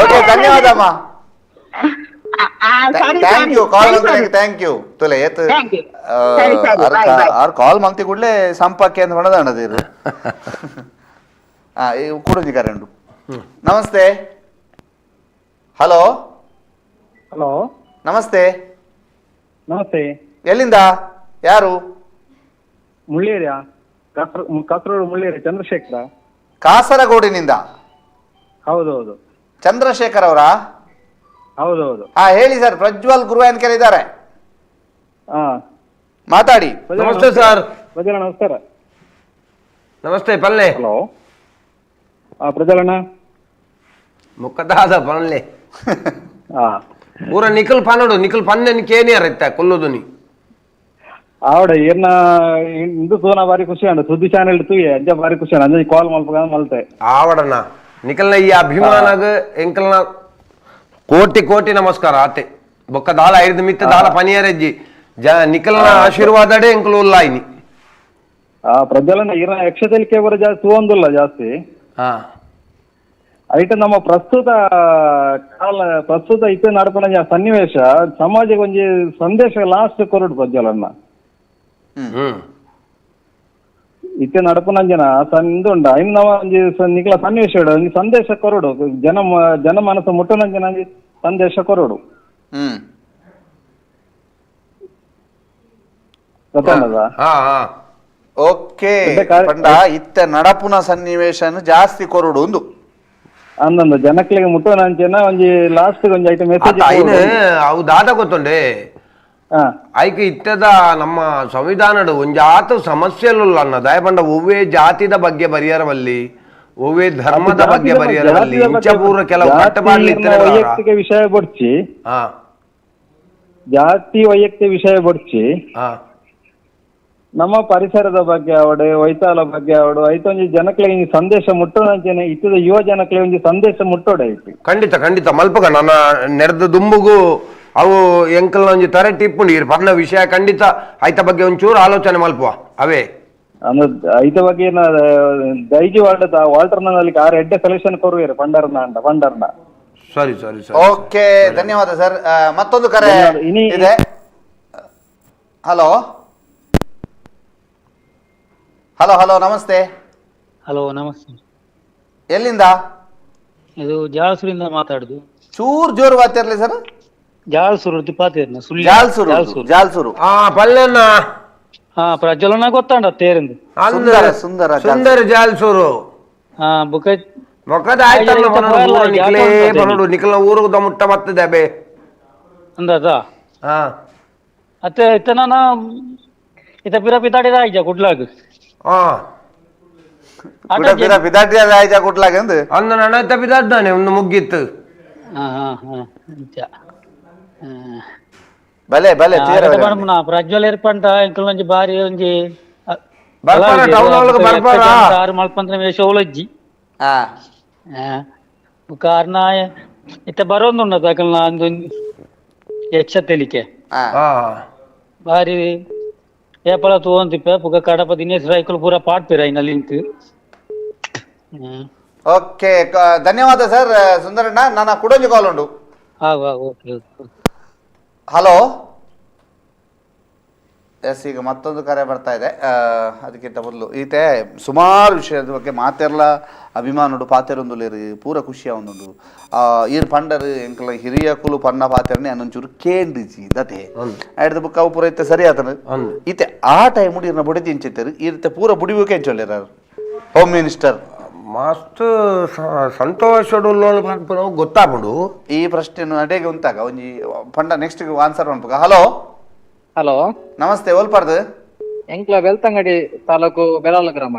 A: ಓಕೆ ಧನ್ಯವಾದ ಅಮ್ಮ.
H: ಸರಿ
A: thank
H: ಸರಿ
A: you call
H: ಸರಿ sir.
A: Thank you ತುಲೆ ಏತ್.
H: Thank you. ಸರಿ, ಸರಿ. Bye, bye.
A: R ಕಾಲ್ ಮಂತಿ ಕೂಡಲೇ ಸಂಪಕ್ಕೆ ಅಂತ ಹೊಣದಾಣದಿರು. ಆ ಕೂಡುಂಜಿ ಕರೆ ಉಂಟು. ನಮಸ್ತೆ. ಹಲೋ.
I: ಹಲೋ.
A: ನಮಸ್ತೆ.
I: ನಮಸ್ತೆ.
A: ಎಲ್ಲಿಂದ ಯಾರು?
I: ಮುಳ್ಳೇರಿಯ, ಕಾಸರಗೋಡು ಮುಳ್ಳೇರಿಯ ಚಂದ್ರಶೇಖರ.
A: ಕಾಸರಗೋಡಿನಿಂದ?
I: ಹೌದೌದು.
A: ಚಂದ್ರಶೇಖರ್ ಅವರಾ?
I: ಹೌದೌದು.
A: ಹಾ ಹೇಳಿ ಸರ್, ಪ್ರಜ್ವಲ್ ಗುರುವಾಯನಕೆರೆ ಇದ್ದಾರೆ.
I: ಹಾ
A: ಮಾತಾಡಿ.
B: ನಮಸ್ತೆ ಸರ್.
I: ಪ್ರಜ್ವಲ್ ನಮಸ್ಕಾರ.
B: ನಮಸ್ತೆ ಪಲ್ಲೆ.
I: ಹಲೋ ಪ್ರಜ್ವಲಣ್ಣ.
B: ಮುಕ್ಕದಾದ ಪಲ್ಲೆ. ಪೂರ ನಿಖಲ್ ಪನೋಡು ನಿಖಲ್ ಪನ್ನೆ ಕೇನಿಯರ್ ಇತ್ತ ಕೊಲ್ಲುದು ನೀ.
I: ಆವಡ ಏರ್ನ ಇಂದು ಸೋನ ಬಾರಿ ಖುಷಿ ಅಂಡ ಸುದ್ದಿ ಚಾನೆಲ್ ತೂಯೆ ಅಂಜ ಬಾರಿ ಖುಷಿ ಅಂಡ ಅಂಜ ಕಾಲ್ ಮಲ್ಪ ಮಲ್ತೆ.
B: ಆವಡಣ್ಣ ನಿಖಲ್ನ ಈ ಅಭಿಮಾನಗ ಎಂಕಲ್ನ ಕೋಟಿ ಕೋಟಿ ನಮಸ್ಕಾರ ಆತೆ. ಬೊಕ್ಕ ದಾಲ ಐದು ಮಿತ್ತ ದಾಲ ಪನಿಯರಜ್ಜಿ ಜ ನಿಖಲ್ನ ಆಶೀರ್ವಾದಡೆ ಎಂಕಲು ಉಲ್ಲಾಯಿನಿ.
I: ಪ್ರಜ್ವಲನ ಇರ ಯಕ್ಷತೆಲಿಕೆ ಬರ ಜಾಸ್ತಿ ತೂವೊಂದುಲ್ಲ ಜಾಸ್ತಿ.
B: ಹಾ
I: ಐಟ ನಮ್ಮ ಪ್ರಸ್ತುತ ಕಾಲ ಪ್ರಸ್ತುತ ಇತ್ತೆ ನಡಪನ ಸನ್ನಿವೇಶ ಸಮಾಜಕ್ಕೆ ಒಂಜಿ ಸಂದೇಶ ಲಾಸ್ಟ್ ಕೊರಡು ಪ್ರಜ್ವಲನ್ನ. ಇತ್ತೆ ನಡಪುನಂಜನ ಸಂದುಂಡ ಇನ್ನು ನಮ್ಮ ಒಂಜಿ ನಿಕ್ಲ ಸನ್ನಿವೇಶ ಒಂಜಿ ಸಂದೇಶ ಕೊರಡು ಜನ ಜನ ಮನಸ್ಸು ಮುಟ್ಟುನಂಜನ ಒಂಜಿ ಸಂದೇಶ ಕೊರಡು. ಗೊತ್ತದ?
B: ಹಾ ಹಾ.
A: Okay ಪಂಡ ಇತ್ತೆ ನಡಪುನ ಸನ್ನಿವೇಶನ ಜಾಸ್ತಿ ಕೊರಡು ಒಂದು
I: ಅಂದಂದು ಜನಕ್ಲೆಗ್ ಮುಟ್ಟೋನ ಅಂಚೆನ ಒಂಜಿ ಲಾಸ್ಟ್ ಒಂಜಿ ಐಟಮ್ ಮೆಸೇಜ್
B: ಅವು ದಾದ ಗೊತ್ತುಂಡೆ ಐಕ್ ಇತ್ತದ ನಮ್ಮ ಸಂವಿಧಾನಡು ಒಂಜಾತ ಸಮಸ್ಯೆಲುಲ್ಲ ಅನ್ನ ದಯಪಂಡ ಒವ್ವೇ ಜಾತಿದ ಬಗ್ಗೆ ಬರಿಯರವಲ್ಲಿ ಒವ್ವೇ ಧರ್ಮದ ಬಗ್ಗೆ ಬರಿಯರವಲ್ಲಿ ಇಂಚಪೂರ್ವ ಕೆಲವು ಕಟ್ಟಪಾಡ್ಲಿ
I: ವೈಯಕ್ತಿಕ ವಿಷಯ ಬಡ್ಚಿ ಜಾತಿ ವೈಯಕ್ತಿಕ ವಿಷಯ ಬಡ್ಚಿ ನಮ್ಮ ಪರಿಸರದ ಬಗ್ಗೆ ಅವಡು ವೈತಾಲ ಬಗ್ಗೆ ಅವಡು ಐತೊಂಜಿ ಜನಕ್ಲೆ ಒಂಜಿ ಸಂದೇಶ ಮುಟ್ಟೋಣಂಚೆನೆ ಇತ್ತದ ಯುವ ಜನಕ್ಲೆ ಒಂಜಿ ಸಂದೇಶ ಮುಟ್ಟೋಡ ಐತಿ.
B: ಖಂಡಿತ ಖಂಡಿತ ಮಲ್ಪಗ ನನ್ನ ನೆರೆದ ದುಂಬುಗು ಅವು ಎಂಕಲ್ನ ಒಂಜಿ ತರೆ ಟಿಪ್ಪುಂಡು ಇರ್ ಪರ್ನ ವಿಷಯ ಖಂಡಿತ ಐತ ಬಗ್ಗೆ ಒಂಚೂರು ಆಲೋಚನೆ ಮಲ್ಪುವ ಅವೇ
I: ಅಂದ್ರೆ ಐತ ಬಗ್ಗೆ ದೈಜಿ ವಾಲ್ಟರ್ ವಾಲ್ಟರ್ನಲ್ಲಿ ಆರ್ ಎಡ್ಡೆ ಸೆಲೆಕ್ಷನ್ ಕೊರುವೇರು ಪಂಡರ್ನ ಅಂಡ ಪಂಡರ್ನ.
B: ಸರಿ ಸರಿ ಸರಿ
A: ಓಕೆ ಧನ್ಯವಾದ ಸರ್. ಮತ್ತೊಂದು ಕರೆ ಇದೆ. Hello hello hello namaste.
J: Hello namaste.
A: ಎಲ್ಲಿಂದ?
J: ಇದು ಜಾಲ್ಸೂರಿಂದ ಮಾತಾಡುದು.
A: ಚೂರ್ ಜೋರು ಮಾತಾಡ್ಲಿ ಸರ್.
J: ಜಾಲ್ಸೂರು
A: ಜಾಲ್ಸೂರು ಜಾಲ್ಸೂರು
B: ಪಲ್ಲೆನ
J: ಹಾ ಪ್ರಜ್ವಲನ ಗೊತ್ತಾಂಡ ತೇರಿಂದ
A: ಸುಂದರ ಸುಂದರ
B: ಸುಂದರ ಜಾಲ್ಸೂರು
J: ಹಾ ಬುಕ
B: ಮೊಕದ ಆಯ್ತಲ್ಲ ನಿಕ್ಲೇ ಬರೋಡು ನಿಕ್ಲ ಊರುದ ಮುಟ್ಟ ಬರ್ತದೆ ಬೇ
J: ಅಂದಾಜ
B: ಹಾ
J: ಅತ್ತೆ ಇತ್ತ ನಾನು ಇತ್ತ ಪಿರ ಪಿತಾಡಿದ ಆಯ್ಜ ಕುಡ್ಲಾಗ
B: ಹಾ
A: ಪಿರ ಪಿದಾಟಿ ಆಯ್ಜ ಕುಡ್ಲಾಗ ಅಂದು
B: ಅಂದ ನನ್ನ ಇತ್ತ ಪಿದಾಡ್ದಾನೆ ಒಂದು ಮುಗ್ಗಿತ್ತು.
J: ಹಾ ಹಾ ಹಾ ಅಂಚ
A: ಬಲೆ ಬಲೆ
J: ಪ್ರಜ್ವಲ್ ಏರ್ಪಂಟ ಎಂಕಲ್ ಒಂಜಿ ಬಾರಿ ಒಂಜಿ
B: ಬರ್ಪಾರ ಟೌನ್ ಒಳಗೆ ಬರ್ಪಾರ
J: ಆರು ಮಲ್ಪಂತ್ರ ಮೇಷ
A: ಹಾ
J: ಕಾರಣ ಇತ್ತ ಬರೋಂದುಂಡ ತಕಲ್ನ ಅಂದು ಯಕ್ಷ ತೆಲಿಕೆ ಬಾರಿ ಏಪಲ ತೂವಂತಿಪ್ಪೆ ಪುಗ ಕಡಪ ದಿನೇಶ್ ರೈಕುಲು ಪೂರ ಪಾಡ್ಪಿರ ಐನಲ್ಲಿ ಇಂತು.
A: ಓಕೆ ಧನ್ಯವಾದ ಸರ್ ಸುಂದರಣ್ಣ. ನನ್ನ ಕುಡೊಂಜಿ ಕಾಲ್ ಉಂಡು.
J: Okay okay.
A: Hello S, ಈಗ ಮತ್ತೊಂದು ಕರೆ ಬರ್ತಾ ಇದೆ. ಅದಕ್ಕಿಂತ ಮೊದಲು ಈತೆ ಸುಮಾರು ವಿಷಯದ ಬಗ್ಗೆ ಮಾತೆರ್ಲ ಅಭಿಮಾನುಡು ಪಾತೆರೊಂದುಲೇರು ಪೂರ ಖುಷಿಯ ಒಂದುಂಡು. ಈರ್ ಪಂಡರು ಎಂಕಲ ಹಿರಿಯಕುಲು ಪನ್ನ ಪಾತೆರನೆ ಅನ್ನೊಂಚೂರು ಕೇಂದ್ರಿಜಿ ದತೆ ಆಯ್ತು ಬುಕ್ ಅವು ಪೂರ ಇತ್ತೆ ಸರಿ ಆತನು ಈತೆ ಆ ಟೈಮ್ ಇರ್ನ ಬುಡಿ ತಿಂಚಿತ್ತರು ಈರ್ತೆ ಪೂರ ಬುಡಿಬೇಕೆ ಎಂಚೊಲ್ಲೇರು ಹೋಮ್ ಮಿನಿಸ್ಟರ್
B: ಮಸ್ತ್ ಸಂತೋಷಡುಲ್ಲ ಗೊತ್ತಾಪುಂಡು.
A: ಈ ಪ್ರಶ್ನೆ ಅಡೆಗೆ ಉಂತಾಗ ಒಂಜಿ ಪಂಡ ನೆಕ್ಸ್ಟ್ ಆನ್ಸರ್ ಮನ್ಪುಗ. ಹಲೋ
K: ಹಲೋ
A: ನಮಸ್ತೆ. ಓಲ್ಪಾರ್ದು?
K: ಎಂಕ್ಲ ಬೆಳ್ತಂಗಡಿ ತಾಲೂಕು ಬೆಳಾಲ್ ಗ್ರಾಮ.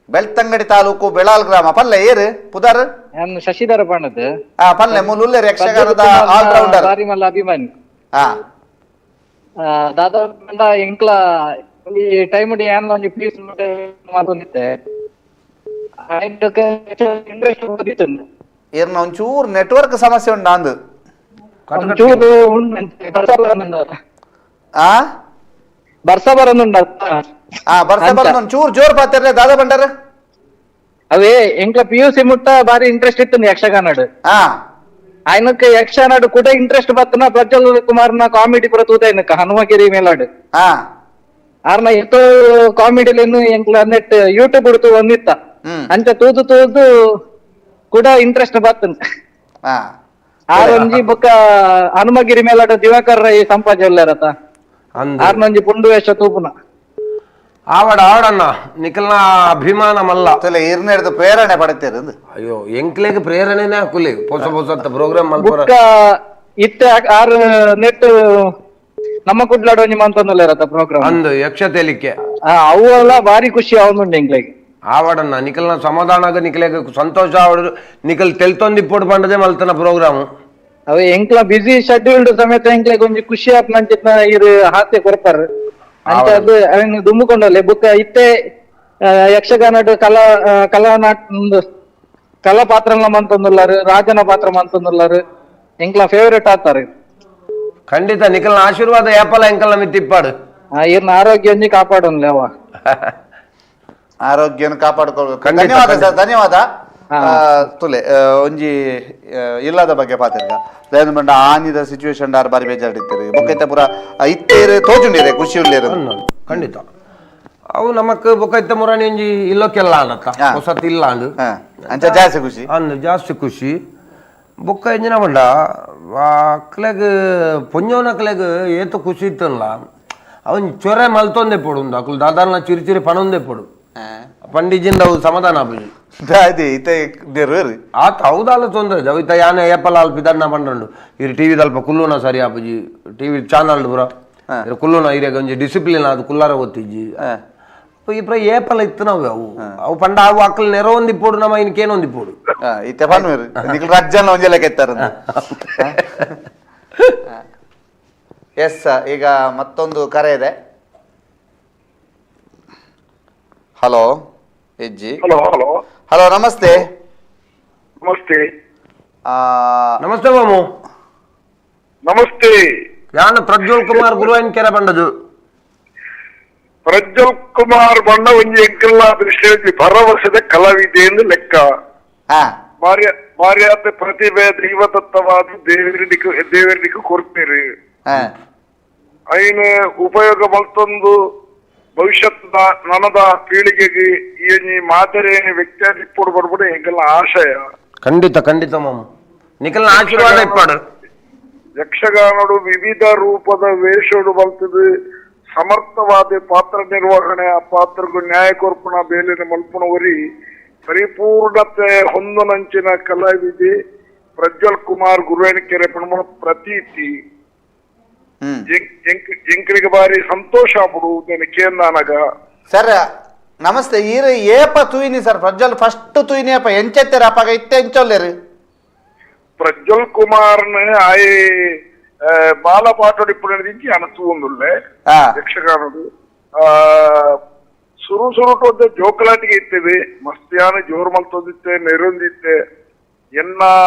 A: ಬೆಳ್ತಂಗಡಿ ತಾಲೂಕು ಬೆಳಾಲ್ ಗ್ರಾಮ. ಪಲ್ಲೆ ಏರು ಪುದರ್?
K: ನಾನು ಶಶಿಧರ ಪಣ್ಣದ್.
A: ಆ ಪಲ್ಲೆ ಮೂಲುಲ್ಲೇರು ಯಕ್ಷಗಾನದ ಆಲ್ ರೌಂಡರ್
K: ಬಾರಿ ಮಲ್ಲ ಅಭಿಮಾನಿ.
A: ಹಾ
K: ದಾದಾ ಪಂಡ ಎಂಕ್ಲ ಈ ಟೈಮ್ ಏನ್ ಒಂಜಿ ಪೀಸ್ ಮಾತೊಂದಿತ್ತೆ
A: ಏರ್ನ ಒಂಚೂರು ನೆಟ್ವರ್ಕ್ ಸಮಸ್ಯೆ ಉಂಟಾ ಅಂದು
K: ಒಂಚೂರು
A: ಆ
K: ಬರ್ಸ ಬರೋದುಂಡ.
A: ಆ ಬರ್ಸ ಬರೋದು ಒಂಚೂರು ಜೋರ್ ಪಾತಿರ್ಲೆ ದಾದಾ ಬಂಡಾರ.
K: ಅವೇ ಎಂಕ್ಲ ಪಿಯುಸಿ ಮುಟ್ಟ ಬಾರಿ ಇಂಟ್ರೆಸ್ಟ್ ಇತ್ತು ಯಕ್ಷಗಾನಡ್. ಆಯ್ನಕ್ಕೆ ಯಕ್ಷಗಾನಡ್ ಕೂಡ ಇಂಟ್ರೆಸ್ಟ್ ಬತ್ತನ ಪ್ರಜ್ವಲ್ ಕುಮಾರ್ನ ಕಾಮಿಡಿ ಪೂರ ತೂತ ಇನ್ಕ ಹನುಮಗಿರಿ ಮೇಲಾಡ್. ಆರ್ನ ಎತ್ತೋ ಕಾಮಿಡಿಲೇನು ಎಂಕ್ಲ ನೆಟ್ ಯೂಟ್ಯೂಬ್ ಹುಡುತು ಒಂದಿತ್ತ ಅಂಚ ತೂದು ತೂದು ಕೂಡ ಇಂಟ್ರೆಸ್ಟ್ ಬತ್ತನ. ಆರೊಂಜಿ ಬೊಕ್ಕ ಹನುಮಗಿರಿ ಮೇಲಾಡ ದಿವಾಕರ್ ರೈ ಸಂಪಾಜೆ ಉಲ್ಲೇರತ ಆರ್ನೊಂಜಿ ಪುಂಡು ವೇಷ ತೂಪುನ.
B: ಆವಡ ಆವಡಣ್ಣ ನಿಖಲ್ನ ಅಭಿಮಾನ ಮಲ್ಲ
A: ಇರ್ನೇರ್ದು ಪ್ರೇರಣೆ ಪಡೆತೇರು.
B: ಅಯ್ಯೋ ಎಂಕ್ಲೆಗ್ ಪ್ರೇರಣೆನೇ ಹಾಕುಲಿ ಹೊಸ ಹೊಸ ಪ್ರೋಗ್ರಾಮ್ ಮಲ್ಪುರ
K: ಇತ್ತೆ ಆರು ನೆಟ್ ನಮ್ಮ ಕುಡ್ಲಾಡ ಒಂಜಿ ಮಂತೊಂದುಲ್ಲೇರತ ಪ್ರೋಗ್ರಾಮ್
B: ಅಂದು ಯಕ್ಷ ತೇಲಿಕೆ
K: ಅವು ಎಲ್ಲ ಭಾರಿ ಖುಷಿ ಅವನುಂಡು ಎಂಕ್ಲೆಗ್.
B: ಆವಡಣ್ಣ ನಿಖಲ್ನ ಸಮಾಧಾನ ನಿಖಲೆಗ್ ಸಂತೋಷ ಆವಡ ನಿಖಲ್ ತೆಲ್ತೊಂದು ಇಪ್ಪೋಡು ಪಂಡದೆ ಮಲ್ತನ ಪ್ರೋಗ್ರಾಮ್.
K: ಅವೆ ಎಂಕ್ಲ ಬಿಸಿ ಶೆಡ್ಯೂಲ್ಡ್ ಸಮೇತ ಎಂಕ್ಲೆಗ್ ಒಂಜಿ ಖುಷಿ ಆಪ್ನಂಚಿತ್ನ ಇರು ಹಾಸ್ಯ ಕೊರ್ಪರ್ ಅಂತ ಅದು ಅವನ್ ದುಂಬುಕೊಂಡಲ್ಲಿ ಬುಕ್ ಇತ್ತೆ ಯಕ್ಷಗಾನಡ್ ಕಲಾ ಕಲಾನಾಟ ಕಲಾ ಪಾತ್ರ ಮಂತೊಂದುಲ್ಲಾರು ರಾಜನ ಪಾತ್ರ ಮಂತೊಂದುಲ್ಲಾರು ಎಂಕ್ಲ ಫೇವರೇಟ್ ಆತಾರೆ.
B: ಖಂಡಿತ ನಿಖಲ್ನ ಆಶೀರ್ವಾದ ಯಾಪಲ ಎಂಕಲ್ನ ಮಿತ್ತಿಪ್ಪಾಡು.
K: ಇರ್ನ ಆರೋಗ್ಯ ಒಂಜಿ ಕಾಪಾಡೋನ್ಲೆ ಅವ
A: ಆರೋಗ್ಯನ ಕಾಪಾಡ್ಕೊಳ್ಬೇಕು. ಧನ್ಯವಾದ ಸರ್, ಧನ್ಯವಾದ. ತುಲೆ ಒಂಜಿ ಇಲ್ಲದ ಬಗ್ಗೆ ಪಾತಿರ್ಗ ದಯದ ಬಂಡ ಆನಿದ ಸಿಚುವೇಶನ್ ಆರ್ ಬಾರಿ ಬೇಜಾಡಿತ್ತೀರಿ ಬೊಕ್ಕೈತ ಪೂರ ಇತ್ತೇರು ತೋಜುಂಡಿರೆ ಖುಷಿ ಉಳ್ಳೇರು.
B: ಖಂಡಿತ ಅವು ನಮಕ್ ಬೊಕ್ಕೈತ ಮುರಾಣಿ ಒಂಜಿ ಇಲ್ಲೋಕೆಲ್ಲ ಆನತ್ತ ಹೊಸತ್ ಇಲ್ಲ ಅಂದು
A: ಅಂಚ ಜಾಸ್ತಿ ಖುಷಿ
B: ಅಂದು ಜಾಸ್ತಿ ಖುಷಿ. ಬೊಕ್ಕ ಎಂಜಿನ ಬಂಡ ಅಕ್ಲೆಗ್ ಪೊಂಜೋನಕ್ಲೆಗ್ ಏತು ಖುಷಿ ಇತ್ತಲ್ಲ ಅವನ್ ಚೊರೆ ಮಲ್ತೊಂದೆ ಪೋಡು ಉಂದು ಅಕುಲು ದಾದಾರ್ನ ಚಿರಿ ಚಿರಿ ಪಣೊಂದೆ ಪೋಡು ಪಂಡಿಜಿಂದ ಅವು ಸಮಾಧಾನ ಆಪುಜಿ ಆತ ಹೌದಾಲ ತೊಂದರೆ ಅವಿತ ಯಾನೆ ಏಪಲ ಅಲ್ಪ ಇದನ್ನ ಪಂಡಂಡು ಇರು ಟಿವಿ ದಲ್ಪ ಕುಲ್ಲುನ ಸರಿ ಆಪುಜಿ ಟಿವಿ ಚಾನಲ್ ಪೂರ ಕುಲ್ಲುನ ಇರೆಗ್ ಒಂಜಿ ಡಿಸಿಪ್ಲಿನ್ ಅದು ಕುಲ್ಲಾರ ಗೊತ್ತಿಜ್ಜಿ ಈ ಪ್ರ ಏಪಲ ಇತ್ತು ನಾವು ಅವು ಅವು ಪಂಡ ಅವು ಅಕ್ಕಲು ನೆರವೊಂದಿಪ್ಪೋಡು ನಮ್ಮ ಇನ್ಕೇನೊಂದಿಪ್ಪೋಡು
A: ಇತ್ತೆ ಪನ್ವೇರು ನಿಕ್ಲು ರಜ್ಜನ ಒಂಜೆ ಲೆಕ್ಕ ಇತ್ತಾರೆ. ಎಸ್, ಈಗ ಮತ್ತೊಂದು ಕರೆ ಇದೆ. ಹಲೋ ಹೆಜ್ಜಿ.
L: Hello hello
A: hello, ನಮಸ್ತೆ.
L: ನಮಸ್ತೆ.
B: ನಮಸ್ತೆ ಮಾಮು.
L: ನಮಸ್ತೆ.
B: ನಾನು ಪ್ರಜ್ವಲ್ ಕುಮಾರ್ ಗುರುವಾಯಿನ ಕೆರೆ ಬಂಡದು.
L: ಪ್ರಜ್ವಲ್ ಕುಮಾರ್ ಬಣ್ಣ ಒಂಜಿ ಎಂಕಲ್ನ ದೃಷ್ಟಿಯಲ್ಲಿ ಭರವಸೆದ ಕಲಾವಿದೆ ಎಂದು ಲೆಕ್ಕ. ಮಾರ್ಯಾದ ಪ್ರತಿಭೆ ದೈವದತ್ತವಾದ ದೇವರಿಗೆ ಕೊಡ್ತೀರಿ. ಐನ ಉಪಯೋಗ ಮಲ್ತೊಂದು ಭವಿಷ್ಯದ ನನದ ಪೀಳಿಗೆಗೆ ಈ ಮಾದರಿ ವ್ಯಕ್ತಿ ಇಪ್ಪಡು ಬರ್ಬಿಡು ಎಂಕಲ್ನ ಆಶಯ.
B: ಖಂಡಿತ ಖಂಡಿತ ಮಾಮ, ನಿಕಲ್ನ ಆಶೀರ್ವಾದ ಇಪ್ಪಾಡು.
L: ಯಕ್ಷಗಾನಡು ವಿವಿಧ ರೂಪದ ವೇಷಡು ಬಲ್ತದೆ, ಸಮರ್ಥವಾದ ಪಾತ್ರ ನಿರ್ವಹಣೆ, ಆ ಪಾತ್ರಗೂ ನ್ಯಾಯ ಕೊರ್ಪಣ ಬೇಲಿನ ಮಲ್ಪುಣವರಿ ಪರಿಪೂರ್ಣತೆ ಹೊಂದನಂಚಿನ ಕಲಾವಿದೆ ಪ್ರಜ್ವಲ್ ಕುಮಾರ್ ಗುರುವೇನಕೆರೆ ಪಣಮಣ ಪ್ರತೀತಿ. ಎಂಕಲಿಗೆ ಬಾರಿ ಸಂತೋಷ ಆಪುಡು ಕೇಂದಾನಗ.
A: ಸರ್ ನಮಸ್ತೆ. ಈರು ಏಪ ತೂಯಿನಿ ಸರ್ ಪ್ರಜ್ವಲ್ ಫಸ್ಟ್ ತೂಯಿನಿ ಅಪ್ಪ ಎಂಚೆತ್ತೆರ ಅಪ್ಪಾಗ ಇತ್ತೆ ಎಂಚೊಲ್ಲೇರು?
L: ಪ್ರಜ್ವಲ್ ಕುಮಾರ್ನ ಆಯ್ ಬಾಲಪಾಟೋಡಿ ಇಪ್ಪುನ ಅನ ತೂವೊಂದುಲ್ಲೆ ಯಕ್ಷಗಾನಡು. ಸುರು ಸುರುಟು ಜೋಕಲಾಟಿಗೆ ಇತ್ತೇವೆ, ಮಸ್ತಿಯಾನ ಜೋರು ಮಲ್ತೊಂದಿತ್ತೆ, ನೆರೊಂದಿತ್ತೆ, ಎನ್ನ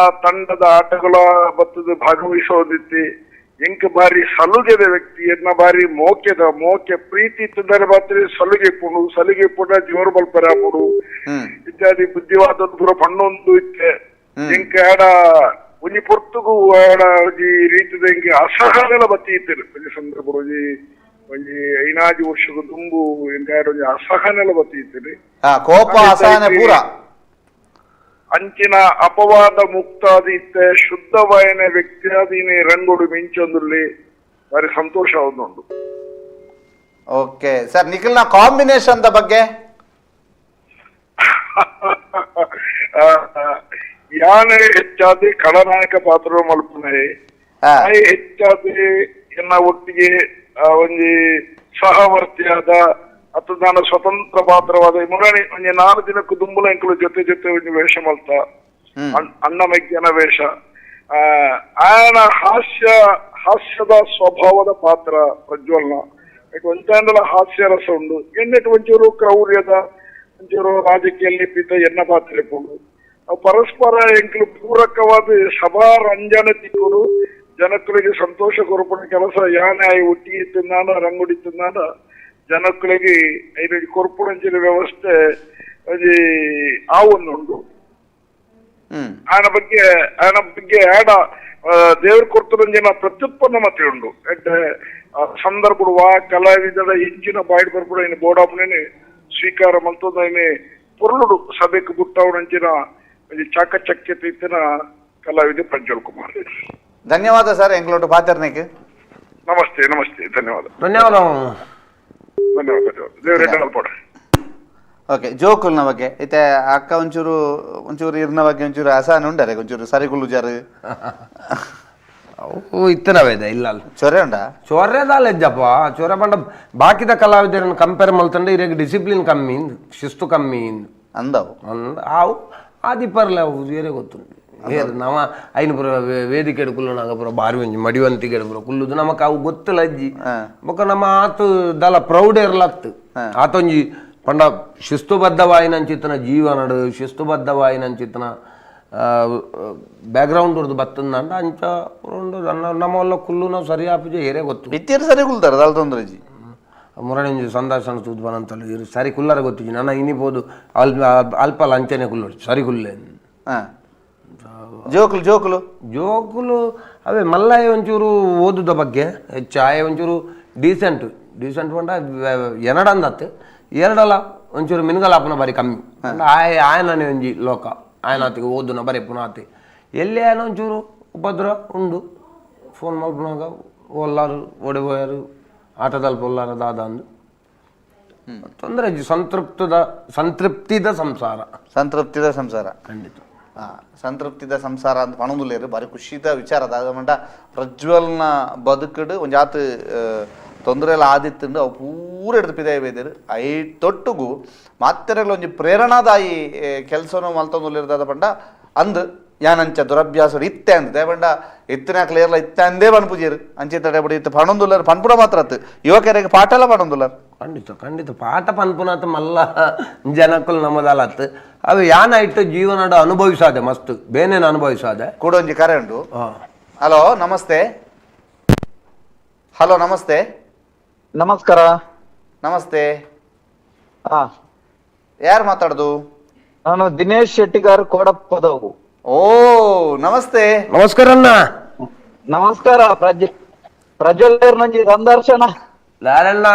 L: ತಂಡದ ಆಟಗಳ ಬತ್ತದ ಭಾಗವಹಿಸೋದಿತ್ತೆ. ಎಂಕ ಬಾರಿ ಸಲುಗೆದ ವ್ಯಕ್ತಿ, ಎನ್ನ ಬಾರಿ ಮೋಕೆದ ಮೋಕೆ ಪ್ರೀತಿ ಇತ್ತಂದರೆ ಮಾತ್ರ ಸಲುಗೆ ಪುಣು ಸಲುಗೆ ಪುಣ ಜೋರು ಮಲ್ಪರ ಪುಡು ಇತ್ಯಾದಿ ಬುದ್ಧಿವಾದ ಪೂರ ಪಣ್ಣೊಂದು ಇತ್ತೆ. ಎಂಕ ಆಡ ಒಂಜಿ ಪೊರ್ತುಗು ಆಡ ಒಂಜಿ ರೀತಿದ ಎಂಕ ಅಸಹನೆಲ ಬತ್ತಿ ಇತ್ತೇನೆ ಒಂಜಿ ಸಂದರ್ಭ ಒಂಜಿ ಒಂಜಿ ಐನಾಜಿ ವರ್ಷದ ದುಂಬು ಎಂಕ ಆಡ ಒಂಜಿ ಅಸಹನೆಲ ಬತ್ತಿ ಇತ್ತೇನೆ.
A: ಕೋಪ ಅಸಹನೆ ಪೂರ
L: ಅಂಚಿನ ಅಪವಾದ ಮುಕ್ತಾದಿ ಇತ್ತೆ ಶುದ್ಧವಾಯನ ವ್ಯಕ್ತಿಯಾದಿನೇ ರಂಗೋಡು ಮಿಂಚೊಂದುಲ್ಲಿ ಬಾರಿ ಸಂತೋಷ ಉಂಟು.
A: ಓಕೆ ಸರ್, ನಿಖಿಲ್ನ ಕಾಂಬಿನೇಷನ್ the ಬಗ್ಗೆ?
L: ಯಾನೆ ಹೆಚ್ಚಾದಿ ಖಳನಾಯಕ ಪಾತ್ರ ಮಲ್ಪುನೆ ಹೆಚ್ಚಾದಿ ಎನ್ನ ಒಟ್ಟಿಗೆ ಒಂಜಿ ಸಹವರ್ತಿಯಾದ ಅಥವಾ ನಾನು ಸ್ವತಂತ್ರ ಪಾತ್ರವಾದ ಮುರಣಿ ಒಂಜಿ 4 ದಿನಕ್ಕೂ ದುಂಬುಲ ಎಂಕುಲು ಜೊತೆ ಜೊತೆ ಒಂಜಿ ವೇಷ ಮಲ್ತ ಅಣ್ಣ ಮಗ್ಗನ ವೇಷ. ಆಯನ ಹಾಸ್ಯದ ಸ್ವಭಾವದ ಪಾತ್ರ ಪ್ರಜ್ವಲ್ನ ಒಂಚಾಂಡಲ ಹಾಸ್ಯ ರಸ ಉಂಡು. ಎನ್ನೆಟ್ ಒಂಚೂರು ಕ್ರೌರ್ಯದ ಒಂಚೂರು ರಾಜಕೀಯ ಪಿತ ಎನ್ನ ಪಾತ್ರ ಇಪ್ಪುಂಡು. ಪರಸ್ಪರ ಎಂಕುಲು ಪೂರಕವಾದ ಸಭಾ ರಂಜನೆ ತಿಕ್ಕುಡು ಜನಕ್ಕಳಿಗೆ ಸಂತೋಷ ಕೊರಪುನ ಕೆಲಸ ಯಾನೆ ಆಯಿ ಒಟ್ಟಿಗೆ ತಿನ್ನಾನ ರಂಗುಡಿ ತಿನ್ನಾನ ಜನಕ್ಕಳಿಗೆ ಐದು ಕೊರ್ಪುಣಂಚಿನ ವ್ಯವಸ್ಥೆ ಆ ಒಂದುಂಡು. ಆಯನ ಬಗ್ಗೆ ಆಡ ದೇವ್ರ ಕೊರ್ತುನಂಜಿನ ಪ್ರತ್ಯುತ್ಪನ್ನ ಮತಿ ಉಂಡು. ಸಂದರ್ಭ ಕಲಾವಿದರ ಇಂಚಿನ ಬಾಯ್ಡ್ ಬರ್ಪುಡ ಇನ್ನು ಬೋಡಾಪುನೇನೆ ಸ್ವೀಕಾರ ಮಲ್ತೊಂದು ಪೊರ್ಲುಡು ಸಭೆಗೆ ಬುಟ್ಟವನಂಚಿನ ಚಾಕಚಕ್ಯತೆ ಇತ್ತಿನ ಕಲಾವಿದ ಪ್ರಜ್ವಲ್ ಕುಮಾರ್.
A: ಧನ್ಯವಾದ ಸರ್ ಎಂಗ್ಲೋಟು ಪಾತ್ರನಿಗೆ.
L: ನಮಸ್ತೆ ನಮಸ್ತೆ, ಧನ್ಯವಾದ
B: ಧನ್ಯವಾದ
L: ಧನ್ಯವಾದ.
A: ಓಕೆ, ಜೋಕುಲ್ನ ಬಗ್ಗೆ ಇತ್ತೆ ಅಕ್ಕ ಒಂಚೂರು ಒಂಚೂರು ಇರ್ನ ಬಗ್ಗೆ ಒಂಚೂರು ಅಸಹನೆ ಉಂಡರೆ ಒಂಚೂರು ಸರಿ ಕುಲ್ಲು ಜಾರು
B: ಅವು ಇತ್ತನವೇದ ಇಲ್ಲ ಅಲ್ಲ
A: ಚೊರೆ ಉಂಡಾ?
B: ಚೊರೆದಾಲ ಹೆಜ್ಜಪ್ಪ ಚೊರೆ ಪಂಡ ಬಾಕಿದ ಕಲಾವಿದರನ್ನು ಕಂಪೇರ್ ಮಲ್ತಂಡೆ ಇರೆಗ್ ಡಿಸಿಪ್ಲಿನ್ ಕಮ್ಮಿ ಶಿಸ್ತು ಕಮ್ಮಿ
A: ಅಂದವು
B: ಅವು ಆದಿ ಪರ್ಲೆ ಅವು ಬೇರೆ ಗೊತ್ತುಂಟು. ಏರು ನವ ಐನು ಪುರ ವೇದಿಕೆ ಕುಲ್ಲು ನಾಗ ಪುರ ಬಾರಿ ಒಂಜಿ ಮಡಿವಂತಿಗೆ ಪುರ ಕುಲ್ಲುದು ನಮಕ್ ಅವು ಗೊತ್ತಿಲ್ಲ ಅಜ್ಜಿ. ಬೊಕ್ಕ ನಮ್ಮ ಆತು ದಲ ಪ್ರೌಢ ಇರ್ಲತ್ತು ಆತೊಂಜಿ ಪಂಡ ಶಿಸ್ತುಬದ್ಧವಾಯಿನಂಚಿತ್ತನ ಜೀವನಡು ಶಿಸ್ತುಬದ್ಧವಾಯಿನಂಚಿತ್ತನ ಬ್ಯಾಕ್ಗ್ರೌಂಡ್ ಉರ್ದು ಬತ್ತಂದ ಅಂಚ ಉಂಡು ನಮ್ಮಲ್ಲ ಕುಲ್ಲು ನಾವು ಸರಿ ಆಪುಜೆ ಏರೇ ಗೊತ್ತು
A: ಇತ್ತೀರು ಸರಿ ಕುಲ್ತಾರೆ ದಾಲ ತೊಂದರೆ ಅಜ್ಜಿ.
B: ಮುರಣಿ ಒಂಜಿ ಸಂದರ್ಶನ ತೂದು ಬನಂತಲ್ಲ ಇರು ಸರಿ ಕುಲ್ಲರ ಗೊತ್ತಿಜ್ಜಿ ನನ್ನ ಇನ್ನಿಬೋದು ಅಲ್ಪ ಅಲ್ಪ ಲಂಚನೆ ಕುಲ್ಲು ಸರಿ ಕುಲ್ಲೆ.
A: ಜೋಕುಲು ಜೋಕುಲು
B: ಜೋಕುಲು ಅವೇ ಮಲ್ಲಾಯ ಒಂಚೂರು ಓದುದ ಬಗ್ಗೆ ಹೆಚ್ಚು ಆಯ ಒಂಚೂರು ಡೀಸೆಂಟ್ ಡೀಸೆಂಟ್ ಪಂಡ ಎನಡಂದತ್ತು ಎರಡಲ್ಲ ಒಂಚೂರು ಮಿನ್ಗಲಾಪನ ಬಾರಿ ಕಮ್ಮಿ ಆಯ ಆಯನನೇ ಒಂಜಿ ಲೋಕ ಆಯನಾತಿಗೆ ಓದುನ ಬರೀ ಪುನಾತಿ ಎಲ್ಲಿ ಆಯನ ಒಂಚೂರು ಉಪದ್ರ ಉಂಡು ಫೋನ್ ಮಲ್ಪುನಾಗ ಒಲ್ಲಾರು ಓಡಿ ಪೋಯಾರು ಆಟದಲ್ಲಿ ಪೊಲ್ಲಾರ ದಾದ ಅಂದು ತೊಂದರೆ ಸಂತೃಪ್ತಿದ ಸಂಸಾರ.
A: ಸಂತೃಪ್ತಿದ ಸಂಸಾರ
B: ಖಂಡಿತ.
A: ಸಂತೃಪ್ತಿದ ಸಂಸಾರ ಅಂತ ಪಣೊಂದುಲ್ಲೇರು ಬಾರಿ ಖುಷಿದ ವಿಚಾರ. ಅದಾದ ಮಂಡ ಪ್ರಜ್ವಲ್ನ ಬದುಕಡು ಒಂಜಾತ್ ತೊಂದರೆ ಎಲ್ಲ ಆದಿತ್ತಂಡು ಅವು ಪೂರ ಹಿಡಿದು ಪಿದಾಯ ಬೈದರು. I ತೊಟ್ಟುಗು ಮಾತ್ರೆಗಳ ಒಂಜಿ ಪ್ರೇರಣಾದಾಯಿ ಕೆಲಸನೂ ಮಲ್ತೊಂದುಲ್ಲೇರ್ದಾದ ಪಂಡ ಅಂದು ಯಾನಂಚ ದುರಭ್ಯಾಸ ಇತ್ತೆ ಅಂದ ದೇವಂಡ ಇತ್ತಿನ ಕ್ಲಿಯರ್ಲ ಇತ್ತೆ ಅಂದೇ ಪನ್ಪುಜೇರು ಅಂಚೆ ತಡೆ ಬಿಡಿ ಇತ್ತು ಪಣೊಂದುಲ್ಲರು ಪನ್ಪುಡ ಮಾತ್ರ ಅತ್ತು ಯುವಕರಿಗೆ ಪಾಠ ಎಲ್ಲ ಪಣೊಂದುಲ್ಲರು.
B: ಖಂಡಿತ ಖಂಡಿತ ಪಾಠ ಪನ್ಪುನಾತ ಮಲ್ಲ ಜನಕ್ಕಲು ನಮ್ಮದಲ್ಲತ್ತು ಅವು ಯಾನ ಇಟ್ಟು ಜೀವನದ ಅನುಭವಿಸಾದೆ ಮಸ್ತ್ ಬೇನೇನು ಅನುಭವಿಸಾದೆ.
A: ಕೂಡ ಒಂಜಿ ಕರೆ ಉಂಟು. ಹಲೋ ನಮಸ್ತೆ. ಹಲೋ ನಮಸ್ತೆ.
K: ನಮಸ್ಕಾರ.
A: ನಮಸ್ತೆ. ಯಾರು ಮಾತಾಡುದು?
K: ನಾನು ದಿನೇಶ್ ಶೆಟ್ಟಿಗಾರ್ ಕೋಡಪ್ಪದವು.
A: ಓ ನಮಸ್ತೆ.
B: ನಮಸ್ಕಾರ ಅಣ್ಣ.
K: ನಮಸ್ಕಾರ. ಪ್ರಜ್ವಲ್ ನಂಜಿ ಸಂದರ್ಶನ
B: ಲಾಲಣ್ಣ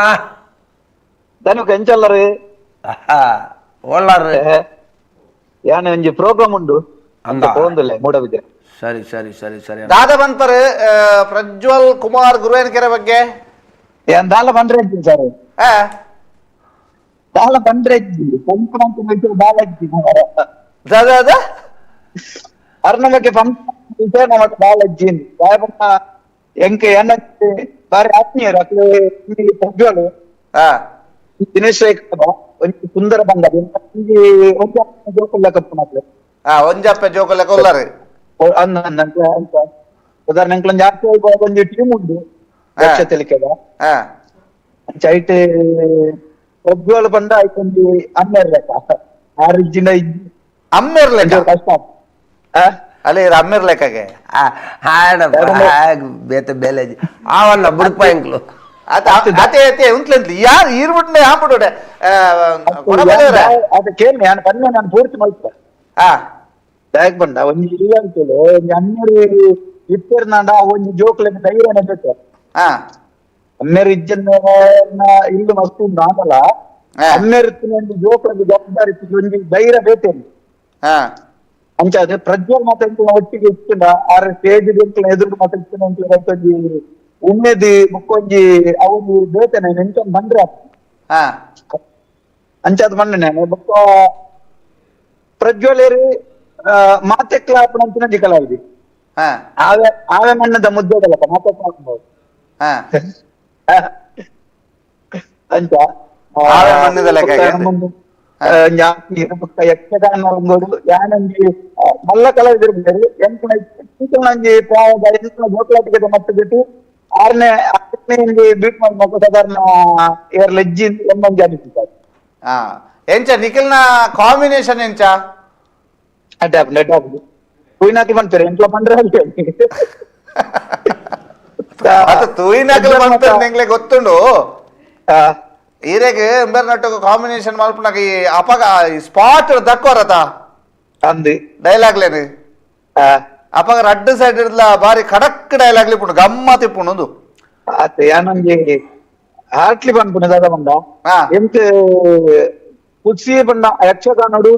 K: ಧನು ಕಂಚಲ್ಲರು
B: ಓಳ್ಳಾರು
K: ಯಾನೆ ಒಂಜಿ ಪ್ರೋಗ್ರಾಮ್ ಉಂಡು ಅಂತ ಪೋಂದುಲ್ಲೆ ಮೂಡಬಿದ್ರೆ.
B: ಸರಿ ಸರಿ ಸರಿ ಸರಿ.
A: ದಾದ ಬಂಪರ್ ಪ್ರಜ್ವಲ್ ಕುಮಾರ್ ಗುರುವೇನಕೆರೆ ಬಗ್ಗೆ
K: ಏನ್ ದಾಲ ಬಂದ್ರೆ ಸರ್? ದಾಲ ಬಂದ್ರೆ
A: ದಾದ
K: ಅರ್ನ ಬಗ್ಗೆ ನಮಕ್ ಬಾಳ ಅಜ್ಜಿ ಎಂಕ್ ಎನ್ನ ಬಾರಿ ಆತ್ಮೀಯರು ಅಕ್ಲೆ ಪ್ರಜ್ವಲ್ ದಿನೇಶ್ ಒಂಜಿ ಸುಂದರ ಬಂದ ಒಂಜಿ ಜೋಕುಲ್ಲ ಕಪ್ಪುನಕ್ಲೆ.
A: ಒಂಜಪ್ಪ ಜೋಕುಲ್ಲ ಕೊಲ್ಲಾರು
K: ಅಂತ ಉದಾಹರಣೆ ಎಂಕ್ಲೊಂಜಿ ಜಾಸ್ತಿ ಒಂಜಿ ಟೀಮ್ ಉಂಡು ಯಕ್ಷ ತೆಲಿಕೆದ ಅಂಚ ಐಟ್ ಪ್ರಜ್ವಲ್ ಬಂದ ಐಕೊಂಜಿ ಅಮ್ಮೆರ್ ಲೆಕ್ಕ ಆರು ಇಜ್ಜಿಂಡ
A: ಅಮ್ಮೆರ್ ಲೆಕ್ಕ
K: ಕಷ್ಟ.
A: ಅಲ್ಲೇ ಅಮ್ಮೆರ್ ಲೆಕ್ಕಗೆ
B: ಬೇತೆ ಬೇಲೆ ಆವಲ್ಲ ಬುಡುಪ ಎಂಕ್ಲು
A: ಅತೆ ಅತೆ ಉಂಟ್ಲೆಂತ್ಲಿ ಯಾರು ಈರ್ಬಿಟ್ನೆ ಹಾಕ್ಬಿಟ್ಟೆ
K: ಅದಕ್ಕೆ ನಾನು ಬನ್ನಿ ನಾನು ಪೂರ್ತಿ ಮಲ್ಪೆ ಬ್ಯಾಗ್ ಬಂದ ಒಂಜಿ ಇಲ್ಲ ಅಂತೇಳಿ ಒಂಜಿ ಅಮ್ಮೆರು ಇಪ್ಪೆರ್ನಾಂಡ ಒಂಜಿ ಜೋಕ್ಲೆಗ್ ಧೈರ್ಯನೇ ಬೇಕು. ಅಮ್ಮೆರು ಇಜ್ಜನ್ನ ಇಲ್ಲು ಮಸ್ತ್ ಉಂಡು ಆಂಡಲ ಅಮ್ಮೆರು ಒಂಜಿ ಜೋಕ್ಲೆಗ್ ಜವಾಬ್ದಾರಿ ಒಂಜಿ ಧೈರ್ಯ ಬೇತೇನೆ. ಅಂಚ ಅದೇ ಪ್ರಜ್ವಲ್ ಮಾತ ಒಟ್ಟಿಗೆ ಇತ್ತಿನ ಆರ್ ಸ್ಟೇಜ್ ಎದುರು ಮಾತ ಒಂಜಿ ಉಮ್ಮೆದಿ ಬುಕ್ಕೊಂಜಿ ಅವನು ಬೇತೇನೆ ಎಂತ ಬಂದ್ರೆ ಅಂಚಾದ ಬಂಡೆ ನಾನು ಬೊಕ್ಕ ಪ್ರಜ್ವಲೇರಿ ಮಾತೆ ಕ್ಲಾಪ್ ಅಂತಿನ ಕಲಾವಿದೆ ಆವೆ ಆವೆ ಮಣ್ಣದ ಮುದ್ದೆದಲ್ಲಪ್ಪ ಮಾತೆ ಕ್ಲಾಪ್ ಅಂಚ ಯಕ್ಷಗಾನ ಯಾನಂಜಿ ಮಲ್ಲ ಕಲಾವಿದರು ಬೇರೆ ಎಂಕುನ ಎಂಕುನಂಜಿ ಪ್ರಾಯದ ಎಂಕುನ ಜೋಕುಲಾಟಿಗೆ ಮಟ್ಟು ಬಿಟ್ಟು ಆರನೇ ಆರನೇ ಬೀಟ್ ಮಾಡಿ ಸಾಧಾರಣ ಏರ್ ಲೆಜ್ಜಿ ಎಂಬಂಜಿ ಅನಿಸುತ್ತಾರೆ.
A: ಎಂಚ ನಿಖಿಲ್ನ ಕಾಂಬಿನೇಷನ್ ಎಂಚ?
K: ಅಡ್ಡಾಪುಂಡು ಅಡ್ಡಾಪುಂಡು ತೂಯಿನಾಕಿ ಪನ್ಪೆರ್ ಎಂಕ್ಲ ಪಂಡ್ರೆ
A: ತೂಯಿನಾಕಲು ಪನ್ಪೆರ್ ಎಂಕ್ಲೆ ಗೊತ್ತುಂಡು. ಈರೆಗ್ ಎಂಬರ್ ನಟ್ಟುಗು ಕಾಂಬಿನೇಷನ್ ಮಲ್ಪುನಗ ಈ ಅಪಗ ಸ್ಪಾಟ್ ದಕ್ಕೋರತ
K: ಅಂದು
A: ಡೈಲಾಗ್ ಲೇನು ಅಪಗ ರಡ್ಡು ಸೈಡ್ ಇರ್ಲ ಬಾರಿ ಖಡಕ್ ಡೈಲಾಗ್ ಲಿಪ್ಪುಂಡು ಗಮ್ಮತ್ ಇಪ್ಪುಂಡು.
K: ಆತ ಯಾನೊಂಜಿ ಹಾರ್ಟ್ಲಿ ಪನ್ಪುಂಡು ದಾದ ಪಂಡ ಎಂಕ್ ಕುಸಿ ಪಂಡ ಯಕ್ಷಗಾನಡು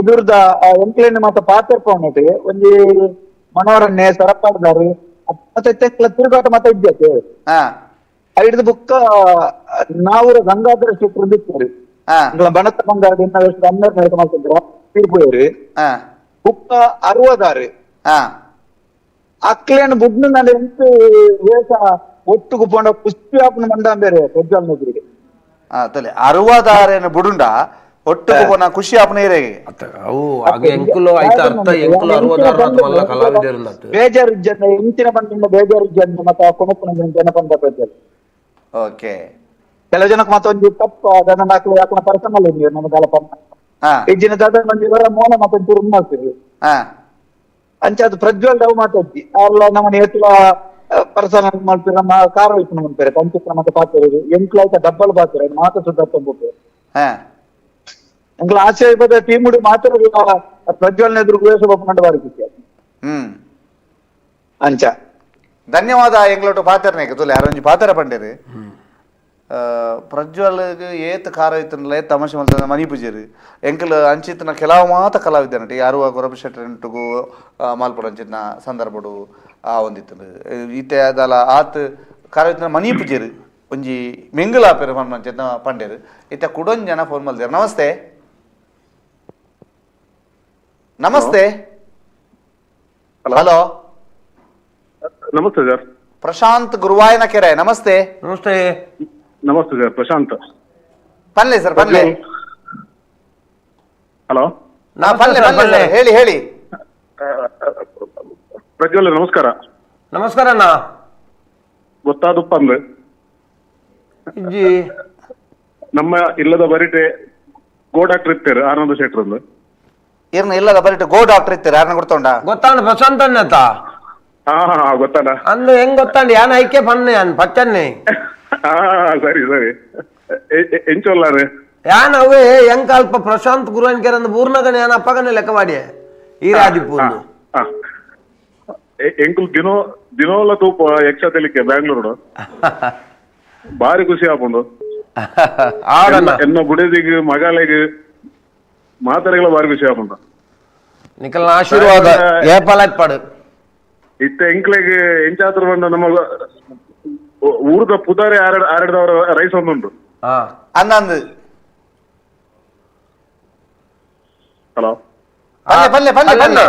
K: ಎದುರ್ದ ಎಂಕ್ಲೆನ್ ಮಾತ ಪಾತೆರ್ಪವನಟ್ ಒಂಜಿ ಮನೋರನ್ನೆ ಸರಪಾಡ್ದಾರು ಮತ್ತೆ ತಿರುಗಾಟ ಮಾತ ಇದ್ಯತೆ. ಐಡ್ದು ಬುಕ್ಕ ನಾವೂರ ಗಂಗಾಧರ ಶೆಟ್ರು ಇತ್ತಾರೆ ಬಣತ ಬಂಗಾರ ಹನ್ನೆರಡು ಮಾಡ್ತಿದ್ರ ತೀರ್ಪೋಯರು ಬುಕ್ಕ 66 ಅಕ್ಲೇನ್ ಬುಡ್ನು ನಾನು ಎಂತ ವೇಷ ಒಟ್ಟುಗು ಪೋಂಡ ಕುಸ್ತಿ ಆಪುನ ಮಂಡ ಬೇರೆ ಪ್ರಜ್ವಲ್ ನಗರಿಗೆ.
A: ತಲೆ 66 ಬುಡುಂಡ ಒಟ್ಟುಗು ಪೋನ ಖುಷಿ ಆಪುನ ಇರೇಗೆ
K: ಬೇಜಾರು ಜನ ಎಂಚಿನ ಬಂಡ ಬೇಜಾರು ಜನ ಮತ್ತ ಕೊನಪುನ ಜನ ಬಂದ ಪ್ರಜ್ವಲ್.
A: ಓಕೆ
K: ಕೆಲವು ಜನಕ್ಕೆ ಮತ್ತೊಂದು ತಪ್ಪು ಅದನ್ನ ಯಾಕನ ಪರ್ಸನಲ್ ನಮ್ಮ ದಾಲಪ್ಪ ಇಜ್ಜಿನ ದಾದ ಮಂದಿ ಇವರ ಮೋನ ಮತ್ತೊಂದು ಚೂರು ಮಾಡ್ತೀವಿ ಅಂಚ ಅದು ಪ್ರಜ್ವಲ್ ಡವ್ ಮಾತಾಡ್ತಿ ಅಲ್ಲ ನಮ್ಮನ್ನ ಏತ್ಲ ಪರ್ಸನಲ್ ಮಾಡ್ತೀರ ನಮ್ಮ ಕಾರ್ ಇಪ್ಪು ಮಾಡ್ತಾರೆ ಕಂಚಿತ್ರ ಮತ್ತೆ ಪಾತಿರೋದು ಎಂಕ್ಲ ಆಯ್ತಾ ಡಬ್ಬಲ್ ಪಾತಿರ ಮಾತು ಸುದ್ದ ತಂಬುಕು ಎಂಕ್ಲ ಆಸೆ ಬದ ಟೀಮ್ ಮಾತ್ರ ಪ್ರಜ್ವಲ್ನ ಎದುರು ವೇಷ ಬಪ್ಪಂಡ ಬಾರಿ. ಅಂಚ
A: ಧನ್ಯವಾದ ಎಂಗ್ಲೋಟು ಪಾತೆರ್ನೇಕ ತುಲೆ ಯಾರೊಂಜಿ ಪಾತೆರ ಪಂಡೇರು ಪ್ರಜ್ವಲ್ ಏತ್ ಖಾರ ಇತ್ತನಲ್ಲ ಏತ್ ತಮಾಷೆ ಮಲ್ತದ ಮನಿ ಪೂಜೆರು ಎಂಕಲ್ ಅಂಚಿತ್ತನ ಕೆಲವು ಮಾತ ಕಲಾವಿದನಟ ಯಾರು ಗೊರಬ ಶೆಟ್ಟರೆಂಟುಗು ಮಾಲ್ಪುಡ ಅಂಚಿತ್ನ ಸಂದರ್ಭಡು ಆ ಒಂದಿತ್ತು ಈತೆ ಅದಲ್ಲ ಆತ್ ಖಾರ ಇತ್ತನ ಮನಿ ಪೂಜೆರು ಒಂಜಿ ಮಿಂಗುಲಾಪೆರ್ ಪನ್ಪಂಚ ಪಂಡೇರು ಇತ್ತ ಕುಡೊಂಜಿ ಜನ ಫೋನ್ ಮಲ್ದೇರು. ನಮಸ್ತೆ. ನಮಸ್ತೆ. ಹಲೋ.
M: ನಮಸ್ತೆ ಸರ್.
A: ಪ್ರಶಾಂತ್ ಗುರುವಾಯನಕೆರೆ. ನಮಸ್ತೆ.
B: ನಮಸ್ತೆ.
M: ನಮಸ್ತೆ ಸರ್. ಪ್ರಶಾಂತ್
A: ಪನ್ಲೆ ಸರ್, ಪನ್ಲೆ.
M: ಹಲೋ.
A: ಪನ್ಲೆ ಪನ್ಲೆ, ಹೇಳಿ ಹೇಳಿ.
M: ಪ್ರಜ್ವಲ್ ನಮಸ್ಕಾರ.
B: ನಮಸ್ಕಾರ ಅಣ್ಣ.
M: ಗೊತ್ತಾದಪ್ಪ ಅಂದ್ರೆ ನಮ್ಮ ಇಲ್ಲದ ಬರಿಟೆ ಗೋ ಡಾಕ್ಟರ್ ಇರ್ತಾರೆ ಆನಂದ ಶೆಟ್ಟರ್ ಅಂದು.
A: ಇರ್ನ ಇಲ್ಲದ ಬರಿಟೆ ಗೋ ಡಾಕ್ಟರ್ ಇರ್ತಾರೆ ಯಾರನ್ನ ಗೊತ್ತುಂಡ?
B: ಗೊತ್ತಾಂಡ ಪ್ರಶಾಂತ್ ಅಣ್ಣತ.
M: ಹಾ ಹಾ ಗೊತ್ತಾಂಡ.
B: ಅಂದು ಹೆಂಗ್ ಗೊತ್ತಾಂಡ? ಯಾನ್ ಐಕೆ ಪನ್ನೆ ಅನ್ ಪಚ್ಚನ್ನೆ.
M: ಹಾ ಸರಿ ಸರಿ. ಎಂಚೊಲ್ಲಾರೆ
B: ಯಾನ್ ಅವೇ ಹೆಂಗ್ ಅಲ್ಪ ಪ್ರಶಾಂತ್ ಗುರುವನ್ಕೆರೆ ಅಂದ್ ಬೂರ್ನಗನೆ ಯಾನ್ ಅಪ್ಪಗನೆ ಲೆಕ್ಕವಾಡಿಯೆ ಈ ರಾಜಿಪು.
M: ಎಂಕುಲ್ ದಿನೋ ದಿನೋಲ ತೂಪ ಯಕ್ಷ ತೆಲಿಕೆ ಬ್ಯಾಂಗ್ಳೂರು ಬಾರಿ ಖುಷಿ ಆಪುಂಡು. ಎನ್ನ ಬುಡದಿಗ್ ಮಗಾಲೆಗ್ ಮಾತಾಡಿಗಳ ಬಾರಿ ಖುಷಿ ಆಪುಂಡು.
B: ನಿಕಲ್ನ ಆಶೀರ್ವಾದ ಏಪಲಾತ್ಪಾಡು.
M: ಇತ್ತ ಎಂಕ್ಲೆಗ್ ಎಂಚಾತ್ರ ಬಂದ ನಮ್ಮ ಊರದ ಪುದಾರೆ ಆರಡದವರ ರೈಸ್ ಒಂದುಂಟು.
A: ಅಂದಂದು
M: ಹಲೋ.
A: ಪಲ್ಲೆ ಪಲ್ಲೆ ಪಲ್ಲೆ.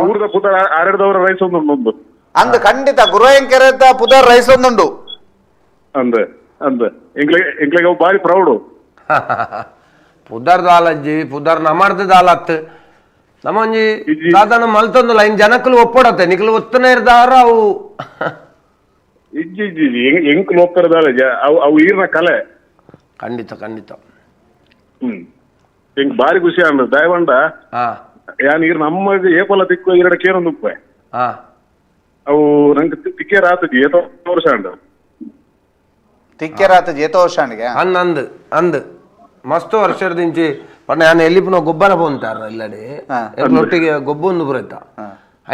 M: ಊರದ ಪುದರ್ ಆರಡದವರ ರೈಸ್ ಒಂದುಂಟು ಒಂದು.
A: ಅಂದ್ ಖಂಡಿತ ಗುರುವಾಯನಕೆರೆ ಪುದರ್ ರೈಸ್ ಒಂದುಂಡು.
M: ಅಂದ ಅಂದ ಎಂಕ್ಲೆಗ್ ಅವು ಬಾರಿ ಪ್ರೌಡು.
B: ಪುದರ್ ದಾಲಜ್ಜಿ ಪುದರ್ ನಮರ್ದ ದಾಲತ್ ನಮ್ಮೊಂಜಿ ಸಾಧಾರಣ ಮಲ್ತೊಂದುಲ್ಲ ಇನ್ ಜನಕ್ಕಲು ಒಪ್ಪಡತ್ತೆ ನಿಕ್ಲು ಒತ್ತನೇ ಇರ್ದಾರ ಅವು.
M: ಇಜ್ಜಿ ಇಜ್ಜಿ ಎಂಕ್ಲು ಒಪ್ಪರ ದಾಲಜ್ಜಿ ಅವು ಅವು ಈರ್ನ ಕಲೆ.
B: ಖಂಡಿತ ಖಂಡಿತ.
M: ಎಂಕ್ ಬಾರಿ ಖುಷಿ ಅಂದ ದಯವಂಡ ಯಾನ್ ಈರ್ ನಮ್ಮ ಏಪಲ ತಿಕ್ಕು ಈರಡ ಕೇರೊಂದು ಉಪ್ಪೆ ಅವು ನಂಗೆ ತಿಕ್ಕೇರ ಆತಜಿ ಏತೋ ವರ್ಷ ಅಂಡ.
A: ತಿಕ್ಕೇರ ಆತಜಿ ಏತೋ ವರ್ಷ ಅಂಡಿಗೆ
B: ಅಂದ್ ಅಂದ್ ಅಂದ್ ಮಸ್ತ್ ವರ್ಷದಿಂಚಿ ಪಂಡ ಯಾನ್ ಎಲ್ಲಿಪುನ ಗೊಬ್ಬರ ಪೋಂತಾರ ಇಲ್ಲಡೆ ಒಟ್ಟಿಗೆ ಗೊಬ್ಬೊಂದು ಪುರೈತ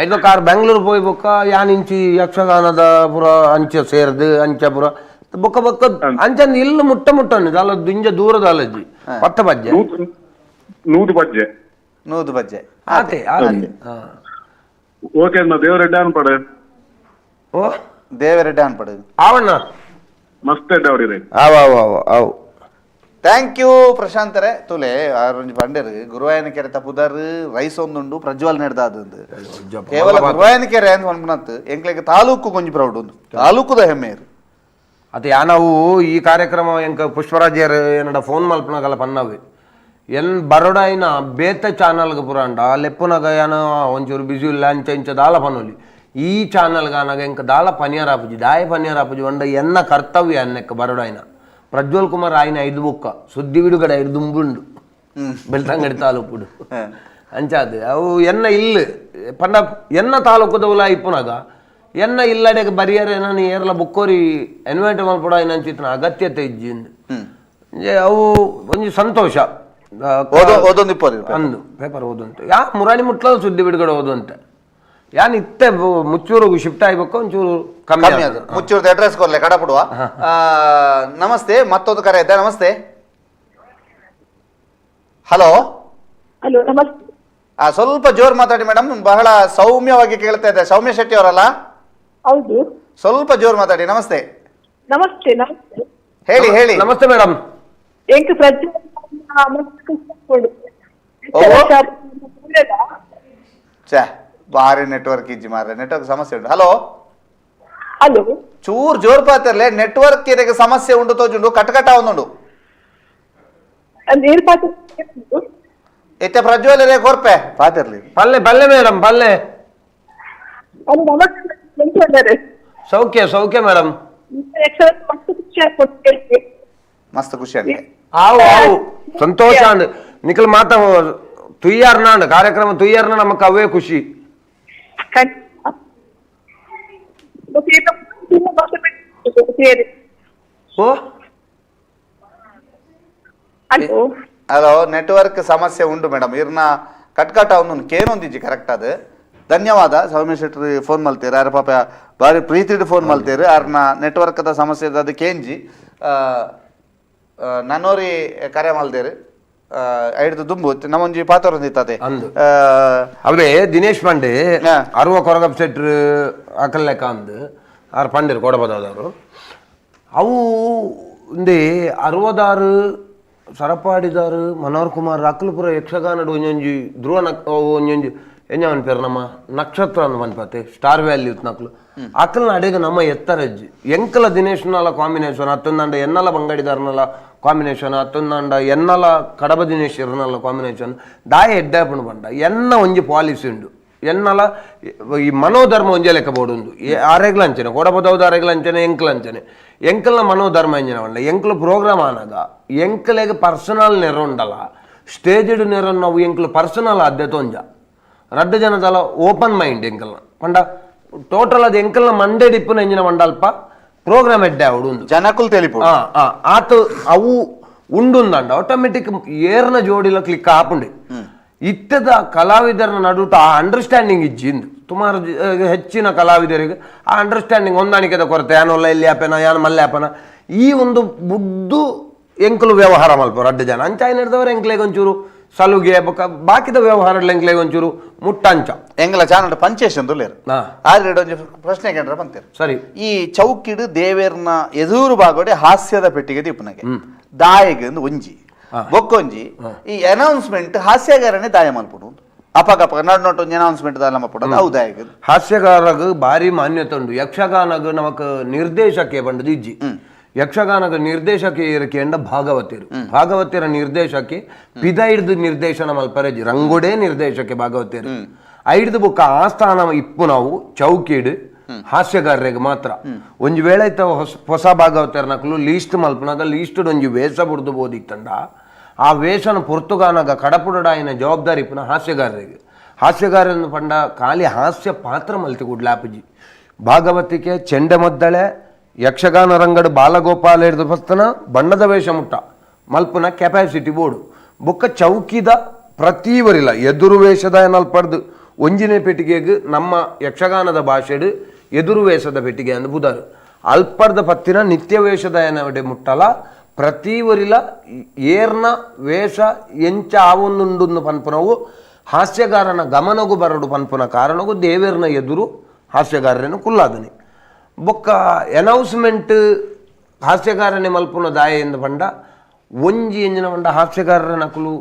B: ಐದು ಕಾರ್ ಬೆಂಗಳೂರು ಪೋಯ್ ಬೊಕ್ಕ ಯಾನ್ ಇಂಚಿ ಯಕ್ಷಗಾನದ ಪುರ ಅಂಚೆ ಸೇರ್ದು ಅಂಚೆ ಪುರ ಬೊಕ್ಕ ಬೊಕ್ಕ ಅಂಚಂದು ಇಲ್ಲ ಮುಟ್ಟ ಮುಟ್ಟನ್ನು ದಾಲ ದಿಂಜ ದೂರದ ಅಲಜ್ಜಿ ಪತ್ತ ಬಜ್ಜೆ
M: ನೂದು ಬಜ್ಜೆ
A: ನೂದು ಬಜ್ಜೆ
B: ಆತೆ ಆತೆ.
M: ಓಕೆ ಅಣ್ಣ ದೇವರೆಡ್ಡ ಅನ್ಪಡೆ.
B: ಓ
A: ದೇವರೆಡ್ಡ ಅನ್ಪಡೆ
B: ಆವಣ್ಣ
M: ಮಸ್ತ್ ಎಡ್ಡ ಅವಡಿರೆ.
B: ಆವ ಆವ ಆವ ಆವು.
A: Thank you ಪ್ರಶಾಂತರೇ. ತುಲೆ ಆರೊಂಜಿ ಬಂಡೇರು ಗುರುವಾಯನಕೆರೆ ತಪುದಾರ್ ರೈಸ್ ಒಂದುಂಡು ಪ್ರಜ್ವಲ್ ನೆಡ್ದಾದಂದು ಕೇವಲ ಗುರುವಾಯನಕೆರೆ ಅಂತ ಪನ್ಪುನತ್ತು ಎಂಕ್ಲೆಗ್ ತಾಲೂಕು ಕೊಂಜಿ ಪ್ರೌಡ್ ಉಂದು ತಾಲೂಕುದ ಹೆಮ್ಮೆಯರು.
B: ಅದು ಯಾನವು ಈ ಕಾರ್ಯಕ್ರಮ ಎಂಕ ಪುಷ್ಪರಾಜರ್ ಏನಡ ಫೋನ್ ಮಲ್ಪನಗಲ ಪನ್ನವು ಎನ್ ಬರೋಡಾಯಿನ ಬೇತ ಚಾನಲ್ಗೆ ಪುರಾಂಡ ಲೆಪ್ಪುನಗ ಯಾನ ಒಂಚೂರು ಬಿಸಿ ಇಲ್ಲ ಅಂಚ ಇಂಚ ದಾಲ ಪನೋಲಿ ಈ ಚಾನಲ್ಗೆ ಆನಗ ಎಂಕ ದಾಲ ಪನಿಯರ್ ಆಪುಜಿ ದಾಯ ಪನಿಯರ್ ಆಪುಜಿ ಒಂಡ ಎನ್ನ ಕರ್ತವ್ಯ ಅನ್ನೆಕ್ಕ ಬರೋಡಾಯಿನ ಪ್ರಜ್ವಲ್ ಕುಮಾರ್ ಆಯ್ನ ಐದು ಬೊಕ್ಕ ಸುದ್ದಿ ಬಿಡುಗಡೆ ಐದು ದುಂಬುಂಡು ಬೆಳ್ತಂಗಡಿ ತಾಲೂಕುಡು ಅಂಚಾದು ಅವು ಎನ್ನ ಇಲ್ಲು ಪಂಡ ಎನ್ನ ತಾಲೂಕುದವುಲ ಇಪ್ಪುನಗ ಎನ್ನ ಇಲ್ಲಡೆಗೆ ಬರಿಯರ್ ನಾನು ಏರ್ಲ ಬೊಕ್ಕೋರಿ ಎನ್ವೈಟ್ ಮಲ್ಪಡ ಏನಂಚಿತ್ನ ಅಗತ್ಯತೆ ಇಜ್ಜಿ ಅವು ಒಂಜಿ ಸಂತೋಷ ಅಂದು ಪೇಪರ್ ಓದುಂಟು ಯಾ ಮುರಾಣಿ ಮುಟ್ಲ ಸುದ್ದಿ ಬಿಡುಗಡೆ ಓದುವಂತೆ ಯಾನ್ ಇತ್ತೆ ಮುಚ್ಚೂರುಗು ಶಿಫ್ಟ್ ಆಗಬೇಕು ಒಂಚೂರು ಕಮ್ಮಿ
A: ಅದು ಮುಚ್ಚೂರ್ದ ಅಡ್ರೆಸ್ ಕೊರ್ಲೆ ಕಡಪಡುವ. ನಮಸ್ತೆ, ಮತ್ತೊಂದು ಕರೆ ಇದೆ. ನಮಸ್ತೆ. ಹಲೋ.
H: ಹಲೋ ನಮಸ್ತೆ.
A: ಸ್ವಲ್ಪ ಜೋರ್ ಮಾತಾಡಿ ಮೇಡಮ್, ಬಹಳ ಸೌಮ್ಯವಾಗಿ ಕೇಳ್ತಾ ಇದೆ. ಸೌಮ್ಯ ಶೆಟ್ಟಿ ಅವರಲ್ಲ?
H: ಹೌದು.
A: ಸ್ವಲ್ಪ ಜೋರ್ ಮಾತಾಡಿ. ನಮಸ್ತೆ.
H: ನಮಸ್ತೆ ನಮಸ್ತೆ.
A: ಹೇಳಿ ಹೇಳಿ.
B: ನಮಸ್ತೆ ಮೇಡಮ್.
A: ಬಾರಿ ನೆಟ್ವರ್ಕ್ ಇಜ್ಜಿ ಮಾರ್ರೆ, ನೆಟ್ವರ್ಕ್ ಸಮಸ್ಯೆ ಉಂಟು. ಹಲೋ.
H: ಹಲೋ.
A: ಚೂರ್ ಜೋರ್ ಪಾತಿರ್ಲೆ, ನೆಟ್ವರ್ಕ್ ಇರಗೆ ಸಮಸ್ಯೆ ಉಂಟು ತೋಜುಂಡು, ಕಟಕಟ ಒಂದುಂಡು. ಇತ್ತೆ ಪ್ರಜ್ವಲ್ ರೇ ಕೊರ್ಪೆ ಪಾತಿರ್ಲಿ.
B: ಪಲ್ಲೆ ಪಲ್ಲೆ ಮೇಡಮ್ ಪಲ್ಲೆ. ಸೌಖ್ಯ ಸೌಖ್ಯ ಮೇಡಮ್.
A: ಮಸ್ತ್ ಖುಷಿ ಆಗಿದೆ.
B: ಆವು ಆವು ಸಂತೋಷ ಅಂಡ್ ನಿಖಲ್ ಮಾತಾ ತುಯ್ಯಾರ್ನಾಂಡ್ ಕಾರ್ಯಕ್ರಮ ತುಯ್ಯಾರ್ನ ನಮಕ್ ಅವೇ ಖುಷಿ. ಓ
A: ಹಲೋ, ನೆಟ್ವರ್ಕ್ ಸಮಸ್ಯೆ ಉಂಟು ಮೇಡಮ್, ಇರ್ನ ಕಟ್ಕಟ ಒಂದು ಕೇನೊಂದಿಜ್ಜಿ ಕರೆಕ್ಟ್ ಅದು. ಧನ್ಯವಾದ ಸೌಮ್ಯ ಶೆಟ್ಟಿ ಫೋನ್ ಮಲ್ತೀರ, ಯಾರ ಪಾಪ ಬಾರಿ ಪ್ರೀತಿಡ್ ಫೋನ್ ಮಲ್ತೀರ, ಅರ್ನ ನೆಟ್ವರ್ಕ್ದ ಸಮಸ್ಯೆ ಅದು ಕೇಂಜಿ ನನ್ನೋರಿ ಕರೆ ಮಲ್ದೇರು ಐಡ್ದು ದುಂಬು ನಮ್ಮೊಂಜಿ ಪಾತ್ರ
B: ಅಂದು ಅವೇ ದಿನೇಶ್ ಪಾಂಡೆ ಅರುವ ಕೊರಗಪ್ ಸೆಟ್ರು ಅಕಲ್ಲೆಕ್ಕ ಅಂದು ಆರು ಪಂಡಿರು ಕೊಡಬದವರು ಅವು ಒಂದೇ 66 ಸರಪಾಡಿದಾರು ಮನೋಹರ್ ಕುಮಾರ್ ಅಕ್ಲಪುರ ಯಕ್ಷಗಾನಡು ಒಂಜೊಂಜಿ ಧ್ರುವ ಒಂಜೊಂಜಿ ಎಂಜ ಪನ್ಪೇರು ನಮ್ಮ ನಕ್ಷತ್ರ ಅಂದ್ ಪನ್ಪತೆ ಸ್ಟಾರ್ ವ್ಯಾಲ್ಯೂ ನಕ್ಲು ಅಕ್ಲನ ಅಡೆಗೆ ನಮ್ಮ ಎತ್ತರಜ್ಜಿ ಎಂಕಲ ದಿನೇಶ್ನಲ ಕಾಂಬಿನೇಷನ್ ಅತ್ತೊಂದಂಡ ಎನ್ನಲ ಬಂಗಡಿದಾರನಲ ಕಾಂಬಿನೇಷನ್ ಅತ್ತೊಂದಂಡ ಎನ್ನಲ ಕಡಬ ದಿನೇಶ್ ಇರನಲ್ಲ ಕಾಂಬಿನೇಷನ್ ದಾಯ ಎಡ್ಡಾಪುಂಡು ಪಂಡ ಎನ್ನ ಒಂಜಿ ಪಾಲಿಸಿ ಉಂಡು ಎನ್ನಲ ಈ ಮನೋಧರ್ಮ ಒಂಜೆ ಲೆಕ್ಕ ಬೋಡುಂದು ಆರೆಗ್ಲ ಅಂಚನೆ ಕೊಡಬದೌದು ಆರೆಗ್ಲ ಅಂಚನೆ ಎಂಕಲ ಅಂಚನೆ ಎಂಕಲ್ನ ಮನೋಧರ್ಮ ಎಂಜನ ಪಂಡ ಎಂಕಲು ಪ್ರೋಗ್ರಾಮ್ ಆನಾಗ ಎಂಕಲೆಗ್ ಪರ್ಸನಲ್ ನೆರ ಉಂಡಲ ಸ್ಟೇಜ್ಡ್ ನೆರ ನಾವು ಎಂಕಲು ಪರ್ಸನಲ್ ಆದ್ಯತೆ ಒಂಜ ರಡ್ಡು ಜನದಲ ಓಪನ್ ಮೈಂಡ್ ಎಂಕಲ್ನ ಪಂಡ ಟೋಟಲ್ ಅದು ಎಂಕಲ್ನ ಮಂಡೆ ಡಿಪ್ಪುನ ಎಂಜಿನ ಮಂಡಲ್ಪ ಪ್ರೋಗ್ರಾಮ್ ಎಡ್ಡೆ ಅವಡು
A: ಜನಕುಲ್ ತೆಲಿಪು
B: ಆತ ಅವು ಉಂಡುಂದಂಡ ಆಟೋಮೆಟಿಕ್ ಏರ್ನ ಜೋಡಿಲ ಕ್ಲಿಕ್ ಆಪುಂಡೆ ಇತ್ತದ ಕಲಾವಿದರ ನಡುಟ ಆ ಅಂಡರ್ಸ್ಟ್ಯಾಂಡಿಂಗ್ ಇಜ್ಜಿಂದು ತುಮಾರು ಹೆಚ್ಚಿನ ಕಲಾವಿದರಿಗೆ ಆ ಅಂಡರ್ಸ್ಟ್ಯಾಂಡಿಂಗ್ ಹೊಂದಾಣಿಕೆದ ಕೊರತೆ ಯಾನೊಲ್ಲ ಇಲ್ಲಿ ಆಪೇನ ಯಾನ್ ಮಲ್ಲೆ ಆಪನ ಈ ಒಂದು ಬುದ್ದು ಎಂಕಲು ವ್ಯವಹಾರ ಮಲ್ಪ ರಡ್ಡು ಜನ ಅಂಚ ಹಿಡ್ದವ್ರು ಎಂಕ್ಲೆಗ್ ಒಂಚೂರು ಸಲುಗೆ ಬಾಕಿದ ವ್ಯವಹಾರ ಎಂಕ್ಲೆಗ್ ಒಂಚೂರು ಮುಟ್ಟಂಚ
A: ಎಂಗ್ಲ ಚಾನಲ್ ಪಂಚೇಶ್ ಅಂದುಲ್ಲೇರು ಆದ್ರೆ ಒಂಜಿ ಪ್ರಶ್ನೆ ಕೇಂದ್ರ ಬಂತೇರು
B: ಸರಿ
A: ಈ ಚೌಕಿಡು ದೇವೇರ್ನ ಎದುರು ಬಾಗೋಡೆ ಹಾಸ್ಯದ ಪೆಟ್ಟಿಗೆ ದೀಪನಗೆ ದಾಯಗ್ ಒಂಜಿ ಬೊಕ್ಕೊಂಜಿ ಈ ಅನೌನ್ಸ್ಮೆಂಟ್ ಹಾಸ್ಯಗಾರನೇ ದಾಯ ಮಲ್ಪುಡು ಅಪಗಪ ನಡು ನೋಟು ಒಂಜಿ ಅನೌನ್ಸ್ಮೆಂಟ್ ದಾಯ ಮಲ್ಪುಡು ಅವು ದಾಯಗ್
B: ಹಾಸ್ಯಗಾರಗ್ ಭಾರಿ ಮಾನ್ಯತೆ ಉಂಡು ಯಕ್ಷಗಾನಗ್ ನಮಕ್ ನಿರ್ದೇಶಕ್ಕೆ ಬಂಡದು ಇಜ್ಜಿ ಯಕ್ಷಗಾನದ ನಿರ್ದೇಶಕ್ಕೆ ಇರಕೆಂಡ ಭಾಗವತಿರು ಭಾಗವತಿರ ನಿರ್ದೇಶಕ್ಕೆ ಪಿದ ಹಿಡ್ದು ನಿರ್ದೇಶನ ಮಲ್ಪರೆಜಿ ರಂಗೋಡೆ ನಿರ್ದೇಶಕ್ಕೆ ಭಾಗವತಿರು ಐಡ್ದು ಬೊಕ್ಕ ಆಸ್ಥಾನ ಇಪ್ಪು ನಾವು ಚೌಕಿಡು ಹಾಸ್ಯಗಾರರಿಗೆ ಮಾತ್ರ ಒಂಜಿ ವೇಳೆ ಇತ್ತ ಹೊಸ ಭಾಗವತಿಯರ ನಕಲು ಲೀಸ್ಟ್ ಮಲ್ಪನಾಗ ಲೀಸ್ಟ್ ಒಂಜಿ ವೇಷ ಬುಡ್ದು ಬೋದಿತ್ತಂಡ ಆ ವೇಷನ ಪೊರ್ತುಗಾನಾಗ ಕಡಪುಡಾಯಿನ ಜವಾಬ್ದಾರಿ ಇಪ್ಪುನ ಹಾಸ್ಯಗಾರರಿಗೆ ಹಾಸ್ಯಗಾರನ ಪಂಡ ಖಾಲಿ ಹಾಸ್ಯ ಪಾತ್ರ ಮಲ್ತಿ ಕೂಡ್ಲಾಪುಜಿ ಭಾಗವತಿಕೆ ಚೆಂಡೆಮದ್ದಳೆ ಯಕ್ಷಗಾನ ರಂಗಡು ಬಾಲಗೋಪಾಲ ಹಿಡಿದು ಫಸ್ತನ ಬಣ್ಣದ ವೇಷ ಮುಟ್ಟ ಮಲ್ಪುನ ಕೆಪಾಸಿಟಿ ಬೋರ್ಡು ಬೊಕ್ಕ ಚೌಕಿದ ಪ್ರತಿ ವರಿಲ ಎದುರು ವೇಷದ ಪಡ್ದು ಒಂಜಿನೇ ಪೆಟ್ಟಿಗೆಗೆ ನಮ್ಮ ಯಕ್ಷಗಾನದ ಭಾಷೆಡು ಎದುರು ವೇಷದ ಪೆಟ್ಟಿಗೆ ಅಂದ್ ಬುದಾರು ಅಲ್ಪರ್ದ ಪತ್ತಿನ ನಿತ್ಯ ವೇಷದ ಏನಡೆ ಮುಟ್ಟಲ ಪ್ರತಿ ವರಿಲ ಏರ್ನ ವೇಷ ಎಂಚ ಆವೊಂದುಂಡು ಪನ್ಪುನವು ಹಾಸ್ಯಗಾರನ ಗಮನಗೂ ಬರಡು ಪನ್ಪುನ ಕಾರಣಗೂ ದೇವೇರ್ನ ಎದುರು ಹಾಸ್ಯಗಾರನ ಕುಲ್ಲಾದನೆ ಬೊಕ್ಕ ಅನೌನ್ಸ್ಮೆಂಟ್ ಹಾಸ್ಯಗಾರನೆ ಮಲ್ಪುನ ದಾಯ ಎಂದು ಪಂಡ ಒಂಜಿ ಎಂಜಿನ ಪಂಡ ಹಾಸ್ಯಗಾರರ ನಕಲು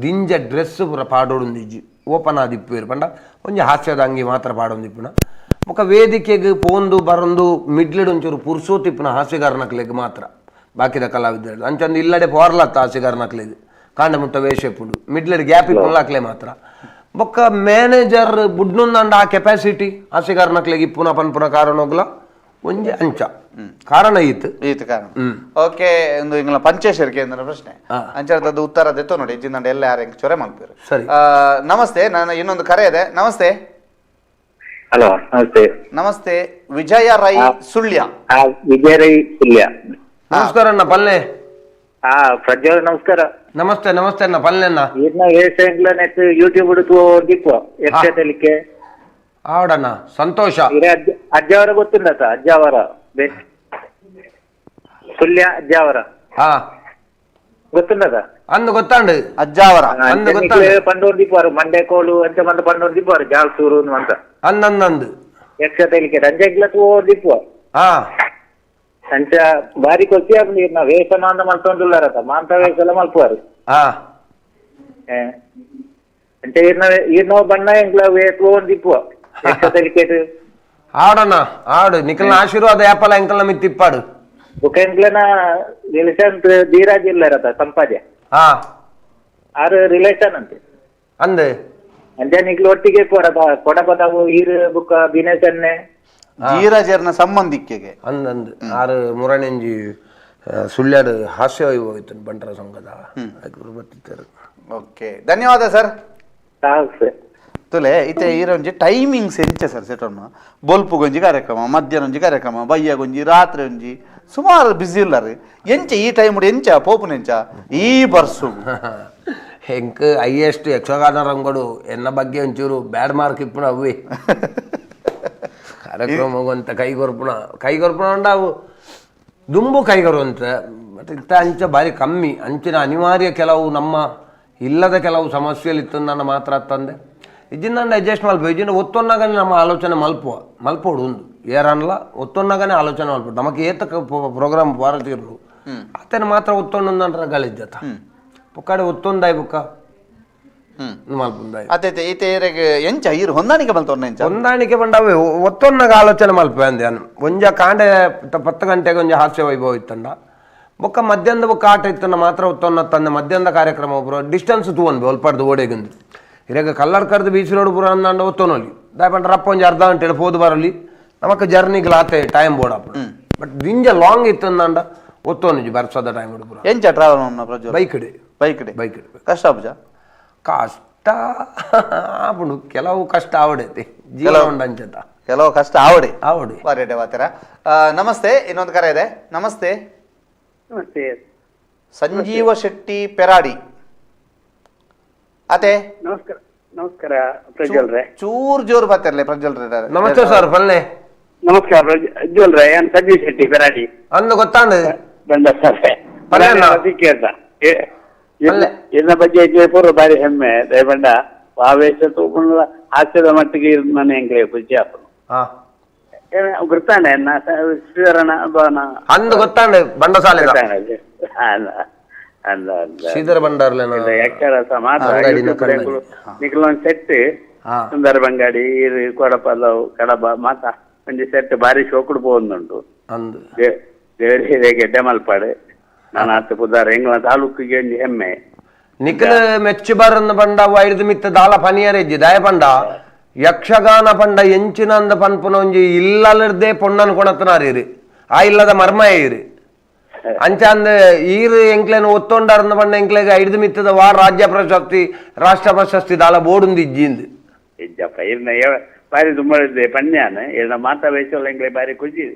B: ದಿಂಜ ಡ್ರೆಸ್ ಪೂರ ಪಾಡೋಡುಂದಿಜ್ಜಿ ಓಪನ್ ಆದಿಪ್ಪುವೆರ್ ಪಂಡ ಒಂಜಿ ಹಾಸ್ಯದ ಅಂಗಿ ಮಾತ್ರ ಪಾಡೊಂದಿಪ್ಪುನ ಬೊಕ್ಕ ವೇದಿಕೆಗ್ ಪೋಂದು ಬರೊಂದು ಮಿಡ್ಲೆಡ್ ಒಂಚೂರು ಪುರ್ಸೋತಿಪ್ಪುನ ಹಾಸ್ಯಗಾರನಕ್ಲೆಗ್ ಮಾತ್ರ ಬಾಕಿದ ಕಲಾವಿದರು ಅಂಚಂದು ಇಲ್ಲಡೆ ಪೋರ್ಲತ್ತ ಹಾಸ್ಯಗಾರನಕ್ಲೆಗ್ ಕಾಂಡ ಮುಟ್ಟ ವೇಷ ಇಪ್ಪುಂಡು ಮಿಡ್ಲೆಡ್ ಗ್ಯಾಪ್ ಇಪ್ಪುನ ಅಕ್ಲೆ ಮಾತ್ರ ಬೊಕ್ಕ ಮ್ಯಾನೇಜರ್ ಬುಡ್ನೊಂದಂಡ ಆ ಕೆಪಾಸಿಟಿ ಹಾಸ್ಯಗಾರನಕ್ಲೆಗ್ ಇಪ್ಪುನ ಪನ್ಪುನ ಕಾರಣೋಗ್ಲ ಒಂಜಿ ಅಂಚ ಕಾರಣ ಈತ್
A: ಈತ್ ಕಾರಣ. ಓಕೆ, ಒಂದು ಇಂಗ್ಲ ಪಂಚೇಶ್ವರಿಗೆ ಅಂದ್ರೆ ಪ್ರಶ್ನೆ ಅಂಚರದ್ದು ಉತ್ತರ ದೆತ್ತೋ ನೋಡಿ ಜಿಂದಂಡ ಎಲ್ಲ ಯಾರು ಹೆಂಗ್ ಚೊರೆ ಮಲ್ಪೇರು.
B: ಸರಿ,
A: ನಮಸ್ತೆ, ನಾನು ಇನ್ನೊಂದು ಕರೆ ಇದೆ. ನಮಸ್ತೆ.
C: ಹಲೋ, ನಮಸ್ತೆ.
A: ನಮಸ್ತೆ, ವಿಜಯ ರೈ ಸುಳ್ಯ.
C: ವಿಜಯ ರೈ ಸುಳ್ಯ,
B: ನಮಸ್ಕಾರ ಅಣ್ಣ. ಪಲ್ಲೆ.
C: ಹಾ ಪ್ರಜ್ವಲ್, ನಮಸ್ಕಾರ.
B: ನಮಸ್ತೆ ನಮಸ್ತೆ ಅಣ್ಣ. ಪಲ್ಲೆ ಅಣ್ಣ.
C: ಯೂಟ್ಯೂಬ್ ಯಕ್ಷ
B: ಆಡಣ್ಣ, ಸಂತೋಷ.
C: ಅಜ್ಜಾವರ ಗೊತ್ತಿಲ್ಲ ಸರ್? ಅಜ್ಜಾವರ ಸುಳ್ಯ ಅಜ್ಜಾವರ.
B: ಹಾ
C: ಗೊತ್ತಿಲ್ಲ ಸರ್?
B: ಅಂದು ಗೊತ್ತಾಂಡು
A: ಅಜ್ಜಾವರ
B: ಅಂದು ಗೊತ್ತಾಂಡು.
C: ಪಂಡೂರ್ ದಿಪ್ಪಾರು ಮಂಡೇಕೋಲು ಅಂತ ಬಂದು ಪಂಡೂರ್ ದಿಪ್ಪಾರು ಜಾಲ್ಸೂರು ಅಂತ
B: ಅಂದ್ ಅಂದ್ ಅಂದು
C: ಯಕ್ಷ ತೆಲಿಕೆ ರಂಜಗ್ಲ ದಿಪ್ಪು.
B: ಹಾ
C: ಅಂಚ ಬಾರಿ ಕೊಚ್ಚಿ ಆಪುಂಡು ಇರ್ನ ವೇಷ ಮಾಂತ ಮಲ್ತೊಂದುಲ್ಲಾರತ ಮಾಂತ ವೇಷ ಎಲ್ಲ ಮಲ್ಪುವಾರು.
B: ಹಾ
C: ಅಂಚ ಇರ್ನ ಇರ್ನ ಬಣ್ಣ ಎಂಕ್ಲ ತೋಂದಿಪ್ಪುವ ಯಕ್ಷ ತೆಲಿಕೆಟ್.
B: ಆಡಣ್ಣ ಆಡು, ನಿಖಲ್ನ ಆಶೀರ್ವಾದ ಯಾಪಲ ಎಂಕಲ್ನ ಮಿತ್ತಿಪ್ಪಾಡು.
C: ಬೊಕ ಎಂಕ್ಲನ ರಿಲೇಷನ್ ಧೀರಾಜ್ ಇಲ್ಲಾರತ ಸಂಪಾದ್ಯ.
B: ಹಾ
C: ಆರು ರಿಲೇಷನ್ ಅಂತೆ
B: ಅಂದೆ
C: ಅಂಚ ನಿಕ್ಲು ಒಟ್ಟಿಗೆ ಕೊಡದ ಕೊಡಪದವು ಈರು ಬುಕ್ಕ ದಿನೇಶನ್ನೆ
A: ಧೀರಾಜರ್ನ ಸಂಬಂಧಿಕೆಗೆ
B: ಅಂದಂದು ಆರು ಮುರಣಂಜಿ ಸುಳ್ಯಾಡು ಹಾಸ್ಯ ಹೋಯ್ತು ಬಂಟರ ಸಂಘದ ಬರ್ತಿದ್ದಾರೆ.
A: ಓಕೆ, ಧನ್ಯವಾದ ಸರ್. ತುಲೆ ಇತ್ತೆ ಈರೊಂಜಿ ಟೈಮಿಂಗ್ಸ್ ಎಂಚ ಸರ್ ಸೆಟೊನ್ನು ಬೊಲ್ಪುಗೊಂಜಿ ಕಾರ್ಯಕ್ರಮ, ಮಧ್ಯಾಹ್ನ ಒಂಜಿ ಕಾರ್ಯಕ್ರಮ, ಬಯ್ಯಗೊಂಜಿ, ರಾತ್ರಿ ಒಂಜಿ, ಸುಮಾರು ಬ್ಯುಸಿ ಇಲ್ಲಾರಿ. ಎಂಚ ಈ ಟೈಮ್ ಎಂಚ ಪೋಪುನೆಂಚ ಈ ಬರ್ಸು
B: ಹೆಂಕ್ ಹೈಯೆಸ್ಟ್ ಯಕ್ಷಗಾನ ರಂಗಡು ಎನ್ನ ಬಗ್ಗೆ ಒಂಚೂರು ಬ್ಯಾಡ್ ಮಾರ್ಕ್ ಇಪ್ಪುನ ಅವೇ ಕಾರ್ಯಕ್ರಮ ಅಂತ ಕೈಗೊರ್ಪುಣ ಕೈಗೊರ್ಪುಣ ಉಂಡವು ದುಂಬು ಕೈಗೊರುವಂತ ಮತ್ತೆ ಇತ್ತ ಅಂಚ ಭಾರಿ ಕಮ್ಮಿ ಅಂಚಿನ ಅನಿವಾರ್ಯ ಕೆಲವು ನಮ್ಮ ಇಲ್ಲದ ಕೆಲವು ಸಮಸ್ಯೆಗಳಿತ್ತು ನನ್ನ ಮಾತ್ರ ತಂದೆ ಇಜ್ಜಿನ ಅಡ್ಜಸ್ಟ್ ಮಲ್ಪ ಇಜ್ಜಿನ ಒತ್ತೊನ್ನಾಗ ನಮ್ಮ ಆಲೋಚನೆ ಮಲ್ಪುವ ಮಲ್ಪೋಡು ಒಂದು ಏರನ್ಲ ಒತ್ತೊಣ್ಣಗನೆ ಆಲೋಚನೆ ಮಲ್ಪಡು ನಮಕ್ ಏತ ಪ್ರೋಗ್ರಾಮ್ ಭಾರತೀಯರು ಆತನ ಮಾತ್ರ ಒತ್ತೊಣ್ಣಂದ್ರ ಗಳಿದ್ದತ ಪುಕ್ಕಾಡೆ ಒತ್ತೊಂದಾಯ್ ಬುಕ್ಕ ಮಲ್ಪುಂದಾಯ್
A: ಅತ್ತೆ ಈತೆ ಏರೆಗ್ ಎಂಚ ಈರು ಹೊಂದಾಣಿಕೆ ಮಲ್ತೊನ್ನ ಎಂಚ
B: ಹೊಂದಾಣಿಕೆ ಬಂಡವೆ ಒತ್ತೊನ್ನಗ ಆಲೋಚನೆ ಮಲ್ಪೆ ಅಂದೆ ಅನ್ ಒಂಜ ಕಾಂಡೆ 10 ಗಂಟೆಗೆ ಒಂಜ ಹಾಸ್ಯ ವೈಭವ ಇತ್ತಂಡ ಬೊಕ್ಕ ಮಧ್ಯಾಹ್ನದ ಬೊಕ್ಕ ಆಟ ಇತ್ತಂಡ ಮಾತ್ರ ಒತ್ತೊನ್ನ ತಂದೆ ಮಧ್ಯಾಹ್ನದ ಕಾರ್ಯಕ್ರಮ ಒಬ್ಬರು ಡಿಸ್ಟೆನ್ಸ್ ತೂವನ್ಬೆ ಒಲ್ಪಾಡ್ದು ಓಡೆಗಿಂದು ಇರಾಗ ಕಲ್ಲರ್ಕರ್ದು ಬೀಚ್ ರೋಡ್ ಪೂರ ಅಂದಾಂಡ ಒತ್ತೊನೊಲಿ ದಾಯಪಂಡ ರಪ್ಪ ಒಂಜಿ ಅರ್ಧ ಗಂಟೆ ಪೋದು ಬರಲಿ ನಮಕ್ ಜರ್ನಿಗೆ ಲಾತೆ ಟೈಮ್ ಬೋಡಪ್ಪ ಬಟ್ ದಿಂಜ ಲಾಂಗ್ ಇತ್ತಂದಾಂಡ ಒತ್ತೊನುಜಿ ಬರ್ಸದ ಟೈಮ್ ಪೂರ
A: ಎಂಚ travel
B: bike
A: bike
B: bike
A: ಕಷ್ಟ ಆಪುಜ
B: ಕಷ್ಟ ಆಪುಂಡು ಕೆಲವು ಕಷ್ಟ ಆವಡೈತಿ ಜೀವನ ಉಂಡು ಅಂಚತ
A: ಕೆಲವು ಕಷ್ಟ ಆವಡಿ
B: ಆವಡಿ
A: ಬಾರಿ ವಾತರ. ನಮಸ್ತೆ, ಇನ್ನೊಂದು ಕರೆ ಇದೆ. ನಮಸ್ತೆ.
N: ನಮಸ್ತೆ.
A: ಸಂಜೀವ ಶೆಟ್ಟಿ ಪೆರಾಡಿ. ಅತೆ
N: ನಮಸ್ಕಾರ. ನಮಸ್ಕಾರ ಪ್ರಜ್ವಲ್ ರೇ.
A: ಚೂರ್ ಜೋರ್ ಬರ್ತಿರ್ಲಿ ಪ್ರಜ್ವಲ್ ರೇ.
B: ನಮಸ್ತೆ ಸರ್. ಪಲ್ಲೆ
N: ನಮಸ್ಕಾರ ಪ್ರಜ್ವಲ್ ರೇ. ನಾನು ಸಂಜೀವ್ ಶೆಟ್ಟಿ ಪೆರಾಡಿ
B: ಅಂದು ಗೊತ್ತಾಂಡ
N: ಬಂದ ಸರ್. ಇದನ್ನ ಬಗ್ಗೆ ಜಯಪುರ ಬಾರಿ ಹೆಮ್ಮೆ ದಯಬಂಡ ಆವೇಶ ತೂಪುಂಡ ಹಾಸ್ಯದ ಮಟ್ಟಿಗೆ ನನ್ನ ಎಂಕ್ಲೆ ಖುಷಿ ಆಪುಂಡು ಗೊತ್ತಾಂಡೆ ಶ್ರೀಧರಣ
B: ಅಂದು ಗೊತ್ತಾಂಡೆ ಬಂಡಸಾಲೆ ಶ್ರೀಧರ ಭಂಡಾರ್ಲೆ
N: ಯಕ್ಷರಸ ಮಾತ್ರ ನಿಖಲೊಂದು ಸೆಟ್ ಸುಂದರ ಬಂಗಾಡಿ ಕೊಡಪಲ್ಲವು ಕಡಬ ಮಾತ ಒಂಜಿ ಸೆಟ್ ಬಾರಿ ಶೋಕುಡು ಪೋವೊಂದುಂಡು ದೇವರಿಗೆ ಗೆಡ್ಡೆ ಮಲ್ಪಾಡು ನಾನು ಆತ ಪುದಾರ್ ಎಂಗ್ಲ ತಾಲೂಕಿಗೆ ಒಂಜಿ ಹೆಮ್ಮೆ
B: ನಿಖಲ ಮೆಚ್ಚು ಬರನ್ನ ಬಂಡ ಐದು ಮಿತ್ತ ದಾಲ ಪನಿಯರೆಜ್ಜಿ ದಯ ಪಂಡ ಯಕ್ಷಗಾನ ಪಂಡ ಎಂಚಿನ ಅಂದ ಪನ್ಪುನ ಒಂಜಿ ಇಲ್ಲರ್ದೇ ಪೊಣ್ಣನ್ ಕೊಣತನಾರೀರಿ ಆ ಇಲ್ಲದ ಮರ್ಮ ಇರಿ ಅಂಚ ಅಂದ ಈರು ಎಂಕ್ಲೇನ ಒತ್ತೊಂಡಾರನ್ನ ಪಂಡ ಎಂಕ್ಲೆಗ್ ಐದು ಮಿತ್ತದ ವಾರ ರಾಜ್ಯ ಪ್ರಶಸ್ತಿ ರಾಷ್ಟ್ರ ಪ್ರಶಸ್ತಿ ದಾಲ ಬೋಡುಂದು ಇಜ್ಜಿಂದು
N: ಇಜ್ಜಪ್ಪ ಇರ್ನ ಬಾರಿ ತುಂಬ ಪಣ್ಯಾನ ಇರ್ನ ಮಾತಾ ಬೇಸಲ್ಲ ಎಂಕ್ಲೆ ಬಾರಿ ಖುಷಿ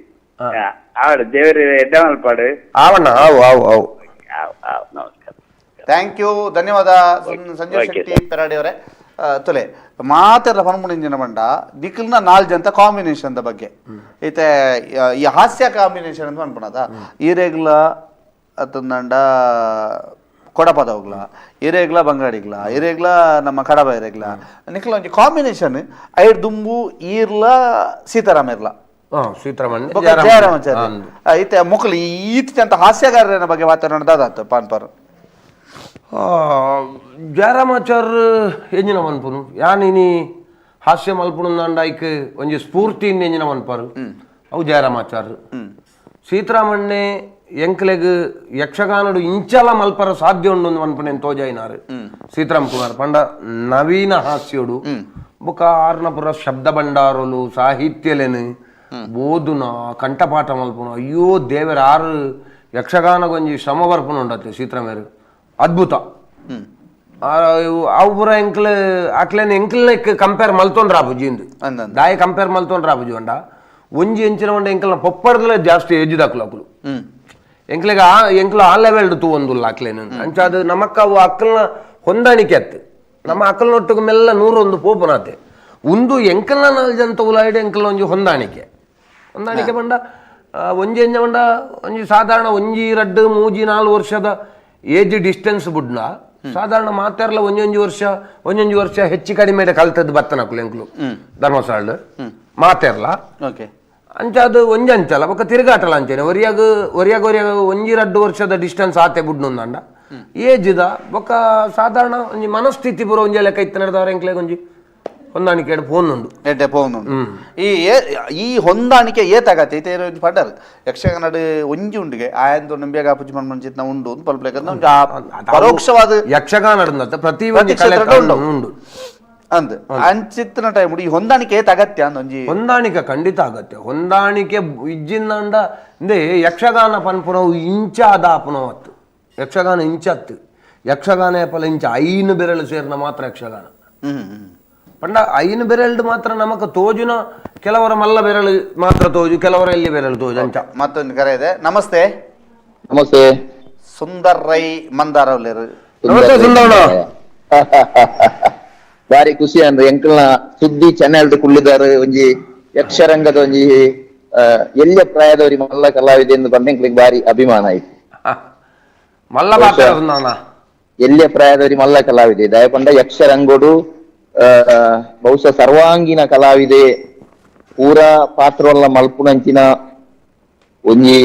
N: ಆವಡ ದೇವರ ಎಡ್ಡೆ ಮಲ್ಪಾಡು
B: ಆವಣ್ಣ ಆವು ಆವು ಆವು
N: ಆವು ನಮಸ್ಕಾರ.
A: Thank you, ಧನ್ಯವಾದ ಸಂಜೀವ್ ಶೆಟ್ಟಿ ಪೆರಾಡಿ ಅವರೇ. ತುಲೆ ಮಾತೆಲ್ಲ ಪನ್ಮುಣಿಂಜಿನ ಬಂಡ ನಿಖಲ್ನ ನಾಲ್ ಜಂತ ಕಾಂಬಿನೇಷನ್ ಬಗ್ಗೆ ಐತೆ ಈ ಹಾಸ್ಯ ಕಾಂಬಿನೇಷನ್ ಅಂತ ಅನ್ಪಣದ ಈರೇಗ್ಲ ಅತಂದಂಡ ಕೊಡಪದವುಗ್ಲ ಇರೇಗ್ಲ ಬಂಗಾಡಿಗ್ಲ ಇರೇಗ್ಲ ನಮ್ಮ ಕಡಬ ಇರೇಗ್ಲ ನಿಖಲ ಒಂಜಿ ಕಾಂಬಿನೇಷನ್ ಐಡ್ ದುಂಬು ಈರ್ಲ ಸೀತಾರಾಮ ಇರ್ಲ ಜಯರಾಮಾಚಾರ್ಯ ಐತೆ ಮೊಕಲು ಈತ ಹಾಸ್ಯಗಾರರ ಬಗ್ಗೆ ಮಾತನಾಡದಾತು ಪಾನ್ಪರ್
B: ಜಯರಾಮಾಚಾರ್ ಎಂಜಿನ ಮನ್ಪುನು ಯಾನಿನಿ ಹಾಸ್ಯ ಮಲ್ಪುಣಂದಾಂಡ ಐಕ್ ಒಂಜಿ ಸ್ಫೂರ್ತಿ ಎಂಜಿನ ಮನ್ಪಾರು ಅವು ಜಯರಾಮಾಚಾರ್. ಸೀತಾರಾಮಣ್ಣೆ ಎಂಕ್ಲೆಗ್ ಯಕ್ಷಗಾನಡು ಇಂಚಲ ಮಲ್ಪರ ಸಾಧ್ಯ ಉಂಡು ಮನ್ಪುಣೆನ್ ತೋಜಾಯಿನಾರು ಸೀತಾರಾಮ್ ಕುಮಾರ್ ಪಂಡ ನವೀನ ಹಾಸ್ಯೋಡು ಬೊಕ ಆರ್ನಪುರ ಶಬ್ದ ಭಂಡಾರಲು ಸಾಹಿತ್ಯಲೆನು ಓದುನ ಕಂಠಪಾಠ ಮಲ್ಪುನು ಅಯ್ಯೋ ದೇವರ ಆರು ಯಕ್ಷಗಾನಗೊಂಜಿ ಶ್ರಮ ಬರ್ಪುನು ಉಂಡತ್ತೆ ಸೀತಾರಾಮರು ಅದ್ಭುತ. ಅವು ಪೂರ ಎಂಕ್ಲ್ ಅಕ್ಲೇನ್ ಎಂಕ್ಲ್ನ ಕಂಪೇರ್ ಮಲ್ತೊಂಡು ರಾಪುಜಿ ಇಂದು ದಾಯ ಕಂಪೇರ್ ಮಲ್ತೊಂಡು ರಾಪುಜಿ ಉಂಡ ಒಂಜಿ ಎಂಚಿನ ಉಂಡ ಎಂಕ್ಲ್ನ ಪೊಪ್ಪರ್ದಲೇ ಜಾಸ್ತಿ ಏಜ್ ದಾಕುಲು ಅಕುಲು ಎಂಕ್ಲೆಗ್ ಆ ಎಂಕ್ಲು ಆ ಲೆವೆಲ್ ತೂವೊಂದುಲ್ಲ ಅಕ್ಲೇನು ಅಂಚ ಅದು ನಮಕ್ಕ ಅವು ಅಕ್ಕಲ್ನ ಹೊಂದಾಣಿಕೆ ಅತ್ತು ನಮ್ಮ ಅಕ್ಕಲ್ನೊಟ್ಟಿಗೆ ಮೆಲ್ಲ ನೂರೊಂದು ಪೋಪುನಾತೆ ಉಂದು ಎಂಕಲ್ನ ನಾಲ್ಜಂತ ಉಲಾಯ್ಡ್ ಎಂಕಲ್ನ ಒಂಜಿ ಹೊಂದಾಣಿಕೆ ಹೊಂದಾಣಿಕೆ ಬಂಡ ಒಂಜಿ ಎಂಜ ಬಂಡ ಒಂಜಿ ಸಾಧಾರಣ ಒಂಜಿ ರಡ್ಡು ಮೂಜಿ 4 ವರ್ಷದ ಏಜ್ ಡಿಸ್ಟೆನ್ಸ್ ಬುಡ್ನ ಸಾಧಾರಣ ಮಾತಾರಲ್ಲ ಒಂಜೊಂಜಿ ವರ್ಷ ಒಂಜೊಂಜಿ ವರ್ಷ ಹೆಚ್ಚು ಕಡಿಮೆ ಕಲ್ತದ್ದು ಬತ್ತನಕುಲು ಎಂಕ್ಲು ಧರ್ಮಸ್ಥಳ ಮಾತಾರಲ್ಲ ಅಂಚ ಅದು ಒಂಜಿ ಅಂಚಲ್ಲ ಬೊಕ್ಕ ತಿರುಗಾಟಲ ಅಂಚನೆ ಒರಿಯಾಗ ಒರಿಯಾಗ ಒರಿಯಾಗ ಒಂಜಿ 2 ವರ್ಷದ ಡಿಸ್ಟೆನ್ಸ್ ಆತೆ ಬುಡ್ನೊಂದಂಡ ಏಜ್ದ ಬೊಕ್ಕ ಸಾಧಾರಣ ಒಂಜಿ ಮನಸ್ಥಿತಿ ಪೂರ ಒಂಜಿ ಲೆಕ್ಕ ಇತ್ತು ನಡೆದವ್ರ ಎಂಕ್ಲೆಗ್ ಒಂಜಿ ಹೊಂದಾಣಿಕೆ ಫೋನ್ ಉಂಡು
A: ಎಡ್ಡೆ ಫೋನ್ ಉಂಡು ಈ ಈ ಹೊಂದಾಣಿಕೆ ಏತಾಗತ್ತೆ ಐತೆ ಪಂಡರ್ ಯಕ್ಷಗಾನಡ್ ಒಂಜಿ ಉಂಡಿಗೆ ಆಯಂದು ನಂಬಿಯಾಗ ಪೂಜೆ ಮನ್ಮಂಚಿತ್ನ ಉಂಡು ಪಲ್ಪ್ಲೇಕ ಪರೋಕ್ಷವಾದ
B: ಯಕ್ಷಗಾನ ಪ್ರತಿ ಉಂಡು
A: ಅಂದ್ ಅಂಚಿತ್ನ ಟೈಮ್ ಈ ಹೊಂದಾಣಿಕೆ ಏತ ಅಗತ್ಯ ಅಂದ್ ಒಂಜಿ
B: ಹೊಂದಾಣಿಕೆ ಖಂಡಿತ ಅಗತ್ಯ. ಹೊಂದಾಣಿಕೆ ಇಜ್ಜಿಂದಂಡ ಇಂದೇ ಯಕ್ಷಗಾನ ಪನ್ಪುನವು ಇಂಚ ಅದಾಪುನವು ಅತ್ತು ಯಕ್ಷಗಾನ ಇಂಚತ್ತು ಯಕ್ಷಗಾನ ಏಪಲ ಇಂಚ 5 ಬೆರಳು ಸೇರಿನ ಮಾತ್ರ ಯಕ್ಷಗಾನ ಪಂಡ 5 ಬೆರಳು ಮಾತ್ರ ನಮಕ್ ತೋಜುನ ಕೆಲವರ ಮಲ್ಲ ಬೆರಳು ಮಾತ್ರ ತೋಜು ಕೆಲವರ ಎಲ್ಲಿ ಬೆರಳು ತೋಜು ಅಂಚ.
A: ಮತ್ತೊಂದು ಕರೆ ಇದೆ. ನಮಸ್ತೆ.
O: ನಮಸ್ತೆ.
A: ಸುಂದರ್ ರೈ ಮಂದಾರ ಅವ್ಲೇರು.
B: ನಮಸ್ತೆ ಸುಂದರಣ್ಣ.
O: ಬಾರಿ ಖುಷಿ ಅಂದ್ರೆ ಎಂಕಲ್ನ ಸುದ್ದಿ ಚಾನೆಲ್ ಕುಳ್ಳಿದಾರ ಒಂಜಿ ಯಕ್ಷರಂಗದ ಒಂಜಿ ಎಲ್ಲಿಯ ಪ್ರಾಯದವರಿ ಮಲ್ಲ ಕಲಾವಿದೆ ಎಂದು ಬಂದ ಎಂಕ್ಲಿಗೆ ಬಾರಿ ಅಭಿಮಾನ ಆಯ್ತು.
B: ಮಲ್ಲ
O: ಎಲ್ಲಿಯ ಪ್ರಾಯದವರಿ ಮಲ್ಲ ಕಲಾವಿದೆ ದಯಪಂಡ ಯಕ್ಷರಂಗೋಡು ಬಹುಶಃ ಸರ್ವಾಂಗೀಣ ಕಲಾವಿದೆ ಪೂರಾ ಪಾತ್ರವಲ್ಲ ಮಲ್ಪುನಂಚಿನ ಒಂಜಿ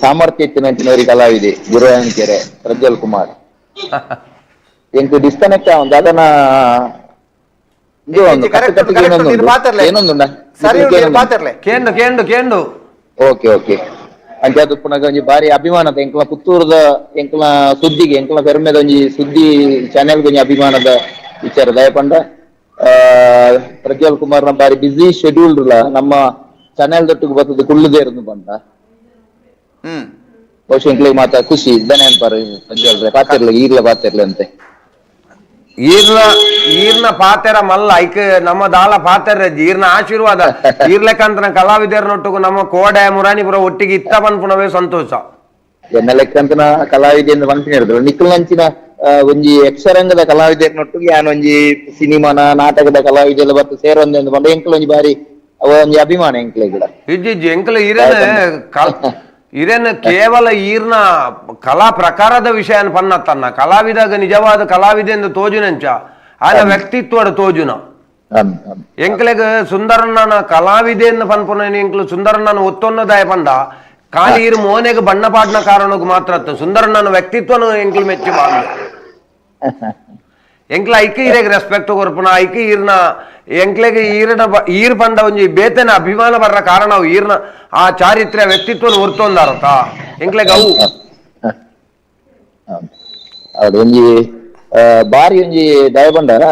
O: ಸಾಮರ್ಥ್ಯ ಇತ್ತಿನಂಚಿನ ಒರಿ ಕಲಾವಿದೆ ಗುರುವಾಯನಕೆರೆ ಪ್ರಜ್ವಲ್ ಕುಮಾರ್. ಎಂಕ್ ಡಿಸ್ಕನೆಕ್ಟ್ ಆವೊಂದು ಅದನ್ನ
B: ಕೇಂಡು ಕೇಂಡು ಕೇಂಡು.
O: ಓಕೆ ಓಕೆ ಅಂಚಾದ ಉಪ್ಪುನಗ ಒಂಜಿ ಬಾರಿ ಅಭಿಮಾನದ ಎಂಕ್ಲ ಪುತ್ತೂರುದ ಎಂಕ್ಲ ಸುದ್ದಿಗೆ ಎಂಕ್ಲ ಪೆರ್ಮೆದ ಒಂಜಿ ಸುದ್ದಿ ಚಾನೆಲ್ ಒಂಜಿ ಅಭಿಮಾನದ ವಿಚಾರ. ದಯಪಂಡ ಪ್ರಜ್ವಲ್ ಕುಮಾರ್ ನ ಬಾರಿ ಬಿಸಿ ಶೆಡ್ಯೂಲ್ ನಮ್ಮ ಚಾನೆಲ್ ದೊಟ್ಟಿಗೆ ಬರ್ತದೆ ಕುಳ್ಳುದೇ ಇರೋದು ಪಂಡ. ಬಹುಶಃ ಎಂಕ್ಲಿಗೆ ಮಾತ್ರ ಖುಷಿ ಇದ್ದಾನೆ ಅನ್ಪಾರು ಪ್ರಜ್ವಲ್ ರೇ ಪಾತಿರ್ಲಿ ಈಗ್ಲ ಪಾತಿರ್ಲಿ ಅಂತೆ.
B: ಈರ್ನ ಈರ್ನ ಪಾತೆರ ಮಲ್ಲ ಐಕ್ ನಮ್ಮ ದಾಲ ಪಾತೆರ ಈರ್ನ ಆಶೀರ್ವಾದ ಈರ್ಲೆಕ್ಕಂತ ಕಲಾವಿದರನೊಟ್ಟಿಗೂ ನಮ್ಮ ಕೋಡೆ ಮುರಾಣಿಪುರ ಒಟ್ಟಿಗೆ ಇತ್ತ ಪನ್ಪುನವೇ ಸಂತೋಷ.
O: ಎನ್ನ ಲೆಕ್ಕಂತನ ಕಲಾವಿದೆಯಿಂದ ಪನ್ಪಿನ ಹಿಡಿದ್ರು ನಿಖಿಲ್ನಂಚಿನ ಒಂಜಿ ಯಕ್ಷರಂಗದ ಕಲಾವಿದರನೊಟ್ಟಿಗೆ ಯಾನ್ ಒಂಜಿ ಸಿನಿಮಾನ ನಾಟಕದ ಕಲಾವಿದೆಲ್ಲ ಬತ್ತು ಸೇರೊಂದು ಬಂದ ಎಂಕಲ್ ಒಂಜಿ ಬಾರಿ ಅವ ಒಂಜಿ ಅಭಿಮಾನ ಎಂಕ್ಲೆ ಕೂಡ.
B: ಇಜ್ಜಿ ಎಂಕಲ್ ಈರೇನ ಇರೇನ ಕೇವಲ ಈರ್ನ ಕಲಾ ಪ್ರಕಾರದ ವಿಷಯ ಪನ್ನತ್ತನ್ನ ಕಲಾವಿದಾಗ ನಿಜವಾದ ಕಲಾವಿದೆ ಎಂದು ತೋಜುನಂಚ ಆನ ವ್ಯಕ್ತಿತ್ವದ ತೋಜುನ ಎಂಕ್ಲೆಗ್ ಸುಂದರಣ್ಣನ ಕಲಾವಿದೆ ಎಂದು ಪನ್ಪುನ ಎಂಕ್ಲು ಸುಂದರಣ್ಣನ ಒತ್ತೊನ್ನದಾಯ ಪಂಡ ಖಾಲಿ ಈರು ಮೋನೆಗೆ ಬಣ್ಣ ಪಾಡ್ನ ಕಾರಣಕ್ಕೆ ಮಾತ್ರ ಸುಂದರಣ್ಣನ ವ್ಯಕ್ತಿತ್ವನು ಎಂಕ್ಲು ಮೆಚ್ಚು ಬಾಂಧ ಎಂಕ್ಲ ಐಕೆ ಈರೆಗ್ ರೆಸ್ಪೆಕ್ಟ್ ಕೊರ್ಪುನ ಐಕೆ ಈರ್ನ ಎಂಕ್ಲೆಗೆ ಈರನ ಈರ್ ಪಂಡ ಒಂಜಿ ಬೇತನ ಅಭಿಮಾನ ಬರ್ರ ಕಾರಣ ಅವು ಈರ್ನ ಆ ಚಾರಿತ್ರ್ಯ ವ್ಯಕ್ತಿತ್ವ ಒರ್ತೊಂದಾರತ ಎಂಕ್ಲೆಗ್ ಅವು
O: ಹೌದು. ಒಂಜಿ ಬಾರಿ ಒಂಜಿ ದಯಬಂಡಾರ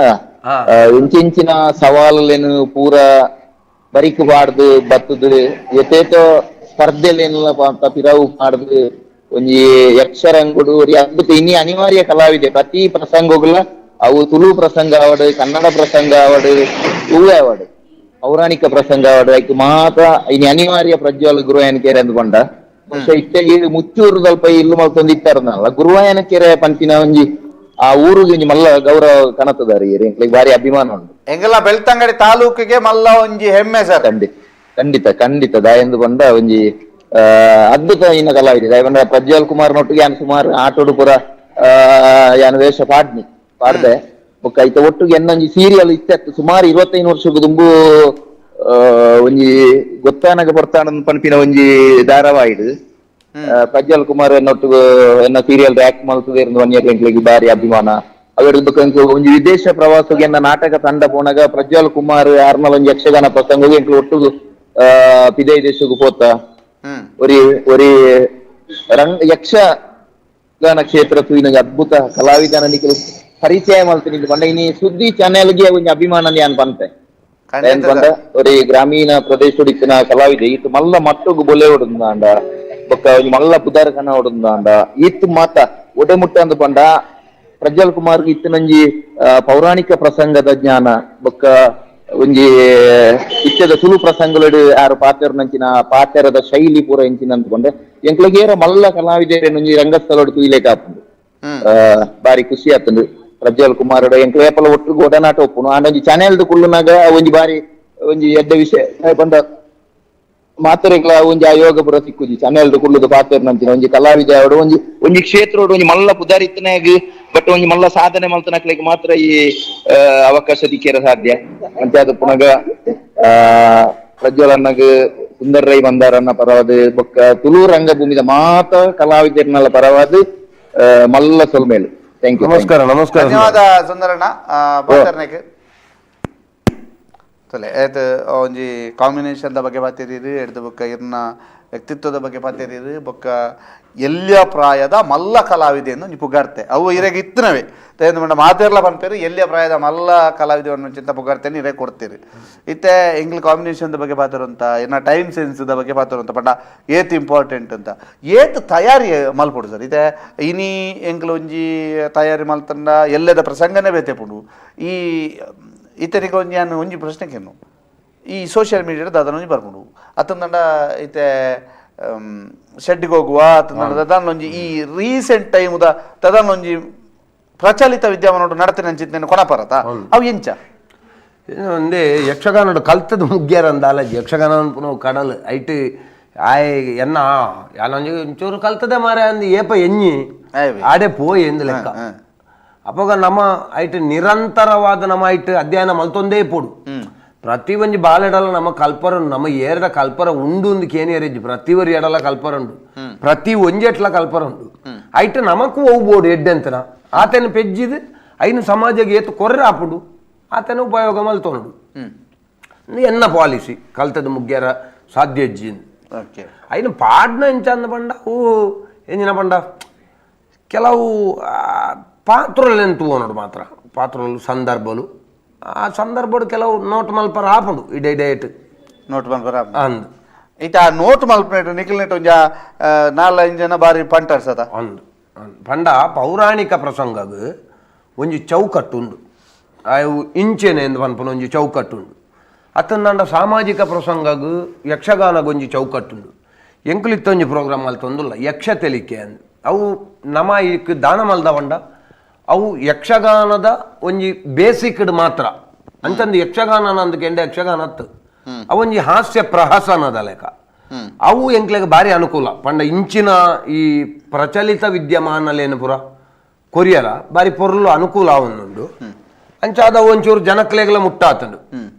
O: ಇಂಚಿಂಚಿನ ಸವಾಲುಲೇನು ಪೂರ ಬರಿಕ್ ಪಾಡ್ದು ಬತ್ತದು ಯಥೇತೋ ಸ್ಪರ್ಧೆಲೇನೆಲ್ಲ ಪಿರವು ಮಾಡ್ದು ಒಂಜಿ ಯಕ್ಷರಂಗುಡು ಅದ್ಭುತ ಇನಿ ಅನಿವಾರ್ಯ ಕಲಾವಿದೆ. ಪ್ರತಿ ಪ್ರಸಂಗಗಳ ಅವು ತುಳು ಪ್ರಸಂಗ ಆವಡು, ಕನ್ನಡ ಪ್ರಸಂಗ ಆವಡು, ಹೂವೆ ಆವಡು, ಪೌರಾಣಿಕ ಪ್ರಸಂಗ ಆವಡು, ಐಕ್ ಮಾತ್ರ ಇನಿ ಅನಿವಾರ್ಯ ಪ್ರಜ್ವಲ್ ಗುರುವಾಯನಕೆರೆ ಅಂದ್ಕೊಂಡ. ಬಹುಶಃ ಇತ್ತೆ ಈ ಮುಚ್ಚೂರು ಸ್ವಲ್ಪ ಇಲ್ಲು ಮಲ್ತೊಂದು ಇತ್ತಾರನಲ್ಲ ಗುರುವಾಯನಕೆರೆ ಪಂಪಿನ ಒಂಜಿ ಆ ಊರಿಗೆ ಒಂಜಿ ಮಲ್ಲ ಗೌರವ ಕಣತದಾರಿ ಎಂಕ್ಲೆಗ್ ಬಾರಿ ಅಭಿಮಾನ ಉಂಟು.
A: ಎಂಗಲ ಬೆಳ್ತಂಗಡಿ ತಾಲೂಕಿಗೆ ಮಲ್ಲ ಒಂಜಿ ಹೆಮ್ಮೆ ಸರ್.
O: ಖಂಡಿತ ಖಂಡಿತ ಖಂಡಿತ ದಾಯಂದು ಬಂದ ಒಂಜಿ ಅದ್ಭುತ ಇನ್ನ ಕಲಾವಿದೆ ದಾಯಬಂಡ ಪ್ರಜ್ವಲ್ ಕುಮಾರ್ ನೊಟ್ಟಿಗೆ ಯಾನ್ ಸುಮಾರು ಆಟೋಡು ಪೂರ ಯಾನ್ ವೇಷ ಪಾಡ್ನಿ ಪಾಡ್ದೆ ಬೊಕ್ಕ ಐತ ಒಟ್ಟಿಗೆ ಎನ್ನೊಂಜಿ ಸೀರಿಯಲ್ ಇತ್ತು ಸುಮಾರು 25 ವರ್ಷಕ್ಕೆ ದುಂಬು ಒಂಜಿ ಗೊತ್ತಾನಗ ಬರ್ತಾನ ಪನ್ಪಿನ ಒಂಜಿ ಧಾರಾವಾಹಿಡು ಪ್ರಜ್ವಲ್ ಕುಮಾರ್ ಎನ್ನೊಟ್ಟಿಗೆ ಎನ್ನ ಸೀರಿಯಲ್ ಆಕ್ಟ್ ಮಲ್ತದೆ ಎಂಕ್ಲೆಗ್ ಬಾರಿ ಅಭಿಮಾನ. ಅವೆರಡು ಬೊಕ್ಕ ಒಂಜಿ ವಿದೇಶ ಪ್ರವಾಸಗೆ ಎನ್ನ ನಾಟಕ ತಂಡ ಪೋನಾಗ ಪ್ರಜ್ವಲ್ ಕುಮಾರ್ ಆರ್ನಲ್ ಒಂಜಿ ಯಕ್ಷಗಾನ ಪ್ರಸಂಗ ಎಂಕ್ಲು ಒಟ್ಟಿಗೆ ಪಿದೈ ದೇಶಕ್ಕೆ ಪೋತ ಒರಿ ಒರಿ ರಂಗ ಯಕ್ಷಗಾನ ಕ್ಷೇತ್ರ ತೂಯಿನ ಅದ್ಭುತ ಕಲಾವಿದನ ನಿಖಿಲ್ ಪರಿಚಯ ಮಲ್ತೀನಿ ಪಂಡ ಇನಿ ಸುದ್ದಿ ಚಾನೆಲ್ಗೆ ಒಂಜಿ ಅಭಿಮಾನ ಯಾನ್ ಪಂತೆ ಪಂಡ ಒರಿ ಗ್ರಾಮೀಣ ಪ್ರದೇಶಡ್ ಇತ್ತಿನ ಕಲಾವಿದೆ ಈತ್ ಮಲ್ಲ ಮಟ್ಟುಗು ಬೊಲೆ ಹೊಡುಂದಾಂಡ ಬೊಕ್ಕ ಒಂಜಿ ಮಲ್ಲ ಪುದಾರ್ ಕನ ಹೊಡುಂದಾಂಡ ಈತ್ ಮಾತ ಒಡೆ ಮುಟ್ಟ ಅಂದ್ ಪಂಡ ಪ್ರಜ್ವಲ್ ಕುಮಾರ್ ಇತ್ತಿನೊಂಜಿ ಪೌರಾಣಿಕ ಪ್ರಸಂಗದ ಜ್ಞಾನ ಬೊಕ್ಕ ಒಂಜಿ ಇತ್ಯದ ತುಳು ಪ್ರಸಂಗಗಳು ಯಾರು ಪಾತೆರ್ನಂಚಿನ ಪಾತೆರದ ಶೈಲಿ ಪೂರ ಎಂಚಿನ ಅಂದ್ಕೊಂಡೆ ಎಂಕ್ಲೆಗ್ ಏರ ಮಲ್ಲ ಕಲಾವಿದೆರೆನ್ ಒಂಜಿ ರಂಗಸ್ಥಳಡ್ ತೂಯ್ಲೆಕ್ ಆಪುಂಡು. ಬಾರಿ ಖುಷಿ ಆತುಂಡು ಪ್ರಜ್ವಲ್ ಕುಮಾರ್ ಎಂಕ್ಲೆ ಏಪಲ ಒಟ್ಟುಗು ಒಡನಾಟ ಉಪ್ಪುನು. ಆಂಡ ಒಂಜಿ ಚಾನೆಲ್ ಕುಲ್ಲುನಾಗ ಒಂಜಿ ಬಾರಿ ಒಂಜಿ ಎಡ್ಡೆ ವಿಷಯ ಪಂಡ ಮಾತೆರೆಗ್ಲ ಒಂಜಿ ಆ ಯೋಗ ಪೂರ ಸಿಕ್ಕುಜಿ ಚಾನೆಲ್ ಕುಲ್ಲುದು ಪಾತೆರ್ನಂಚಿನ ಒಂಜಿ ಕಲಾವಿದೆ ಅವಡು ಒಂಜಿ ಒಂಜಿ ಕ್ಷೇತ್ರಡ್ ಒಂಜಿ ಮಲ್ಲ ಪುದಾರಿತ್ತನಾಗ ಬಟ್ ಒಂಜಿ ಮಲ್ಲ ಸಾಧನೆ ಮಲ್ತನಕ್ಲೆಗ್ ಮಾತ್ರ ಈ ಅವಕಾಶ ದಿಕ್ಕಿರ ಸಾಧ್ಯ. ಅಂಚಾದ್ ಪುನಗ ಪ್ರಜ್ವಲ್ ಅಣ್ಣಗ್ ಸುಂದರ್ ರೈ ಮಂದಾರನ್ನ ಪರವಾದ ಬೊಕ್ಕ ತುಳು ರಂಗಭೂಮಿದ ಮಾತ ಕಲಾವಿದರ್ನಲ್ಲ ಪರವಾದ ಮಲ್ಲ ಸೊಲ್ಮೇಲು. Thank you.
B: ನಮಸ್ಕಾರ ನಮಸ್ಕಾರ
A: ಧನ್ಯವಾದ ಸುಂದರಣ್ಣ. ಪಾತೆರ್ನೆಕ್ ತೊಲೆ ಏತ್ ಒಂಜಿ ಕಾಂಬಿನೇಷನ್ದ ಬಗ್ಗೆ ಪಾತೆರೀರು ಎಡ್ದು ಬೊಕ್ಕ ಇರ್ನ ವ್ಯಕ್ತಿತ್ವದ ಬಗ್ಗೆ ಪಾತೆರೀರು ಬೊಕ್ಕ ಎಲ್ಯ ಪ್ರಾಯದ ಮಲ್ಲ ಕಲಾವಿದೆ ಎಂದು ಒಂಜಿ ಪುಗಾರ್ತೆ ಅವು ಇರೆಗ್ ಇತ್ತಿನವೇ ತೇಂದು ಪಂಡ ಮಾತೆರ್ಲ ಪನ್ಪೇರು ಎಲ್ಯ ಪ್ರಾಯದ ಮಲ್ಲ ಕಲಾವಿದೆ ಚಿಂತ ಪುಗಾರ್ತೆನ್ ಇರೆ ಕೊಡ್ತೀರಿ. ಇತ್ತೆ ಎಂಕ್ಲ್ ಕಾಂಬಿನೇಷನ್ದ ಬಗ್ಗೆ ಪಾತೆರುಂತ ಇನ್ನ ಟೈಮ್ ಸೆನ್ಸ್ದ ಬಗ್ಗೆ ಪಾತೆರುಂತ ಪಂಡ ಏತ್ ಇಂಪಾರ್ಟೆಂಟ್ ಅಂತ ಏತ್ ತಯಾರಿ ಮಲ್ಪೊಡು ಸರ್. ಇತ್ತೆ ಇನಿ ಎಂಕ್ಲ್ ಒಂಜಿ ತಯಾರಿ ಮಲ್ತಂಡ ಎಲ್ಲದ ಪ್ರಸಂಗನೇ ಬೇತೆಪುಂಡು. ಈ ಇತನಿಗೆ ಒಂಜಿ ಯಾನ್ ಒಂಜಿ ಪ್ರಶ್ನೆಕೇನು ಈ ಸೋಷಿಯಲ್ ಮೀಡಿಯಾದ ದಾದನ ಒಂಜಿ ಬರ್ಪುಂಡು ಅತ್ತಂದಂಡ ಇತ್ತೆ ಶೆಡ್ಡಿಗೆ ಹೋಗುವ ಅತ್ತಂದಂಡ ದಾದನೊಂಜಿ ಈ ರೀಸೆಂಟ್ ಟೈಮುದ ತದನೊಂಜಿ ಪ್ರಚಲಿತ ವಿದ್ಯಮಾನ ನಡತಿನ ಚಿಂತನೆ ಕೊಣಪರತ ಅವು ಎಂಚ
B: ಒಂದೇ ಯಕ್ಷಗಾನಡು ಕಲ್ತದ ಮುಗ್ಗ್ಯಾರ ಅಂದಾಲಜಿ ಯಕ್ಷಗಾನ ಅನ್ಪುನವು ಕಡಲ್ ಐಟ್ ಆಯ್ ಎನ್ನ ಯಾನೊಂಜಿ ಒಂಚೂರು ಕಲ್ತದೆ ಮಾರೆ ಅಂದ್ ಏಪ ಎಣ್ಣಿ ಆಡೆ ಪೋಯ್ ಎಂದು ಲೆಕ್ಕ. ಅಪಗ ನಮ್ಮ ಐಟ್ ನಿರಂತರವಾದ ನಮ್ಮ ಐಟ್ ಅಧ್ಯಯನ ಮಲ್ತೊಂದೇ ಪೋಡು. ಪ್ರತಿ ಒಂಜಿ ಬಾಲೆಡಲ ನಮ್ಮ ಕಲ್ಪರ ನಮ್ಮ ಏರ್ಡ ಕಲ್ಪರ ಉಂಡು ಒಂದು ಕೇನಿಯರಿಜ್ಜಿ ಪ್ರತಿ ಒರಿ ಎಡಲ ಕಲ್ಪರ ಉಂಡು ಪ್ರತಿ ಒಂಜೆಟ್ಲ ಕಲ್ಪರ ಉಂಡು ಐಟ್ ನಮಕು ಒವ್ಬೋಡು ಎಡ್ಡೆಂತನ ಆತನ ಪೆಜ್ಜಿದ್ ಐನು ಸಮಾಜಕ್ಕೆ ಏತು ಕೊರ್ರೆ ಆಪುಡು ಆತನ ಉಪಯೋಗ ಮಲ್ತೊನುಡು ಎನ್ನ ಪಾಲಿಸಿ ಕಲ್ತದ ಮುಗ್ಗ್ಯಾರ ಸಾಧ್ಯ ಇಜ್ಜಿ ಐನು ಪಾಡ್ನ ಎಂಚ ಅಂದ ಪಂಡ ಅವು ಎಂಜಿನ ಪಂಡ ಕೆಲವು ಪಾತ್ರಲೆನ್ ತೂವೊನೊಡು ಮಾತ್ರ ಪಾತ್ರಲು ಸಂದರ್ಭಲು ಆ ಸಂದರ್ಭಡು ಕೆಲವು ನೋಟ್ ಮಲ್ಪರ ಆಪುಂಡು ಇಡೇ ಡೇಟ್
A: ನೋಟ್ ಮಲ್ಪರ ಅಂದ್ ಇತ್ತ ಆ ನೋಟ್ ಮಲ್ಪನೇಟ್ ನಿಖಿಲ್ ಒಂಜ ನಾಲ್ ಜನ ಬಾರಿ ಪಂಟರ್ ಸದ
B: ಅಂದ್ ಪಂಡ ಪೌರಾಣಿಕ ಪ್ರಸಂಗಗ್ ಒಂಜಿ ಚೌಕಟ್ಟು ಉಂಡು ಅವು ಇಂಚೆನೆ ಎಂದು ಪನ್ಪುನ ಒಂಜಿ ಚೌಕಟ್ಟು ಉಂಡು ಅತ್ತಂದಾಂಡ ಸಾಮಾಜಿಕ ಪ್ರಸಂಗಗ್ ಯಕ್ಷಗಾನಗ್ ಒಂಜಿ ಚೌಕಟ್ಟುಂಡು ಎಂಕುಲಿತ್ತೊಂಜಿ ಪ್ರೋಗ್ರಾಮ್ ಮಲ್ತೊಂದುಲ್ಲ ಯಕ್ಷ ತೆಲಿಕೆ ಅಂದ್ ಅವು ನಮ ಇಕ್ ದಾನ ಮಲ್ದ ಪಂಡ ಅವು ಯಕ್ಷಗಾನದ ಒಂಜಿ ಬೇಸಿಕ್ಡ್ ಮಾತ್ರ ಅಂಚಂದು ಯಕ್ಷಗಾನ ಅಂದಕೆಂಡೆ ಯಕ್ಷಗಾನ ಅತ್ತು ಅವೊಂಜಿ ಹಾಸ್ಯ ಪ್ರಹಸನದ ಲೆಕ್ಕ ಅವು ಎಂಕ್ಲೆಗ್ ಬಾರಿ ಅನುಕೂಲ ಪಂಡ ಇಂಚಿನ ಈ ಪ್ರಚಲಿತ ವಿದ್ಯಮಾನಲೇನು ಪುರ ಕೊರಿಯರ ಬಾರಿ ಪೊರ್ಲು ಅನುಕೂಲ ಅವನುಂಡು ಅಂಚಾದ ಒಂಚೂರು ಜನಕ್ಲೆಗ್ಲ ಮುಟ್ಟಾತಂಡು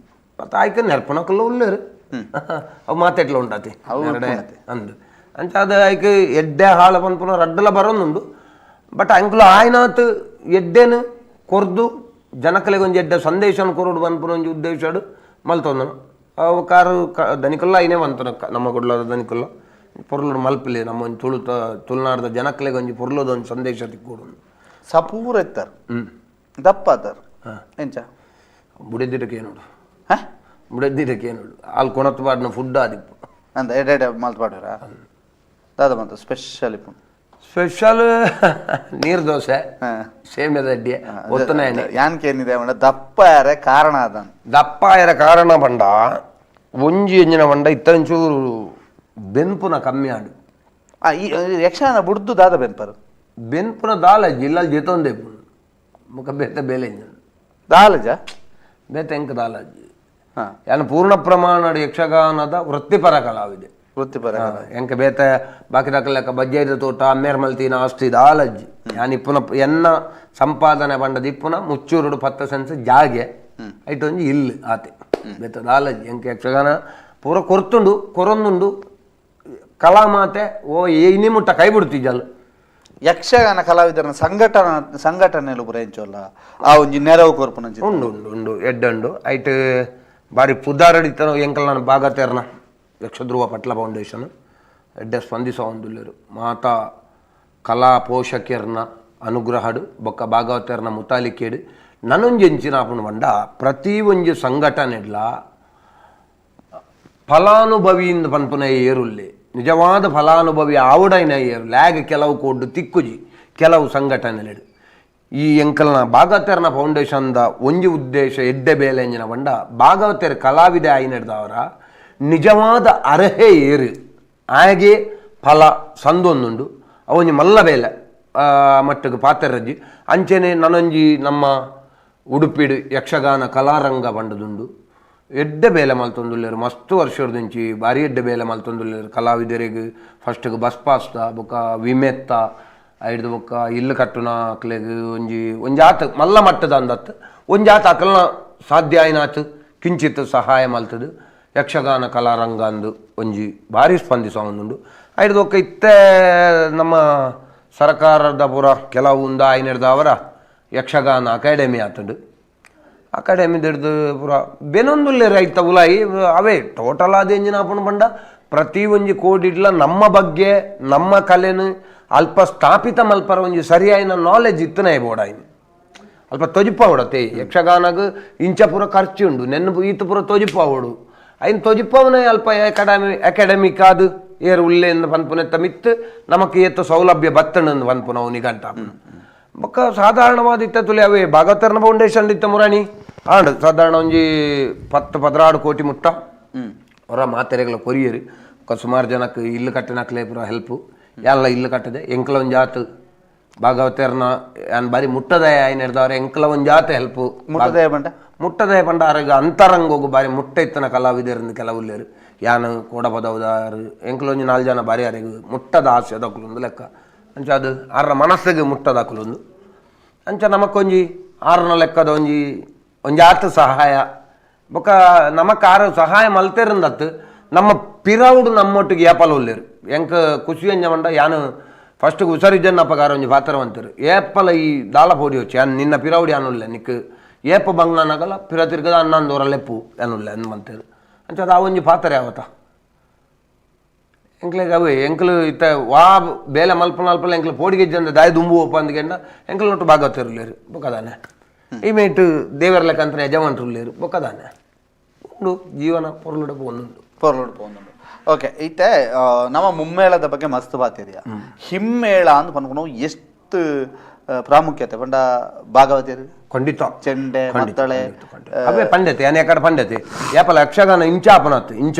B: ಮತ್ತೆ ಆಯ್ಕೆ ನೆರ್ಪನಕಲ್ಲ ಉಳ್ಳೇರು ಅವು ಮಾತೆಟ್ಲ ಉಂಟಾತಿ ಅಂದು ಅಂಚಾದ ಆಯ್ಕೆ ಎಡ್ಡೆ ಹಾಳ ಪನ್ಪುನ ರಡ್ಡಲ ಬರೋನುಂಡು ಬಟ್ ಅಂಕುಲು ಆಯ್ನಾತ್ ಎಡ್ಡೆನು ಕೊರ್ದು ಜನಕಲೆಗ್ ಒಂಜಿ ಎಡ್ಡೆ ಸಂದೇಶನ ಕೊರಡು ಪನ್ಪುನ ಒಂಜಿ ಉದ್ದೇಶಡು ಮಲ್ತೊಂದನು ಅವು ಕಾರು ದನಿಕಲ್ಲ ಐನೇ ಮಂತನ ನಮ್ಮ ಗುಡ್ಲದ ದನಿಕಲ್ಲ ಪೊರ್ಲು ಮಲ್ಪಲೆ ನಮ್ಮ ಒಂಜಿ ತುಳುತ ತುಳುನಾಡದ ಜನಕ್ಲೆಗ್ ಒಂಜಿ ಪೊರ್ಲುದ ಒಂಜಿ ಸಂದೇಶ ತಿಕ್ಕೊಡು
A: ಸಪೂರ ಇತ್ತಾರೆ ದಪ್ಪ ಆತಾರ ಎಂಚ
B: ಬುಡೆದಿಡಕ್ಕೆ ನೋಡು ಬುಡೆದಿಡಕ್ಕೆ ನೋಡು ಅಲ್ಲಿ ಕೊಣತ್ ಪಾಡಿನ ಫುಡ್ ಆದಿಪ್ಪು
A: ಅಂದ ಎಡೆ ಮಲ್ತ್ ಪಾಡ್ರ ದಾದ ಬಂತು ಸ್ಪೆಷಲ್ ಇಪ್ಪು
B: ಸ್ಪೆಷಲ್ ನೀರು ದೋಸೆ ಸೇಮಿಯದ ಅಡ್ಡಿ ಒತ್ತನೆ
A: ಯಾನ್ಕೇನಿದೆ ಪಂಡ ದಪ್ಪ ಯಾರೆ ಕಾರಣ ಅದ
B: ದಪ್ಪ ಆಯರ ಕಾರಣ ಪಂಡ ಒಂಜಿ ಎಂಜಿನ ಪಂಡ ಇತ್ತಂಚೂರು ಬೆನ್ಪುನ ಕಮ್ಮಿ ಆಡು
A: ಈ ಯಕ್ಷಗಾನ ಬುಡ್ದು ದಾದ ಬೆನ್ಪರು
B: ಬೆನ್ಪುನ ದಾಲ ಜಿಲ್ಲಲ್ಲಿ ಜೇತೊಂದೇ ಮುಖ ಬೇತೆ ಬೇಲೆ
A: ದಾಲಜ
B: ಬೇತೆ ಎಂಕ ದಾಲಜಿ ಯಾನು ಪೂರ್ಣ ಪ್ರಮಾಣ ಯಕ್ಷಗಾನದ ವೃತ್ತಿಪರ ಕಲಾವಿದೆ
A: ವೃತ್ತಿಪರ
B: ಎಂಕ ಬೇತೆ ಬಾಕಿ ದಾಖಲೆಕ್ಕ ಬಜ್ಜೈದ ತೋಟ ಅಮ್ಮೇರ್ ಮಲ್ತಿನ ಆಸ್ತಿ ದಾಲಜ್ಜಿ ಯಾನ್ ಇಪ್ಪುನ ಎನ್ನ ಸಂಪಾದನೆ ಪಂಡದ ಇಪ್ಪುನ ಮುಚ್ಚೂರುಡು 10 ಸೆನ್ಸ್ ಜಾಗೆ ಐಟೊಂಜಿ ಇಲ್ಲು ಆತೆ ಬೇತೆ ದಾಲಜ್ಜಿ ಎಂಕ ಯಕ್ಷಗಾನ ಪೂರ ಕೊರ್ತುಂಡು ಕೊರೊಂದುಂಡು ಕಲಾಮಾತೆ ಓ ಇನಿ ಮುಟ್ಟ ಕೈ ಬಿಡ್ತಿಜಲ್
A: ಯಕ್ಷಗಾನ ಕಲಾವಿದರನ ಸಂಘಟನೆ ಪೂರ ಎಂಚೊಲ್ಲ ಆ ಒಂಜಿ ನೆರವು ಕೊರ್ಪುನ
B: ಉಂಡು ಉಂಡು ಉಂಡು ಎಡ್ಡುಂಡು ಐಟ್ ಬಾರಿ ಪುದಾರಡಿತನ ಎಂಕಲ್ ನಾನು ಭಾಗತೇರ್ನ ಯಕ್ಷಧ್ರುವ ಪಟ್ಲ ಫೌಂಡೇಶನ್ ಎಡ್ಡೆ ಸ್ಪಂದಿಸವಂದುಲ್ಲೆರು ಮಾತಾ ಕಲಾ ಪೋಷಕಿಯರ್ನ ಅನುಗ್ರಹಡು ಬೊಕ್ಕ ಭಾಗವತರ್ನ ಮುತಾಲಿಕೇಡು ನನೊಂಜಿ ಎಂಚಿನ ಆಪುಂಡು ಪಂಡ ಪ್ರತಿ ಒಂಜಿ ಸಂಘಟನೆಡ್ಲ ಫಲಾನುಭವಿಯಿಂದ ಪನ್ಪುನ ಏರುಲ್ಲೆ ನಿಜವಾದ ಫಲಾನುಭವಿ ಆವುಡೈನ ಏರು ಲ್ಯಾಗ್ ಕೆಲವು ಕೋಡ್ಡು ತಿಕ್ಕುಜಿ ಕೆಲವು ಸಂಘಟನೆಲೆಡು ಈ ಎಂಕಲ್ನ ಭಾಗವತರ್ನ ಫೌಂಡೇಶನ್ದ ಒಂಜಿ ಉದ್ದೇಶ ಎಡ್ಡೆ ಬೇಲೆ ಎಂಜಿನ ಪಂಡ ಭಾಗವತರ್ ಕಲಾವಿದೆ ಆಯಿನೆಡ್ದವರ ನಿಜವಾದ ಅರ್ಹೆ ಏರು ಹಾಗೆ ಫಲ ಸಂದೊಂದುಂಡು ಅವೊಂಜಿ ಮಲ್ಲ ಬೇಲೆ ಮಟ್ಟಕ್ಕೆ ಪಾತ್ರರಜ್ಜಿ ಅಂಚೆನೆ ನನೊಂಜಿ ನಮ್ಮ ಉಡುಪಿಡು ಯಕ್ಷಗಾನ ಕಲಾರಂಗ ಪಂಡದುಂಡು ಎಡ್ಡೆ ಬೇಲೆ ಮಲ್ತೊಂದುಲ್ಲೆರು ಮಸ್ತ್ ವರ್ಷದಿಂಚಿ ಭಾರಿ ಎಡ್ಡೆ ಬೇಲೆ ಮಲ್ತೊಂದುಲ್ಲೆರು ಕಲಾವಿದರಿಗೆ ಫಸ್ಟ್ಗೆ ಬಸ್ ಪಾಸ್ತ ಬೊಕ್ಕ ವಿಮೆತ್ತ ಐಡ್ದು ಬೊಕ್ಕ ಇಲ್ಲು ಕಟ್ಟುನ ಅಕ್ಲೆಗ್ ಒಂಜಿ ಒಂಜಿ ಆತ ಮಲ್ಲ ಮಟ್ಟದ ಅಂದತ್ತು ಒಂಜಿ ಆತ ಅಕಲ್ನ ಸಾಧ್ಯ ಆಯ್ನಾತ್ ಕಿಂಚಿತ್ ಸಹಾಯ ಮಲ್ತದು ಯಕ್ಷಗಾನ ಕಲಾರಂಗ ಅಂದು ಒಂಜಿ ಭಾರಿ ಸ್ಪಂದಿಸೋಂದುಂಡು ಐಡ್ದು ಬೊಕ್ಕ ಇತ್ತೆ ನಮ್ಮ ಸರ್ಕಾರದ ಪೂರ ಕೆಲವು ಉಂದ ಆಯ್ನೆಡ್ದವರ ಯಕ್ಷಗಾನ ಅಕಾಡೆಮಿ ಆತುಂಡು ಅಕಾಡೆಮಿ ಹಿಡ್ದು ಪೂರ ಬೆನೊಂದುಲ್ಲೆ ರೈತ ಉಲಾಯಿ ಅವೇ ಟೋಟಲ್ ಆದ ಎಂಜಿನ ಆಪುಂಡು ಪಂಡ ಪ್ರತಿ ಒಂಜಿ ಕೋಡಿಡ್ಲ ನಮ್ಮ ಬಗ್ಗೆ ನಮ್ಮ ಕಲೆನು ಅಲ್ಪ ಸ್ಥಾಪಿತ ಮಲ್ಪರ ಒಂಜಿ ಸರಿಯಾಯಿನ ನಾಲೆಜ್ ಇತ್ತನೇ ಬೋಡಾಯಿನ ಅಲ್ಪ ತೊಜಿಪಾವಡತೆ ಯಕ್ಷಗಾನಗ್ ಇಂಚ ಪೂರ ಖರ್ಚು ಉಂಡು ನೆನ್ನು ಈತ ಪೂರ ತೊಜಿಪಾವಡು ಐನ್ ತೊಜಿಪಾವನೆ ಅಲ್ಪ ಅಕಾಡೆಮಿಕ್ ಆದ್ ಏರು ಉಲ್ಲೆ ಪನ್ಪುನೆತ್ತ ಮಿತ್ತು ನಮಕ್ ಏತ ಸೌಲಭ್ಯ ಬತ್ತಣಂದು ಪನ್ಪುನವು ನಿಘಂಟ ಬೊಕ್ಕ ಸಾಧಾರಣವಾದ ಇತ್ತ ತುಲೆ ಅವೇ ಭಾಗವತರ್ನ ಫೌಂಡೇಶನ್ ಇತ್ತ ಮುರಾಣಿ ಆಂಡ್ ಸಾಧಾರಣ ಒಂಜಿ 10 16 ಕೋಟಿ ಮುಟ್ಟ ಅವರ ಮಾತೆರೆಗಳ ಕೊರಿಯರು ಸುಮಾರು ಜನಕ್ಕೆ ಇಲ್ಲು ಕಟ್ಟಿನಕ್ಲೆ ಪೂರ ಹೆಲ್ಪ್ ಎಲ್ಲ ಇಲ್ಲು ಕಟ್ಟದೆ ಎಂಕಲ ಒಂಜಿ ಆತು ಭಾಗವತರ್ನ ಯಾನ್ ಬಾರಿ ಮುಟ್ಟದಯ ಆಯ್ನ ಹಿಡ್ದವ್ರೆ ಎಂಕಲ ಒಂಜಿ ಆತ ಹೆಲ್ಪ್
A: ಮುಟ್ಟದಯ ಪಂಡ
B: ಮುಟ್ಟದಯ ಪಂಡ ಆರೆಗ್ ಅಂತರಂಗೋಗು ಬಾರಿ ಮುಟ್ಟ ಇತ್ತನ ಕಲಾವಿದರಿಂದ ಕೆಲವುಲ್ಲೇರು ಯಾನ್ ಕೋಡಪದವುದಾರು ಎಂಕಲ ಒಂಜಿ 4 ಜನ ಬಾರಿ ಆರೆಗ್ ಮುಟ್ಟದ ಆಸೆ ದಕ್ಕುಲೊಂದು ಲೆಕ್ಕ ಅಂಚ ಅದು ಆರ್ನ ಮನಸ್ಸಿಗೆ ಮುಟ್ಟದ ಅಕುಲೊಂದು ಅಂಚ ನಮಕ್ಕೊಂಜಿ ಆರ್ನ ಲೆಕ್ಕದ ಒಂಜಿ ಒಂಜಿ ಆತ ಸಹಾಯ ಬೊಕ ನಮಕ್ ಆರು ಸಹಾಯ ಮಲ್ತೆರಂದತ್ತು ನಮ್ಮ ಪಿರವುಡು ನಮ್ಮೊಟ್ಟಿಗೆ ಏಪಲ ಉಲ್ಲೇರು ಎಂಕ ಖುಷಿ ಎಂಜ ಯಾನು ಫಸ್ಟ್ ಹುಷಾರಿಜ್ಜನ್ನ ಅಪ್ಪಗಾರ ಒಂಜಿ ಪಾತ್ರವಂತರು ಏಪಲ ಈ ದಾಳ ಪೋಡಿ వచ్చి ಯಾನ್ ನಿನ್ನ ಪಿರವುಡು ಯಾನುಲ್ಲೆ ನಿಕ್ ಏಪ ಬಂಗ್ನಾಗಲ್ಲ ಪಿರ ತಿರ್ಗದ ಅಣ್ಣಂದೋರ ಲೆಪ್ಪು ಯಾನುಲ್ಲೆ ಅಂದ್ ಅಂಚ ಅದು ಆ ಒಂಜಿ ಪಾತ್ರ ಯಾವತ್ತ ಎಂಕ್ಲೆಗ್ ಅವೇ ಎಂಕ್ಲು ಇತ್ತ ವಾ ಬೇಲೆ ಮಲ್ಪ ನಲ್ಪಲ ಎಂಕ್ಲು ಪೋಡಿಗೆಜ್ಜಂದ ದಾಯ ದುಂಬು ಒಪ್ಪ ಅಂದ್ಗೆಂಡ ಎಂಕ್ಲು ನೊಟ್ಟು ಭಾಗವತರುಲ್ಲೇರು ಬೊಕ್ಕದಾನೆ ಈ ಮೇಟ್ ದೇವರ ಲೆಕ್ಕಂತ ಯಜಮಾನ್ರುಲ್ಲೇರು ಬೊಕ್ಕದಾನೆ ಉಂಡು ಜೀವನ ಪೊರ್ಲುಡ ಪೋಂದುಂಡು
A: ಪೊರ್ಲುಡ ಪೋಂದುಂಡು. ಓಕೆ, ಇತ್ತೆ ನಮ್ಮ ಮುಮ್ಮೇಳದ ಬಗ್ಗೆ ಮಸ್ತ್ ಬಾತಿರಿಯ ಹಿಮ್ಮೇಳ ಅಂತ ಪನ್ಕೊಂಡು ಎಷ್ಟು ಪ್ರಾಮುಖ್ಯತೆ ಪಂಡ ಭಾಗವತಿಯರು
B: ಖಂಡಿತ
A: ಚೆಂಡೆ ಮತ್ತಳೆ
B: ಅವೇ ಪಂಡತೆ ಯಾನೆ ಕಡೆ ಪಂಡತೆ ಯಾಪಲ ಯಕ್ಷಗಾನ ಇಂಚಾಪನತ್ತು ಇಂಚ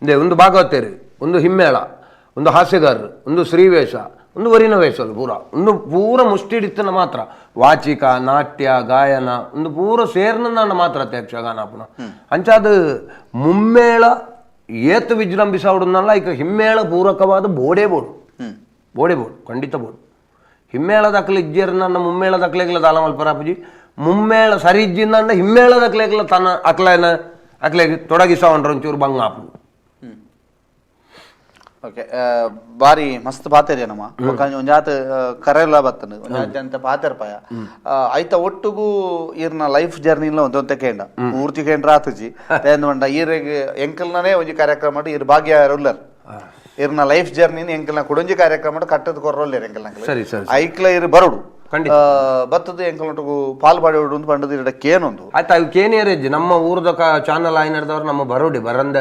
B: ಇಂದೆ ಒಂದು ಭಾಗವತಿಯರು ಒಂದು ಹಿಮ್ಮೇಳ ಒಂದು ಹಾಸ್ಯಗಾರರು ಒಂದು ಶ್ರೀವೇಷ ಒಂದು ವರಿನ ವೇಷಲು ಪೂರ ಒಂದು ಪೂರ ಮುಷ್ಟಿಡಿತ್ತನ ಮಾತ್ರ ವಾಚಿಕ ನಾಟ್ಯ ಗಾಯನ ಒಂದು ಪೂರ ಸೇರ್ನ ಮಾತ್ರ ಯಕ್ಷಗಾನ ಪುನಃ ಅಂಚಾದ ಮುಮ್ಮೇಳ ಏತು ವಿಜೃಂಭಿಸಾವುಡನ್ನಲ್ಲ ಈಗ ಹಿಮ್ಮೇಳ ಪೂರಕವಾದ ಬೋಡೇ ಬೋಡು ಬೋಡೇ ಬೋಡು ಖಂಡಿತ ಬೋಡು. ಹಿಮ್ಮೇಳ ದಾಖಲೆ ಇಜ್ಜೇರ್ನ ಮುಮ್ಮೇಳ ದಾಖಲೆಗಳ ದಾಲ ಮಲ್ಪರಾಪುಜಿ ಮುಮ್ಮೇಳ ಸರಿ ಇಜ್ಜಿಂದ ಹಿಮ್ಮೇಳ ದಾಖಲೆಗಳ ತನ್ನ ಅಕ್ಲನ ಅಕ್ಲೆಗೆ ತೊಡಗಿಸಾವಂಡ್ರ ಒಂಚೂರು ಬಂಗ ಆಪುಂಡು.
A: ಓಕೆ, ಬಾರಿ ಮಸ್ತ್ ಪಾತೆರಿಯ ನಮ್ಮ ಒಂಜಾತ ಕರೆಲ್ಲ ಬತ್ತನು ಒಂಜಾತ ಅಂತ ಪಾತೆರ್ಪಾಯ ಐತ ಒಟ್ಟುಗೂ ಈರ್ನ ಲೈಫ್ ಜರ್ನಿಲ ಒಂದೊಂತೆ ಕೇಂಡ ಪೂರ್ತಿ ಕೇಂದ್ರ ಆತುಜಿ ಪಂಡ ಈರೆಗ್ ಎಂಕಲ್ನೇ ಒಂಜಿ ಕಾರ್ಯಕ್ರಮ ಮಾಡಿ ಈರ್ ಭಾಗ್ಯ ಉಲ್ಲರ್ ಈರ್ನ ಲೈಫ್ ಜರ್ನಿನ ಎಂಕಲ್ನ ಕುಡೊಂಜಿ ಕಾರ್ಯಕ್ರಮ ಮಾಡಿ ಕಟ್ಟದ ಕೊರ್ರೊಲ್ಲೇರ್ ಎಂಕಲ್ನ ಐಕ್ಲ ಇರ್ ಬರೋಡು ಬತ್ತದ ಎಂಕಲ್ನೊಟ್ಟುಗು ಪಾಲ್ ಪಾಡಿ ಪಂಡದ ಇರಡ ಕೇನೊಂದು
B: ಆಯ್ತು. ಅವು ಕೇನಿಯರೇಜ್ ನಮ್ಮ ಊರದ ಚಾನಲ್ ಆಯ್ನದವ್ರು ನಮ್ಮ ಬರೋಡಿ ಬರಂದ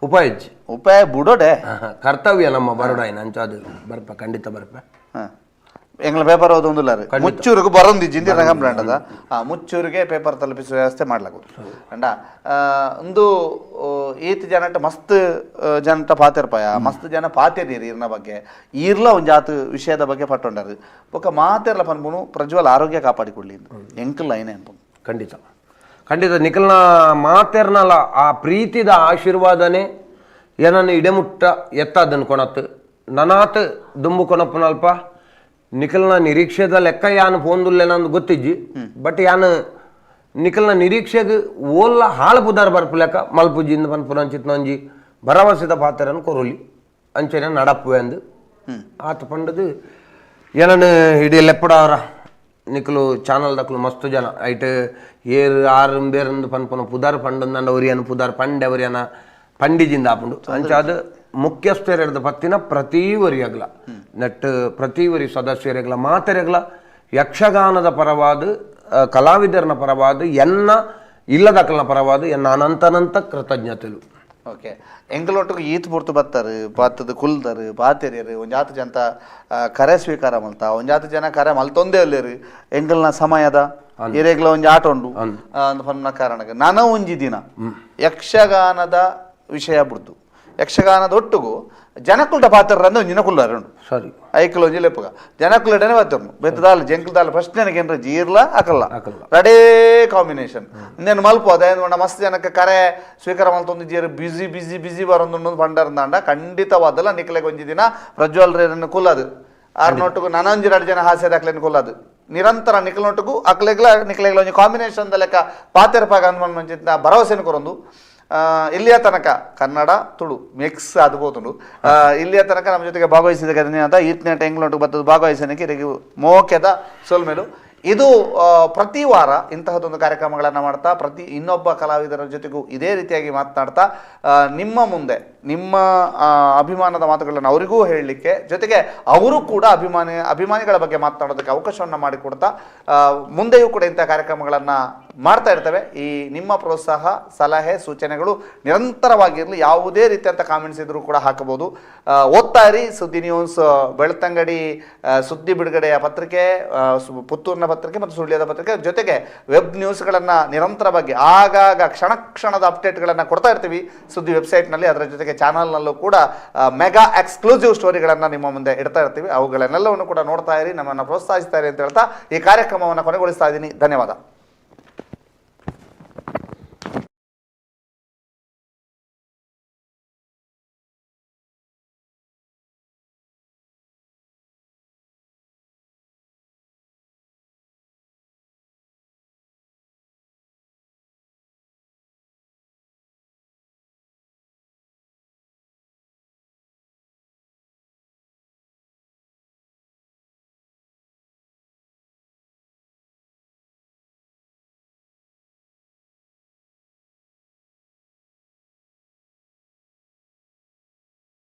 B: ಉಪಾಯ
A: ಉಪಾಯ ಬುಡೋಡೆ
B: ಕರ್ತವ್ಯ ನಮ್ಮ ಬರೋಡಾಯ್ನ ಅಂಚ ಅದು ಬರ್ಪ ಖಂಡಿತ ಬರ್ಪ.
A: ಎಂಗ್ಲ ಪೇಪರ್ ಓದೊಂದಿಲ್ಲ ಮುಚ್ಚೂರಿಗೆ ಬರೋಂದಿಜ್ಜಿ ಇಂದಿರಾ ಕಂಪ್ಲೇಂಟ್ ಅದ ಮುಚ್ಚೂರಿಗೆ ಪೇಪರ್ ತಲುಪಿಸುವ ವ್ಯವಸ್ಥೆ ಮಾಡ್ಲಾಗೋದು ಅಂಡ ಒಂದು ಈತ ಜನಟ ಮಸ್ತ್ ಜನಟ ಪಾತೆರ್ಪಾಯ ಮಸ್ತ್ ಜನ ಪಾತೆರೀರಿ ಈರ್ನ ಬಗ್ಗೆ ಈರ್ಲ ಒಂಜಾತ ವಿಷಯದ ಬಗ್ಗೆ ಪಟ್ಟೊಂಡಾರು ಬೊಕ ಮಾತೆರ್ಲ ಪನ್ಪುನು ಪ್ರಜ್ವಲ್ ಆರೋಗ್ಯ ಕಾಪಾಡಿಕೊಳ್ಳಿ ಎಂಕಲ್ ಐನೇ ಅನ್ಪುನು.
B: ಖಂಡಿತ ಖಂಡಿತ ನಿಖಲ್ನ ಮಾತೆರ್ನಲ್ಲ ಆ ಪ್ರೀತಿದ ಆಶೀರ್ವಾದನೆ ಏನನ್ನು ಇಡೆಮುಟ್ಟ ಎತ್ತದನ್ನು ಕೊಣತ್ತು ನನಾತ್ ದುಂಬು ಕೊನಪ್ಪನಲ್ಪ ನಿಖಲ್ನ ನಿರೀಕ್ಷೆದ ಲೆಕ್ಕ ಯಾನು ಫೋನ್ದುಲ್ಲೆ ನಂದು ಗೊತ್ತಿಜ್ಜಿ ಬಟ್ ಯಾನು ನಿಖಲ್ನ ನಿರೀಕ್ಷೆಗೆ ಓಲ್ಲ ಹಾಳು ಪುದಾರ್ ಬರ್ಪು ಲೆಕ್ಕ ಮಲ್ಪುಜಿಂದ ಪನ್ಪುನಂಚಿತ್ ನಂಜಿ ಭರವಸೆದ ಪಾತ್ರನ ಕೊರಲಿ ಅಂಚನೆ ನಡಪ್ಪು ಅಂದು ಆತ ಪಂಡದು ಏನನ್ನು ಇಡೀ ಲೆಪ್ಪಡವರ ನಿಖಲು ಚಾನಲ್ ದಕ್ಲು ಮಸ್ತು ಜನ ಐಟ್ ಏರು ಆರು ಬೇರಂದು ಪನ್ಪುನ ಪುದಾರ್ ಪಂಡಂದಂಡ ಒರಿಯನು ಪುದಾರ್ ಪಂಡೆ ಒರಿಯನ ಪಂಡಿಜಿಂದ ಆಪುಂಡು ಅಂಚಾದ ಮುಖ್ಯಸ್ಥರೆಡ್ದ ಪತ್ತಿನ ಪ್ರತಿ ವರಿಯಗ್ಲ ನೆಟ್ ಪ್ರತಿ ವರಿ ಸದಸ್ಯರೆಗ್ಲ ಮಾತೆರೆಗ್ಲ ಯಕ್ಷಗಾನದ ಪರವಾದ ಕಲಾವಿದರನ ಪರವಾದ ಎನ್ನ ಇಲ್ಲದಕ್ಕಲ್ನ ಪರವಾದ ಎನ್ನ ಅನಂತನಂತ ಕೃತಜ್ಞತೆಲು.
A: ಓಕೆ, ಎಂಗಳೊಟ್ಟಿಗೆ ಈತ್ ಪುರ್ತು ಬತ್ತಾರೆ ಬತ್ತದ ಕುಲ್ದರು ಬಾತೆರಿಯರು ಒಂಜಾತ ಜನ ಕರೆ ಸ್ವೀಕಾರ ಮಲ್ತ ಒಂಜಾತ ಜನ ಕರೆ ಮಲ್ತೊಂದೇ ಅಲ್ಲೇರು ಎಂಗಲ್ನ ಸಮಯದ ಎರೆಗ್ಲ ಒಂಜಿ ಆಟ ಉಂಡು ಪನ್ನ ಕಾರಣಕ್ಕೆ ನಾನ ಒಂಜಿ ದಿನ ಯಕ್ಷಗಾನದ ವಿಷಯ ಬಿಡ್ತು ಯಕ್ಷಗಾನದ ಒಟ್ಟುಗು ಜನಕುಲ್ಟ ಪಾತ್ರ ಅಂದ್ರೆ ಒಂಜಿನ ಕುಲ್ಲಾರು ಉಂಡು
B: ಸರಿ
A: ಐಕ್ಲ ಒಂಜಿ ಲೆಪ್ಪಗ ಜನಕುಲಟನೆ ಪಾತ್ರನು ಬೆತ್ತದಾಲ ಜಂಕುಲ್ದಾಲ ಫಸ್ಟ್ ನನಗೆ ಏನ್ರ ಜೀರ್ಲ ಹಾಕಲ್ಲ ರಡೇ ಕಾಂಬಿನೇಷನ್ ಇನ್ನೇನು ಮಲ್ಪ ಅದೇ ಮಸ್ತ್ ಜನಕ್ಕೆ ಕರೆ ಸ್ವೀಕಾರ ಮಲ್ತೊಂದು ಜೀರು busy busy busy ಬರೊಂದು ಪಂಡರ್ದಾಂಡ ಖಂಡಿತವಾದಲ್ಲ ನಿಕ್ಲೆಗೆ ಒಂಜಿ ದಿನ ಪ್ರಜ್ವಲ್ ರೇರನ್ನು ಕುಲ್ಲದು ಆರ್ ನೋಟುಗು ನಾನೊಂಜಿ ಎರಡು ಜನ ಹಾಸ್ಯದ ಅಕ್ಲೇನು ಕುಲ್ಲದು ನಿರಂತರ ನಿಕ್ಲನೊಟ್ಟುಗು ಅಕ್ಲೆಗ್ಲ ನಿಕ್ಲೆಗ್ಲ ಒಂಜಿ ಕಾಂಬಿನೇಷನ್ ಲೆಕ್ಕ ಪಾತೆರಪಾಗ ಅನ್ಮನ್ ಮಂಚಿನ ಭರವಸೆನ ಕೊರೊಂದು ಇಲ್ಲಿಯ ತನಕ ಕನ್ನಡ ತುಳು ಮಿಕ್ಸ್ ಅದು ಇಲ್ಲಿಯ ತನಕ ನಮ್ಮ ಜೊತೆಗೆ ಭಾಗವಹಿಸಿದ ಅಂತ ಈತನೇ ಟೆಂಗ್ಲೊಟ್ಟು ಬತ್ತದ ಭಾಗವಹಿಸೋದಕ್ಕೆ ಇದಕ್ಕೆ ಮೋಕ್ಯದ ಸೊಲ್ಮೇಲು. ಇದು ಪ್ರತಿ ವಾರ ಇಂತಹದ್ದೊಂದು ಕಾರ್ಯಕ್ರಮಗಳನ್ನು ಮಾಡ್ತಾ ಪ್ರತಿ ಇನ್ನೊಬ್ಬ ಕಲಾವಿದರ ಜೊತೆಗೂ ಇದೇ ರೀತಿಯಾಗಿ ಮಾತನಾಡ್ತಾ ನಿಮ್ಮ ಮುಂದೆ ನಿಮ್ಮ ಅಭಿಮಾನದ ಮಾತುಗಳನ್ನು ಅವರಿಗೂ ಹೇಳಲಿಕ್ಕೆ ಜೊತೆಗೆ ಅವರು ಕೂಡ ಅಭಿಮಾನಿಗಳ ಬಗ್ಗೆ ಮಾತನಾಡೋದಕ್ಕೆ ಅವಕಾಶವನ್ನು ಮಾಡಿಕೊಡ್ತಾ ಮುಂದೆಯೂ ಕೂಡ ಇಂಥ ಕಾರ್ಯಕ್ರಮಗಳನ್ನು ಮಾಡ್ತಾ ಇರ್ತವೆ. ಈ ನಿಮ್ಮ ಪ್ರೋತ್ಸಾಹ ಸಲಹೆ ಸೂಚನೆಗಳು ನಿರಂತರವಾಗಿರಲಿ. ಯಾವುದೇ ರೀತಿಯಂಥ ಕಾಮೆಂಟ್ಸ್ ಇದ್ರೂ ಕೂಡ ಹಾಕಬಹುದು. ಓದ್ತಾ ಇರಿ ಸುದ್ದಿ ನ್ಯೂಸ್, ಬೆಳ್ತಂಗಡಿ ಸುದ್ದಿ ಬಿಡುಗಡೆಯ ಪತ್ರಿಕೆ, ಪುತ್ತೂರಿನ ಪತ್ರಿಕೆ ಮತ್ತು ಸುಳ್ಯದ ಪತ್ರಿಕೆ ಜೊತೆಗೆ ವೆಬ್ ನ್ಯೂಸ್ಗಳನ್ನು ನಿರಂತರವಾಗಿ ಆಗಾಗ ಕ್ಷಣ ಕ್ಷಣದ ಅಪ್ಡೇಟ್ಗಳನ್ನು ಕೊಡ್ತಾ ಇರ್ತೀವಿ ಸುದ್ದಿ ವೆಬ್ಸೈಟ್ನಲ್ಲಿ. ಅದರ ಜೊತೆಗೆ ಚಾನಲ್ನಲ್ಲೂ ಕೂಡ ಮೆಗಾ ಎಕ್ಸ್ಕ್ಲೂಸಿವ್ ಸ್ಟೋರಿಗಳನ್ನು ನಿಮ್ಮ ಮುಂದೆ ಇಡ್ತಾ ಇರ್ತೀವಿ. ಅವುಗಳನ್ನೆಲ್ಲವನ್ನು ಕೂಡ ನೋಡ್ತಾ ಇರಿ, ನಮ್ಮನ್ನು ಪ್ರೋತ್ಸಾಹಿಸ್ತಾ ಇರಿ ಅಂತ ಹೇಳ್ತಾ ಈ ಕಾರ್ಯಕ್ರಮವನ್ನು ಕೊನೆಗೊಳಿಸ್ತಾ ಇದ್ದೀನಿ. ಧನ್ಯವಾದ.